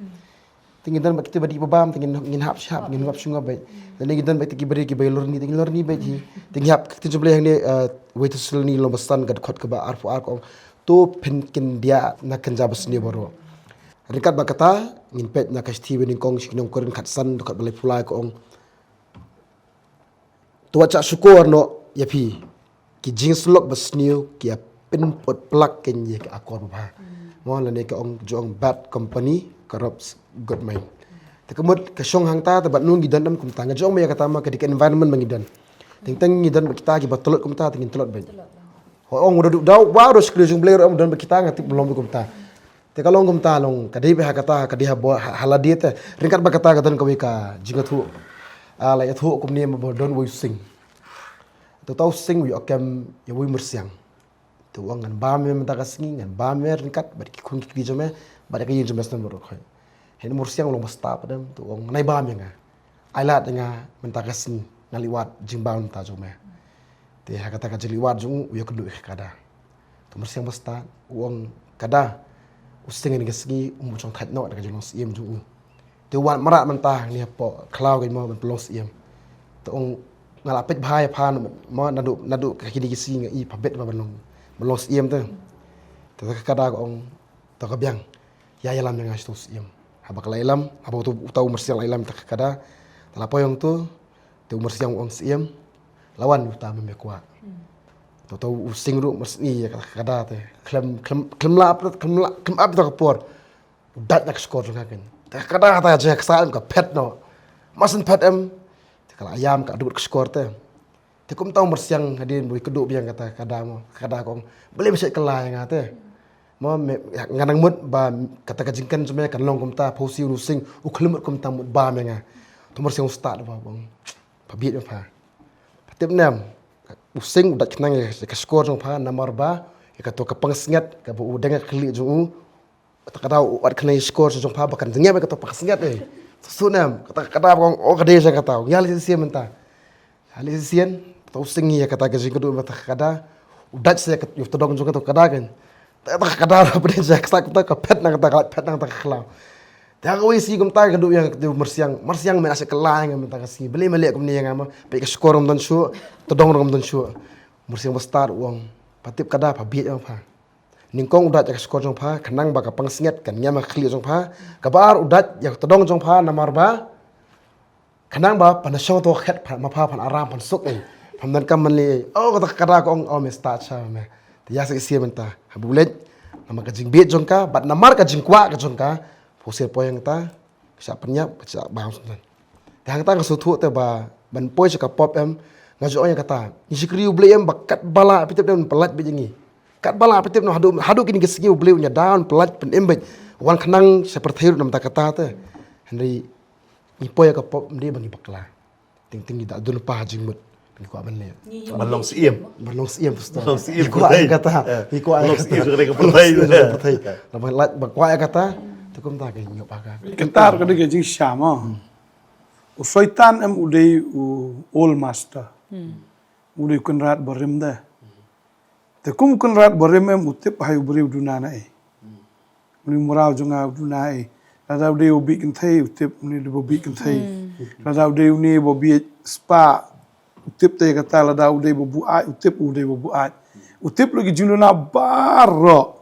Te ngi don bad kita ba dih ba bam, te ngin, ngin hap sha hap, ngin hap sha ngop beit. Lane ngi don bad kita ki briew kiba ïalorni, te ngin lorni beit hi. Te ngi hap ka ktien jong U Blei hangne, eh, Wei Thessaloni lynnong ba san ka dkhot kaba arphew ar ka ong, to phin kyndiah na kynja basniew baroh. Ryngkat bad kata, ngin peit na ka shithi ba nyngkong sha ki nong Korinth khatsan, dkhot ba laiphew lai ka ong, to wat shah shukor noh ïa phi, ki jingsyllok basniew ki ïa pynput plak kein ïa ki akor babha. Mo, lane ka ong, ju ong bad company corrupts good mind. Te ka mut ka shong hangta, te bad ngi don em kumta, nga ju ong ïa kata ma ka dei ka environment ba ngi don. Teng teng ngi don bad kita kiba tlot kumta, te ngin tlot beit. Ho ong u da duh da u ba u da shakri jong U Blei ruh em don bad kita, nga tip long beit kumta. Te ka long kumta, long ka dei beit ha kata, ka dei ha bo-, ha, ha lade te. Ryngkat bad kata ka don kawei ka jingïathuh. Ah, la ïathuh kumne mo ba don uwei u sing. Te uta u sing u ïoh kem ïa uwei u myrsiang. Te u ong ngan bam ïa me mynta ka sngi, ngan bam ïa me ryngkat bad ki khun ki kti jong me, bad ïa ka ïing jong me snem baroh khoit. Hynrei u myrsiang u long ba stad pat em, te u ong ngan ai bam ïa nga. Ai lad ïa nga mynta ka sngi, ngan leit wad jingbam mynta jong me. Te ha kata ka jingleit wad jong u, u ïakynduh ïa ka kada. Te u myrsiang ba stad u ong, kada, u sing ha kane ka sngi um shong thait noh da ka jinglong syiem jong u. Te u wan mareh mynta hangne hapoh khlaw kein mo ban pynlong syiem. Te u ong nga la peit bha ïa pha mo, naduh, naduh ka kine ki sngi nga i pha bit ba ban long, ban long syiem te. Te ka kada ka ong, to ka biang. Ïa ïalam ïa nga sha uto u syiem. Haba ka la ïalam, haba uto, uta u myrsiang la ïalam ïa kata ka kada, te la poi hangto, te u myrsiang u ong syiem, la wan uta me me kwah. Te uta u sing ruh u myrsiang ïa kata ka kada te. Khlem, khlem, khlem lah, khlem lah, khlem ap ïa kata ka por. U dait na ka shkor jong ka kein. Te ka kada kata jingïaksaid em ka phet noh. Mar shen phet em, te ka la ïam ka duk ka shkor te. Te kumta u myrsiang hadien ba u ïakynduh biang kata ka kada mo, ka kada ka ong, balei me shait kylla ïa nga te? Mo, me, nga nang mut ba kata ka jingkren jong me kan long kumta, pha u sing, u sing u khlem mut kumta, mut bam ïa nga. Te u myrsiang u stad ba u ong, pha bieit ma pha. Pha tip ne em, u sing u dait khnang ïa ka shkor jong pha namar ba ïa kato ka pansngiat kaba u deng ha ka khlieh jong u. Kata ka kada u wad khnang ïa ka shkor jong pha ba kan jngiam ïa kato ka pansngiat eh. Te shu ne em, kata ka kada ba ong, o ka dei jong kata, ïa leit shisien mynta. Ïa leit shisien, te u sing ïa kata ka jingkynduh mynta ka kada. U dait sa ïa ka, ïa u tdong jong kata ka kada kein. Te kata ka kada ruh ba dei jong ka ksat, kata ka phet na kata ka, phet na kata ka khlaw. Te ha kawei sngi kumta ka kynduh ïa u myrsiang, myrsiang me la shait kylla ïa nga mynta ka sngi. Balei me leh kumne ïa nga mo, peit ka shkor ngam don shuh, tdong ruh ngam don shuh. Myrsiang ba stad u ong, pha tip kada, pha bieit ma pha. Nyngkong u dait ïa ka shkor jong pha khnang ba ka pansngiat kan ngiam ha ka khlieh jong pha. Kaba ar u dait ïa ka tdong jong pha namar ba khnang ba phan da shong ha kato ka khet pha, ma pha phan aram phan suk ei. Phan donkam ban leh ei. O kata ka kada ka ong, o me stad sha me. Te ïa sa shisien mynta. Haba u leit namar ka jingbieit jong ka bad namar ka jingkwah ka jong ka, pha shu poi hangta, ka shah pynïap, ka shah bam shen. Te hangta nga sngewthuh te ba ban poi sha ka pop em, Nga ju ong ïa kata, ngi shakri U Blei em ba katba lah phi tip dei un pyllait beit ïa ngi. Katba lah phi tip noh haduh, haduh kine ki sngi U Blei un ïada un pyllait pynim beit. Wan khnang sha pyrthei ruh namar kata te. Hynrei ngi poi ïa ka pop ym dei ba ngi bakla. Teng teng ngi da don pa ha jingmut. Ngi kwah ban leh. Ban long siem. Ban long siem, pastor. Ban long siem, ngi kwah ïa kata. Ngi kwah ïa kata. Ban long siem, ban long siem, ban long siem. Ba kwah ïa kata. Te kumta ka ïoh pa ka. Kata ka dei ka jingshah mo. U Soitan em u dei u old master. U dei u kynrad barim de. Te kum u kynrad barim em u tip hai u briew u duna na ei. Une u mraw jong nga u duna ei. Lada u dei u bit kynthei u tip une u dei u bit kynthei. Lada u dei une u bit spah u tip te kata, lada u dei u buaid u tip u dei u buaid. U tip lagi jingduna baroh.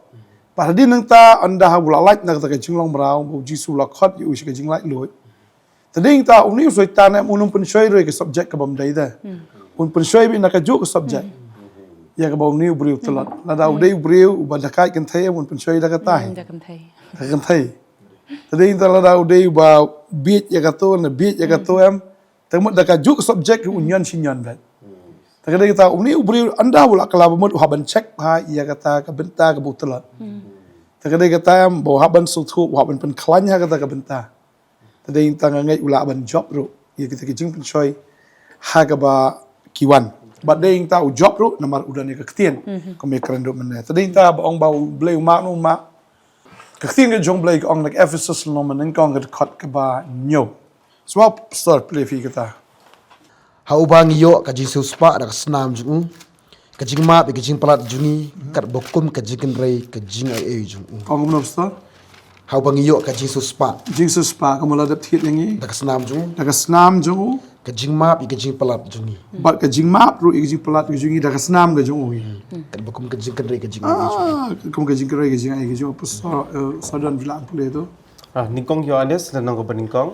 Pat hadien nangta ynda ha u la lait na kata ka jinglong mraw, ba u Jisu u la khot ïa u sha ka jinglait luid. Te dei ta une u Soitan em un ym pynshoi ruh ïa ka subject kaba ym dei de. Un pynshoi beit na kajuh ka subject. Ïa kaba une u briew tlot. Lada u dei u briew uba da kai kynthei em un pynshoi da kata. Da kynthei. Da kynthei. Te dei ta lada u dei uba bieit ïa kato, na bieit ïa kato em. Te mut da kajuh ka subject un ñion shi ñion beit. Te ka dei ta une u briew ynda u la kylla ba mut u hap ban check bha ïa kata ka bynta kaba u tlot. Te ka dei kata em ba u hap ban sngewthuh, u hap ban pynkhlaiñ ha kata ka bynta. Te dei ta nga ngeit u lah ban jop ruh ïa kita ki jingpynshoi ha kaba ki wan. Bad dei ta u jop ruh namar u don ïa ka ktien. Kum ïa kren ruh mynne. Te dei ta ba ong ba U Blei u map, u map. Ka ktien ka jong U Blei ka ong na ka Ephesus lynnong mynnyngkong ka dkhot kaba hynñiew. Sngewbha pastor plie phi kata. Ha uba ngi ïoh ka jingsiewspah da ka snam jong u, ka jingmap ïa ka jingpalat jong ngi, katba kum ka jingkynrei ka jingaiei jong u. Ong kumno pastor? Ha uba ngi ïoh ka jingsiewspah. Jingsiewspah, kumno la dep thied ïa ngi? Da ka snam jong u. Da ka snam jong u. Ka jingmap ïa ka jingpalat jong ngi. Bad ka jingmap ruh ïa ka jingpalat ka jong ngi da ka snam ka jong u. Katba kum ka jingkynrei ka jingaiei jong u. Ah, kum ka jingkynrei ka jingaiei ka jong u. Pastor, eh, Sordon, phi lah pule to. Ah, nyngkong Ïoannis lynnong kaba nyngkong.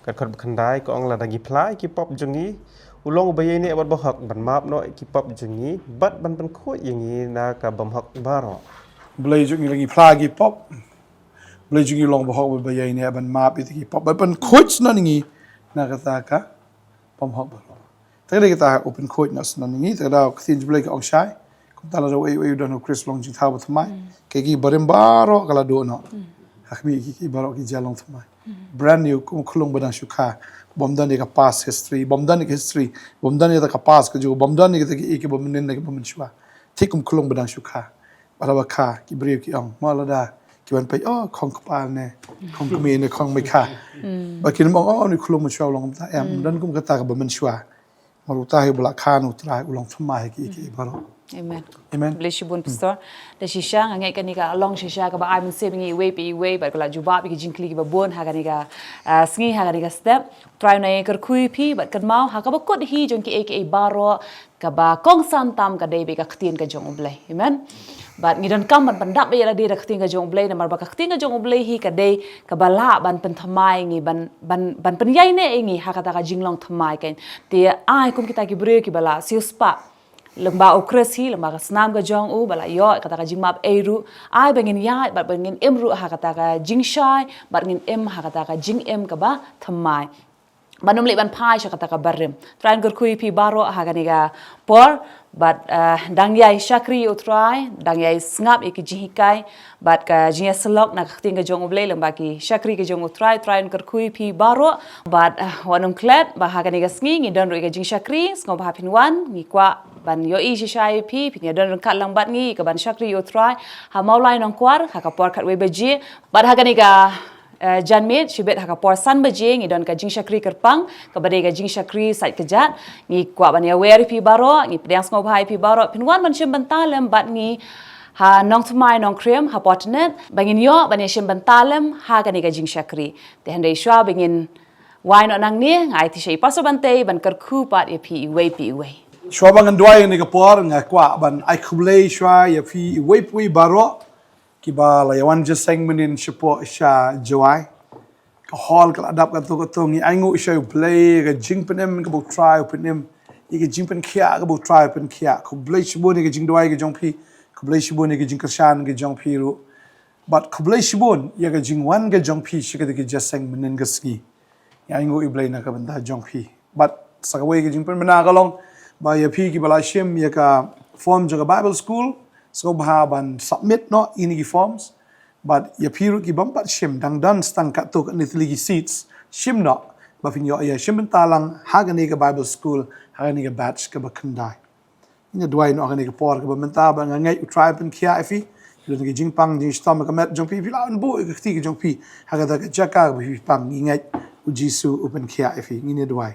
Ka dkhot ba khyndai ka ong lada ngi phla ïa ki pop jong ngi, u long uba ïaineh bad bahok ban map noh ïa ki pop jong ngi bad ban pynkhuid ïa ngi na ka bymhok baroh. Blei jong ngi la ngi phla ïa ki pop. Blei jong ngi u long bahok bad ba ïaineh ban map ïa ki pop bad pynkhuid noh ïa ngi na kata ka bymhok baroh. Te ka dei kata u pynkhuid noh shen ngi, te ka dei ka ktien jong U Blei ka ong shai. Kumta lada uei uei u don ha U Khrist u long jingthaw bathymmai. Ki ki barim baroh ka la duh noh. Ha khmih ki ki baroh ki jia long thymmai. Brand new kum khulung ba dang shu kha. Bym don ïa ka past history, bym don ïa ka history, bym don ïa ka past ka jong u, bym don ïa ka ki ki ba mynnin ne ki ba mynshuwa. Thik kum khulung ba dang shu kha. Bad haba kha ki briew ki ong, mo lada ki wan peit, oh, khong kpa ne, khong kmie ne, khong mei kha. Ba kin ong, oh, une u khulung mynshuwa u long kumta, em, don kum kata kaba mynshuwa. Namar uta hi ba la kha na U Trai u long thymmai ha ki ki baroh. Amen. Amen. Blei shibun pastor. Da shisha nga ngeit kane ka long shisha kaba ai mynsiem ïa ngi iwei pa iwei bad ka la jubab ïa ki jingkylli kiba bun ha kane ka, ah, sngi ha kane ka step. Trai un ai kyrkhu ïa phi bad kynmaw ha kaba kut hi jong kiei kiei baroh kaba kongsan tam ka dei beit ka ktien ka jong U Blei. Amen. Bad ngi donkam ban pyndap ïa lade da ka ktien ka jong U Blei namar ba ka ktien ka jong U Blei hi ka dei kaba lah ban pynthymmai ngi ban, ban, ban pynïaineh ïa ngi ha kata ka jinglong thymmai kein. Te ai kum kita ki briew kiba la siewspah lyngba U Khrist hi, lyngba ka snam ka jong u, ba la ïoh kata ka jingmap ei ruh, ai ba ngin ïaid bad ba ngin im ruh ha kata ka jingshai bad ngin im ha kata ka jingim kaba thymmai. Ban ym leh ban phai sha kata ka barim. Trai un kyrkhu ïa phi baroh ha kane ka por bad, eh, dang ïai shakri ïa U Trai, dang ïai sngap ïa ki jinghikai bad ka jingïasyllok na ka ktien ka jong U Blei lyngba ki shakri ka jong U Trai, Trai un kyrkhu ïa phi baroh bad, eh, wat nym klet ba ha kane ka sngi ngi don ruh ïa ka jingshakri, sngewbha phin wan, ngi kwah ban ïohi shisha ïa phi, phin ïa don ryngkat lang bad ngi ïa ka ban shakri ïa U Trai ha Mawlai Nongkwar ha ka por khatwei baje bad ha kane ka eh, janmiet shibit ha ka por san baje ngi don ka jingshakri kyrpang kaba dei ka jingshakri sait kjat. Ngi kwah ban ïawer ïa phi baroh, ngi pdiang sngewbha ïa phi baroh phin wan ban shim bynta lem bad ngi ha Nongthymmai Nongkrem ha por tnat ba ngin ïoh ban ïa shim bynta lem ha kane ka jingshakri. Te hynrei shuwa ba ngin wai noh nangne nga aiti sha i Pastor Bantei ban kyrkhu pat ïa phi iwei pa iwei. Shuwa ba ngan duwai ïa kane ka por nga kwah ban ai khublei shuwa ïa phi iwei pa iwei baroh kiba la ïa wan jingïaseng mynnin shapoh sha Jowai. Ka hall ka la dap katto katto, ngi ainguh sha U Blei ka jingpynim kaba U Trai u pynim, ïa ka jingpynkhiah kaba U Trai u pynkhiah. Khublei shibun ïa ka jingduwai ka jong phi, khublei shibun ïa ka jingkyrshan ka jong phi ruh. Bad khublei shibun ïa ka jingwan ka jong phi sha kata ka jingïaseng mynnin ka sngi. Ngi ainguh ïa U Blei na ka bynta jong phi. Bad sa kawei ka jingpynbna ka long Ba ïa phi kiba la shim ïa ka form jong ka Bible School, sngewbha ban submit noh ïa kine ki forms. Bad ïa phi ruh kibym pat shim, dang don tang katto katne tylli ki seats, shim noh. Ba phin ïoh ïa shim bynta lang ha kane ka Bible School, ha kane ka batch kaba khyndai. Ngin ïa duwai noh ha kane ka por kaba mynta, ba nga ngeit U Trai un pynkhiah ïa phi. Phi don ki jingpang jingshitom ha ka met jong phi, phi lah ban buh ïa ka kti ka jong phi ha kata ka jaka kaba phi pang. Ngi ngeit U Jisu u pynkhiah ïa phi. Ngin ïa duwai.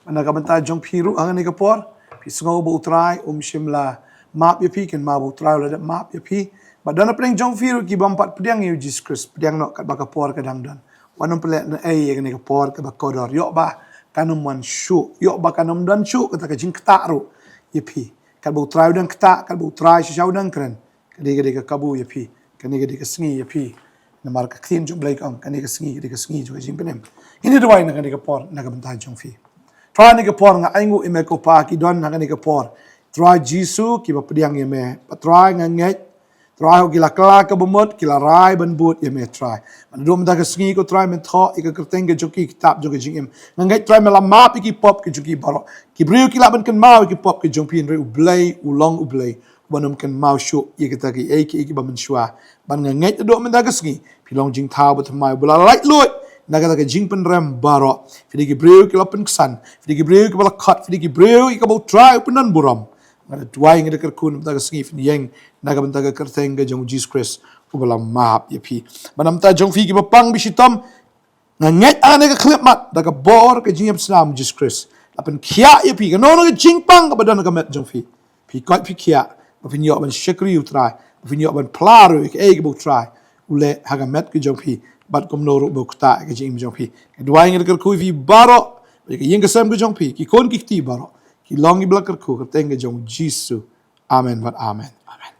Bad na ka bynta jong phi ruh ha kane ka por, phi sngew ba U Trai um shym la map ïa phi, kynmaw ba U Trai u la dep map ïa phi. Bad don hapdeng jong phi ruh kibym pat pdiang ïa U Jisu Khrist, pdiang noh katba ka por ka dang don. Wat nym pynlehnohei ïa kane ka por kaba kordor. Ïoh ba kan ym wan shuh, ïoh ba kan ym don shuh kata ka jingktah ruh ïa phi. Katba U Trai u dang ktah, katba U Trai shisha u dang kren, ka dei, ka dei ka kabu ïa phi. Kane ka dei ka sngi ïa phi. Namar ka ktien jong U Blei ka ong, kane ka sngi ka dei ka sngi jong ka jingpynim. Ngin ïa duwai na kane ka por na ka bynta jong phi. Trai, ha kane ka por nga ainguh ïa me ko Pa, ki don ha kane ka por, Trai Jisu, kiba pdiang ïa me. Bad Trai, nga ngeit, Trai, ki la kylla ka bamut, ki la rai ban bud ïa me, Trai. Bad naduh mynta ka sngi ko Trai, men thoh ïa ka kyrteng ka jong ki ha ka kitab jong ka jingim. Nga ngeit Trai, me la map ïa ki pop ka jong ki baroh. Ki briew ki lah ban kynmaw ïa ki pop ka jong phi, hynrei U Blei u long U Blei uban ym kynmaw shuh ïa kita kiei kiei kiba mynshuwa. Bad nga ngeit naduh mynta ka sngi phi long jingthaw bathymmai uba la laitluid na kata ka jingpynrem baroh. Phi dei ki briew ki la pynksan, phi dei ki briew kiba la khot, phi dei ki briew ïa kiba U Trai u pyndonburom. Nga da duwai, nga da kyrkhu na ka bynta ka sngi, phin ïeng na ka bynta ka kyrteng ka jong U Jisu Khrist uba la map ïa phi. Bad na ka bynta jong phi kiba pang ba shitom, nga ngeit ha kane ka khyllipmat, da ka bor ka jingïaseng snam U Jisu Khrist, la pynkhiah ïa phi, kano kano ka jingpang kaba don ha ka met jong phi, phi koit phi khiah, ba phin ïoh ban shakri U Trai, ba phin ïoh ban phla ruh ïa kaei kaba U Trai u leh ha ka met ka jong phi, bad kumno ruh ba u ktah ïa ka jingim jong phi. Nga duwai, nga da kyrkhu ïa phi baroh, bad ïa ka ïing ka sem ka jong phi, ki khun ki kti baroh, ki long kiba la kyrkhu ha ka kyrteng ka jong U Jisu. Amen bad amen. Amen.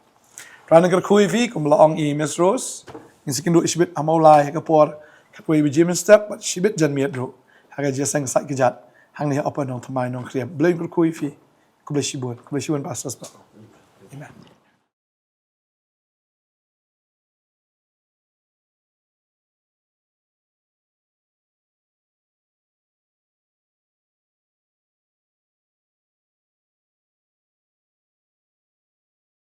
Trai un kyrkhu ïa phi, kumba la ong i Miss Rose. Ngin sa ïakynduh shibit ha Mawlai ha ka por khatwei baje mynstep bad shibit janmiet ruh ha ka jingïaseng sait kjat hangne ha Upper Nongthymmai Nongkrem. Blei un kyrkhu ïa phi. Khublei shibun, khublei shibun Pastor Spa. Amen.